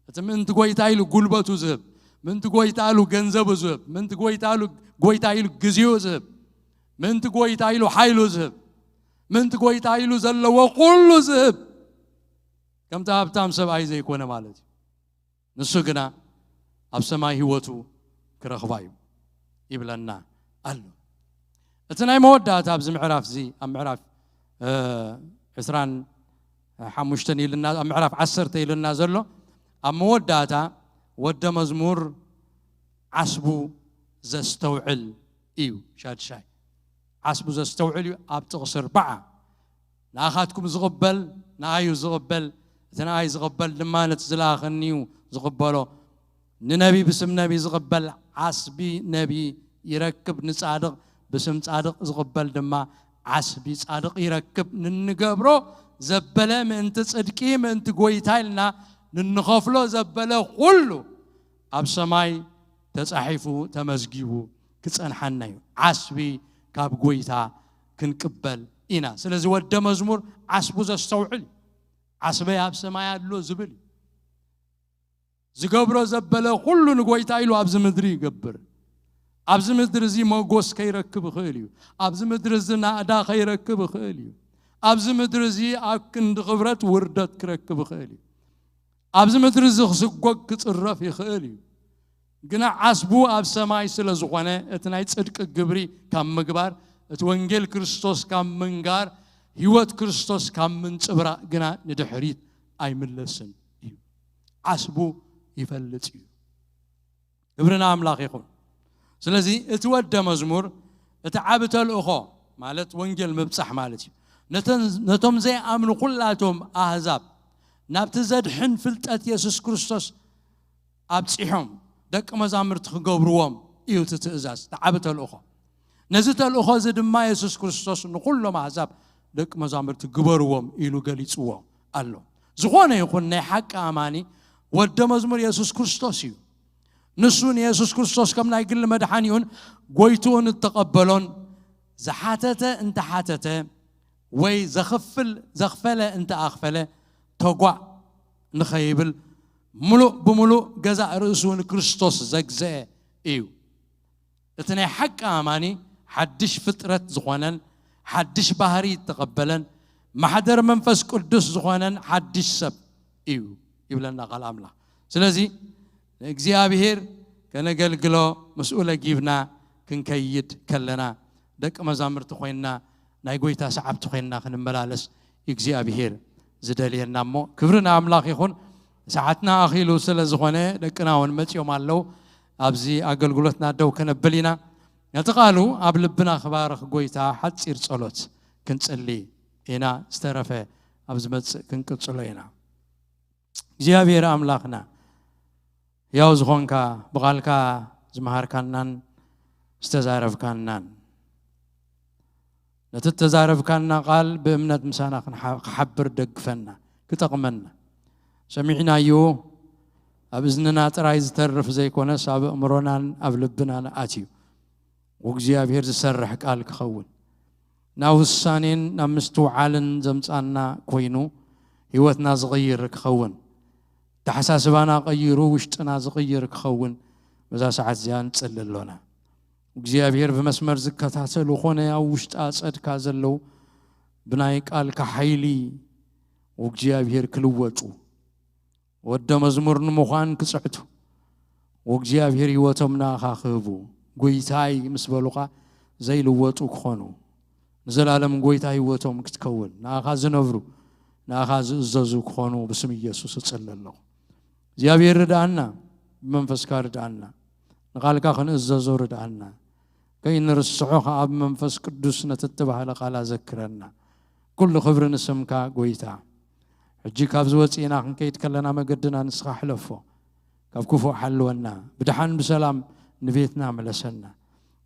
እቲ ምእንቲ ጎይታ ኢሉ ጉልበቱ ዝህብ፣ ምእንቲ ጎይታ ኢሉ ገንዘቡ ዝህብ፣ ምእንቲ ጎይታ ኢሉ፣ ጎይታ ኢሉ ግዜኡ ዝህብ፣ ምእንቲ ጎይታ ኢሉ ሓይሉ ዝህብ፣ ምእንቲ ጎይታ ኢሉ ዘለዎ ኩሉ ዝህብ፣ ከምቲ ሃብታም ሰብኣይ ዘይኮነ ማለት እዩ። ንሱ ግና ኣብ ሰማይ ህይወቱ ክረኽባ እዩ ይብለና ኣሎ። እቲ ናይ መወዳእታ ኣብዚ ምዕራፍ እዚ፣ ኣብ ምዕራፍ፣ እ፣ ዕስራን ሓሙሽተን ኢልና፣ ኣብ ምዕራፍ ዓሰርተ ኢልና ዘሎ፣ ኣብ መወዳእታ ወደ መዝሙር ዓስቡ ዘስተውዕል እዩ። ሻድሻይ ዓስቡ ዘስተውዕል እዩ። ኣብ ጥቕሲ ኣርብዓ ንኣኻትኩም ዝቕበል ንኣዩ ዝቕበል፣ እቲ ንኣይ ዝቕበል ድማ ነቲ ዝለኣኸኒ እዩ ዝቕበሎ። ንነቢ ብስም ነቢ ዝቕበል ዓስቢ ነቢ ይረክብ፣ ንጻድቕ ብስም ጻድቕ ዝቕበል ድማ ዓስቢ ጻድቕ ይረክብ። ንንገብሮ ዘበለ ምእንቲ ጽድቂ ምእንቲ ጎይታ ኢልና ንንኸፍሎ ዘበለ ኩሉ ኣብ ሰማይ ተጻሒፉ ተመዝጊቡ ክጸንሓና እዩ። ዓስቢ ካብ ጎይታ ክንቅበል ኢና። ስለዚ ወደ መዝሙር ዓስቡ ዘስተውዕል እዩ። ዓስበይ ኣብ ሰማይ ኣሎ ዝብል እዩ። ዝገብሮ ዘበለ ኩሉ ንጎይታ ኢሉ ኣብዚ ምድሪ ይገብር። ኣብዚ ምድሪ እዚ መጎስ ከይረክብ ይኽእል እዩ። ኣብዚ ምድሪ እዚ ናእዳ ከይረክብ ይኽእል እዩ። ኣብዚ ምድሪ እዚ ኣብ ክንዲ ክብረት ውርደት ክረክብ ይኽእል እዩ። ኣብዚ ምድሪ እዚ ክስጎግ ክጽረፍ ይኽእል እዩ። ግና ዓስቡ ኣብ ሰማይ ስለ ዝኾነ እቲ ናይ ጽድቂ ግብሪ ካብ ምግባር፣ እቲ ወንጌል ክርስቶስ ካብ ምንጋር፣ ህይወት ክርስቶስ ካብ ምንጽብራቕ ግና ንድሕሪት ኣይምለስን እዩ። ዓስቡ ይፈልጥ እዩ። ክብሪ ንኣምላኽ ይኹን። ስለዚ እቲ ወደ መዝሙር እቲ ዓቢ ተልእኾ ማለት ወንጌል ምብጻሕ ማለት እዩ። ነተን-፣ ነቶም ዘይኣምኑ ኩላቶም ኣህዛብ ናብቲ ዘድሕን ፍልጠት የሱስ ክርስቶስ ኣብጺሖም ደቂ መዛሙርቲ ክገብርዎም እዩ እቲ ትእዛዝ፣ እቲ ዓቢ ተልእኾ። ነዚ ተልእኾ እዚ ድማ የሱስ ክርስቶስ ንኹሎም ኣህዛብ ደቂ መዛሙርቲ ግበርዎም ኢሉ ገሊጽዎ ኣሎ። ዝኾነ ይኹን ናይ ሓቂ ኣማኒ ወደ መዝሙር የሱስ ክርስቶስ እዩ። ንሱ ንየሱስ ክርስቶስ ከም ናይ ግሊ መድሓኒኡን ጎይትኡን እተቐበሎን ዝሓተተ እንተሓተተ ወይ ዘኽፍል፣ ዘኽፈለ እንተኣኽፈለ ተጓእ ንኸይብል ምሉእ ብምሉእ ገዛእ ርእሱ ንክርስቶስ ዘግዘአ እዩ። እቲ ናይ ሓቂ ኣማኒ ሓድሽ ፍጥረት ዝኾነን ሓድሽ ባህሪ እተቐበለን ማሕደር መንፈስ ቅዱስ ዝኾነን ሓድሽ ሰብ እዩ ይብለና ቃል ኣምላኽ። ስለዚ ንእግዚኣብሔር ከነገልግሎ ምስኡ ለጊብና ክንከይድ ከለና ደቂ መዛሙርቲ ኮይንና ናይ ጎይታ ሰዓብቲ ኮይንና ክንመላለስ እግዚኣብሔር ዝደልየና። እሞ ክብሪ ንኣምላኽ ይኹን። ሰዓትና ኣኺሉ ስለ ዝኾነ ደቅና እውን መጺኦም ኣለዉ። ኣብዚ ኣገልግሎትና ደው ከነብል ኢና። ነቲ ቃሉ ኣብ ልብና ክባርኽ ጎይታ ሓጺር ጸሎት ክንጽሊ ኢና። ዝተረፈ ኣብ ዝመጽእ ክንቅጽሎ ኢና። እግዚኣብሔር ኣምላኽና ሕያው ዝኾንካ ብቓልካ ዝመሃርካናን ዝተዛረብካናን ነቲ እተዛረብካና ቃል ብእምነት ምሳና ክንሓ-፣ ክሓብር ደግፈና፣ ክጠቕመና። ሰሚዕናዮ ኣብ እዝንና ጥራይ ዝተርፍ ዘይኮነስ ኣብ ኣእምሮናን ኣብ ልብናን ኣትዩ ወእግዚኣብሔር ዝሰርሕ ቃል ክኸውን፣ ናብ ውሳኔን ናብ ምስትውዓልን ዘምጻና ኮይኑ ህይወትና ዝቕይር ክኸውን፣ ኣተሓሳስባና ቀይሩ ውሽጥና ዝቕይር ክኸውን በዛ ሰዓት እዚኣ ንጽሊ ኣሎና። እግዚኣብሔር ብመስመር ዝከታተሉ ኾነ ኣብ ውሽጢ ኣጸድካ ዘለዉ ብናይ ቃልካ ሓይሊ ወእግዚኣብሔር ክልወጡ፣ ወደ መዝሙር ንምዃን ክጽዕቱ፣ ወእግዚኣብሔር ህይወቶም ንኣኻ ክህቡ፣ ጎይታይ ምስ በሉኻ ዘይልወጡ ክኾኑ፣ ንዘላለም ጎይታ ህይወቶም ክትከውን፣ ንኣኻ ዝነብሩ፣ ንኣኻ ዝእዘዙ ክኾኑ ብስም ኢየሱስ እጽሊ ኣለኹ። እግዚኣብሔር ርድኣና፣ ብመንፈስካ ርድኣና፣ ንቓልካ ክንእዘዞ ርድኣና፣ ከይንርስዖ ኸኣ ብመንፈስ ቅዱስ ነቲ እተባህለ ቃል ኣዘክረና። ኩሉ ክብሪ ንስምካ ጎይታ። ሕጂ ካብዚ ወጺእና ክንከይድ ከለና መገድና ንስኻ ሕለፎ። ካብ ክፉእ ሓልወና። ብደሓን ብሰላም ንቤትና ምለሰና።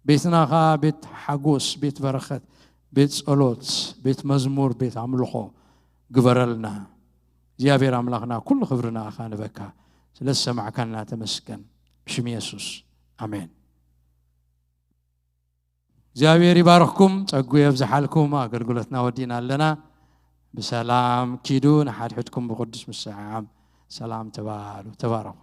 ቤትና ኸኣ ቤት ሓጎስ፣ ቤት በረኸት፣ ቤት ጸሎት፣ ቤት መዝሙር፣ ቤት ኣምልኾ ግበረልና። እግዚኣብሔር ኣምላኽና ኩሉ ክብሪ ንኣኻ ንበካ። ስለ ዝሰማዕካና ተመስገን። ብሽም የሱስ፣ ኣሜን። እግዚኣብሔር ይባርኽኩም፣ ጸጉ የብዝሓልኩም። ኣገልግሎትና ወዲእና ኣለና። ብሰላም ኪዱ፣ ንሓድሕድኩም ብቅዱስ ምስዓም ሰላም ተባሉ። ተባረኹ።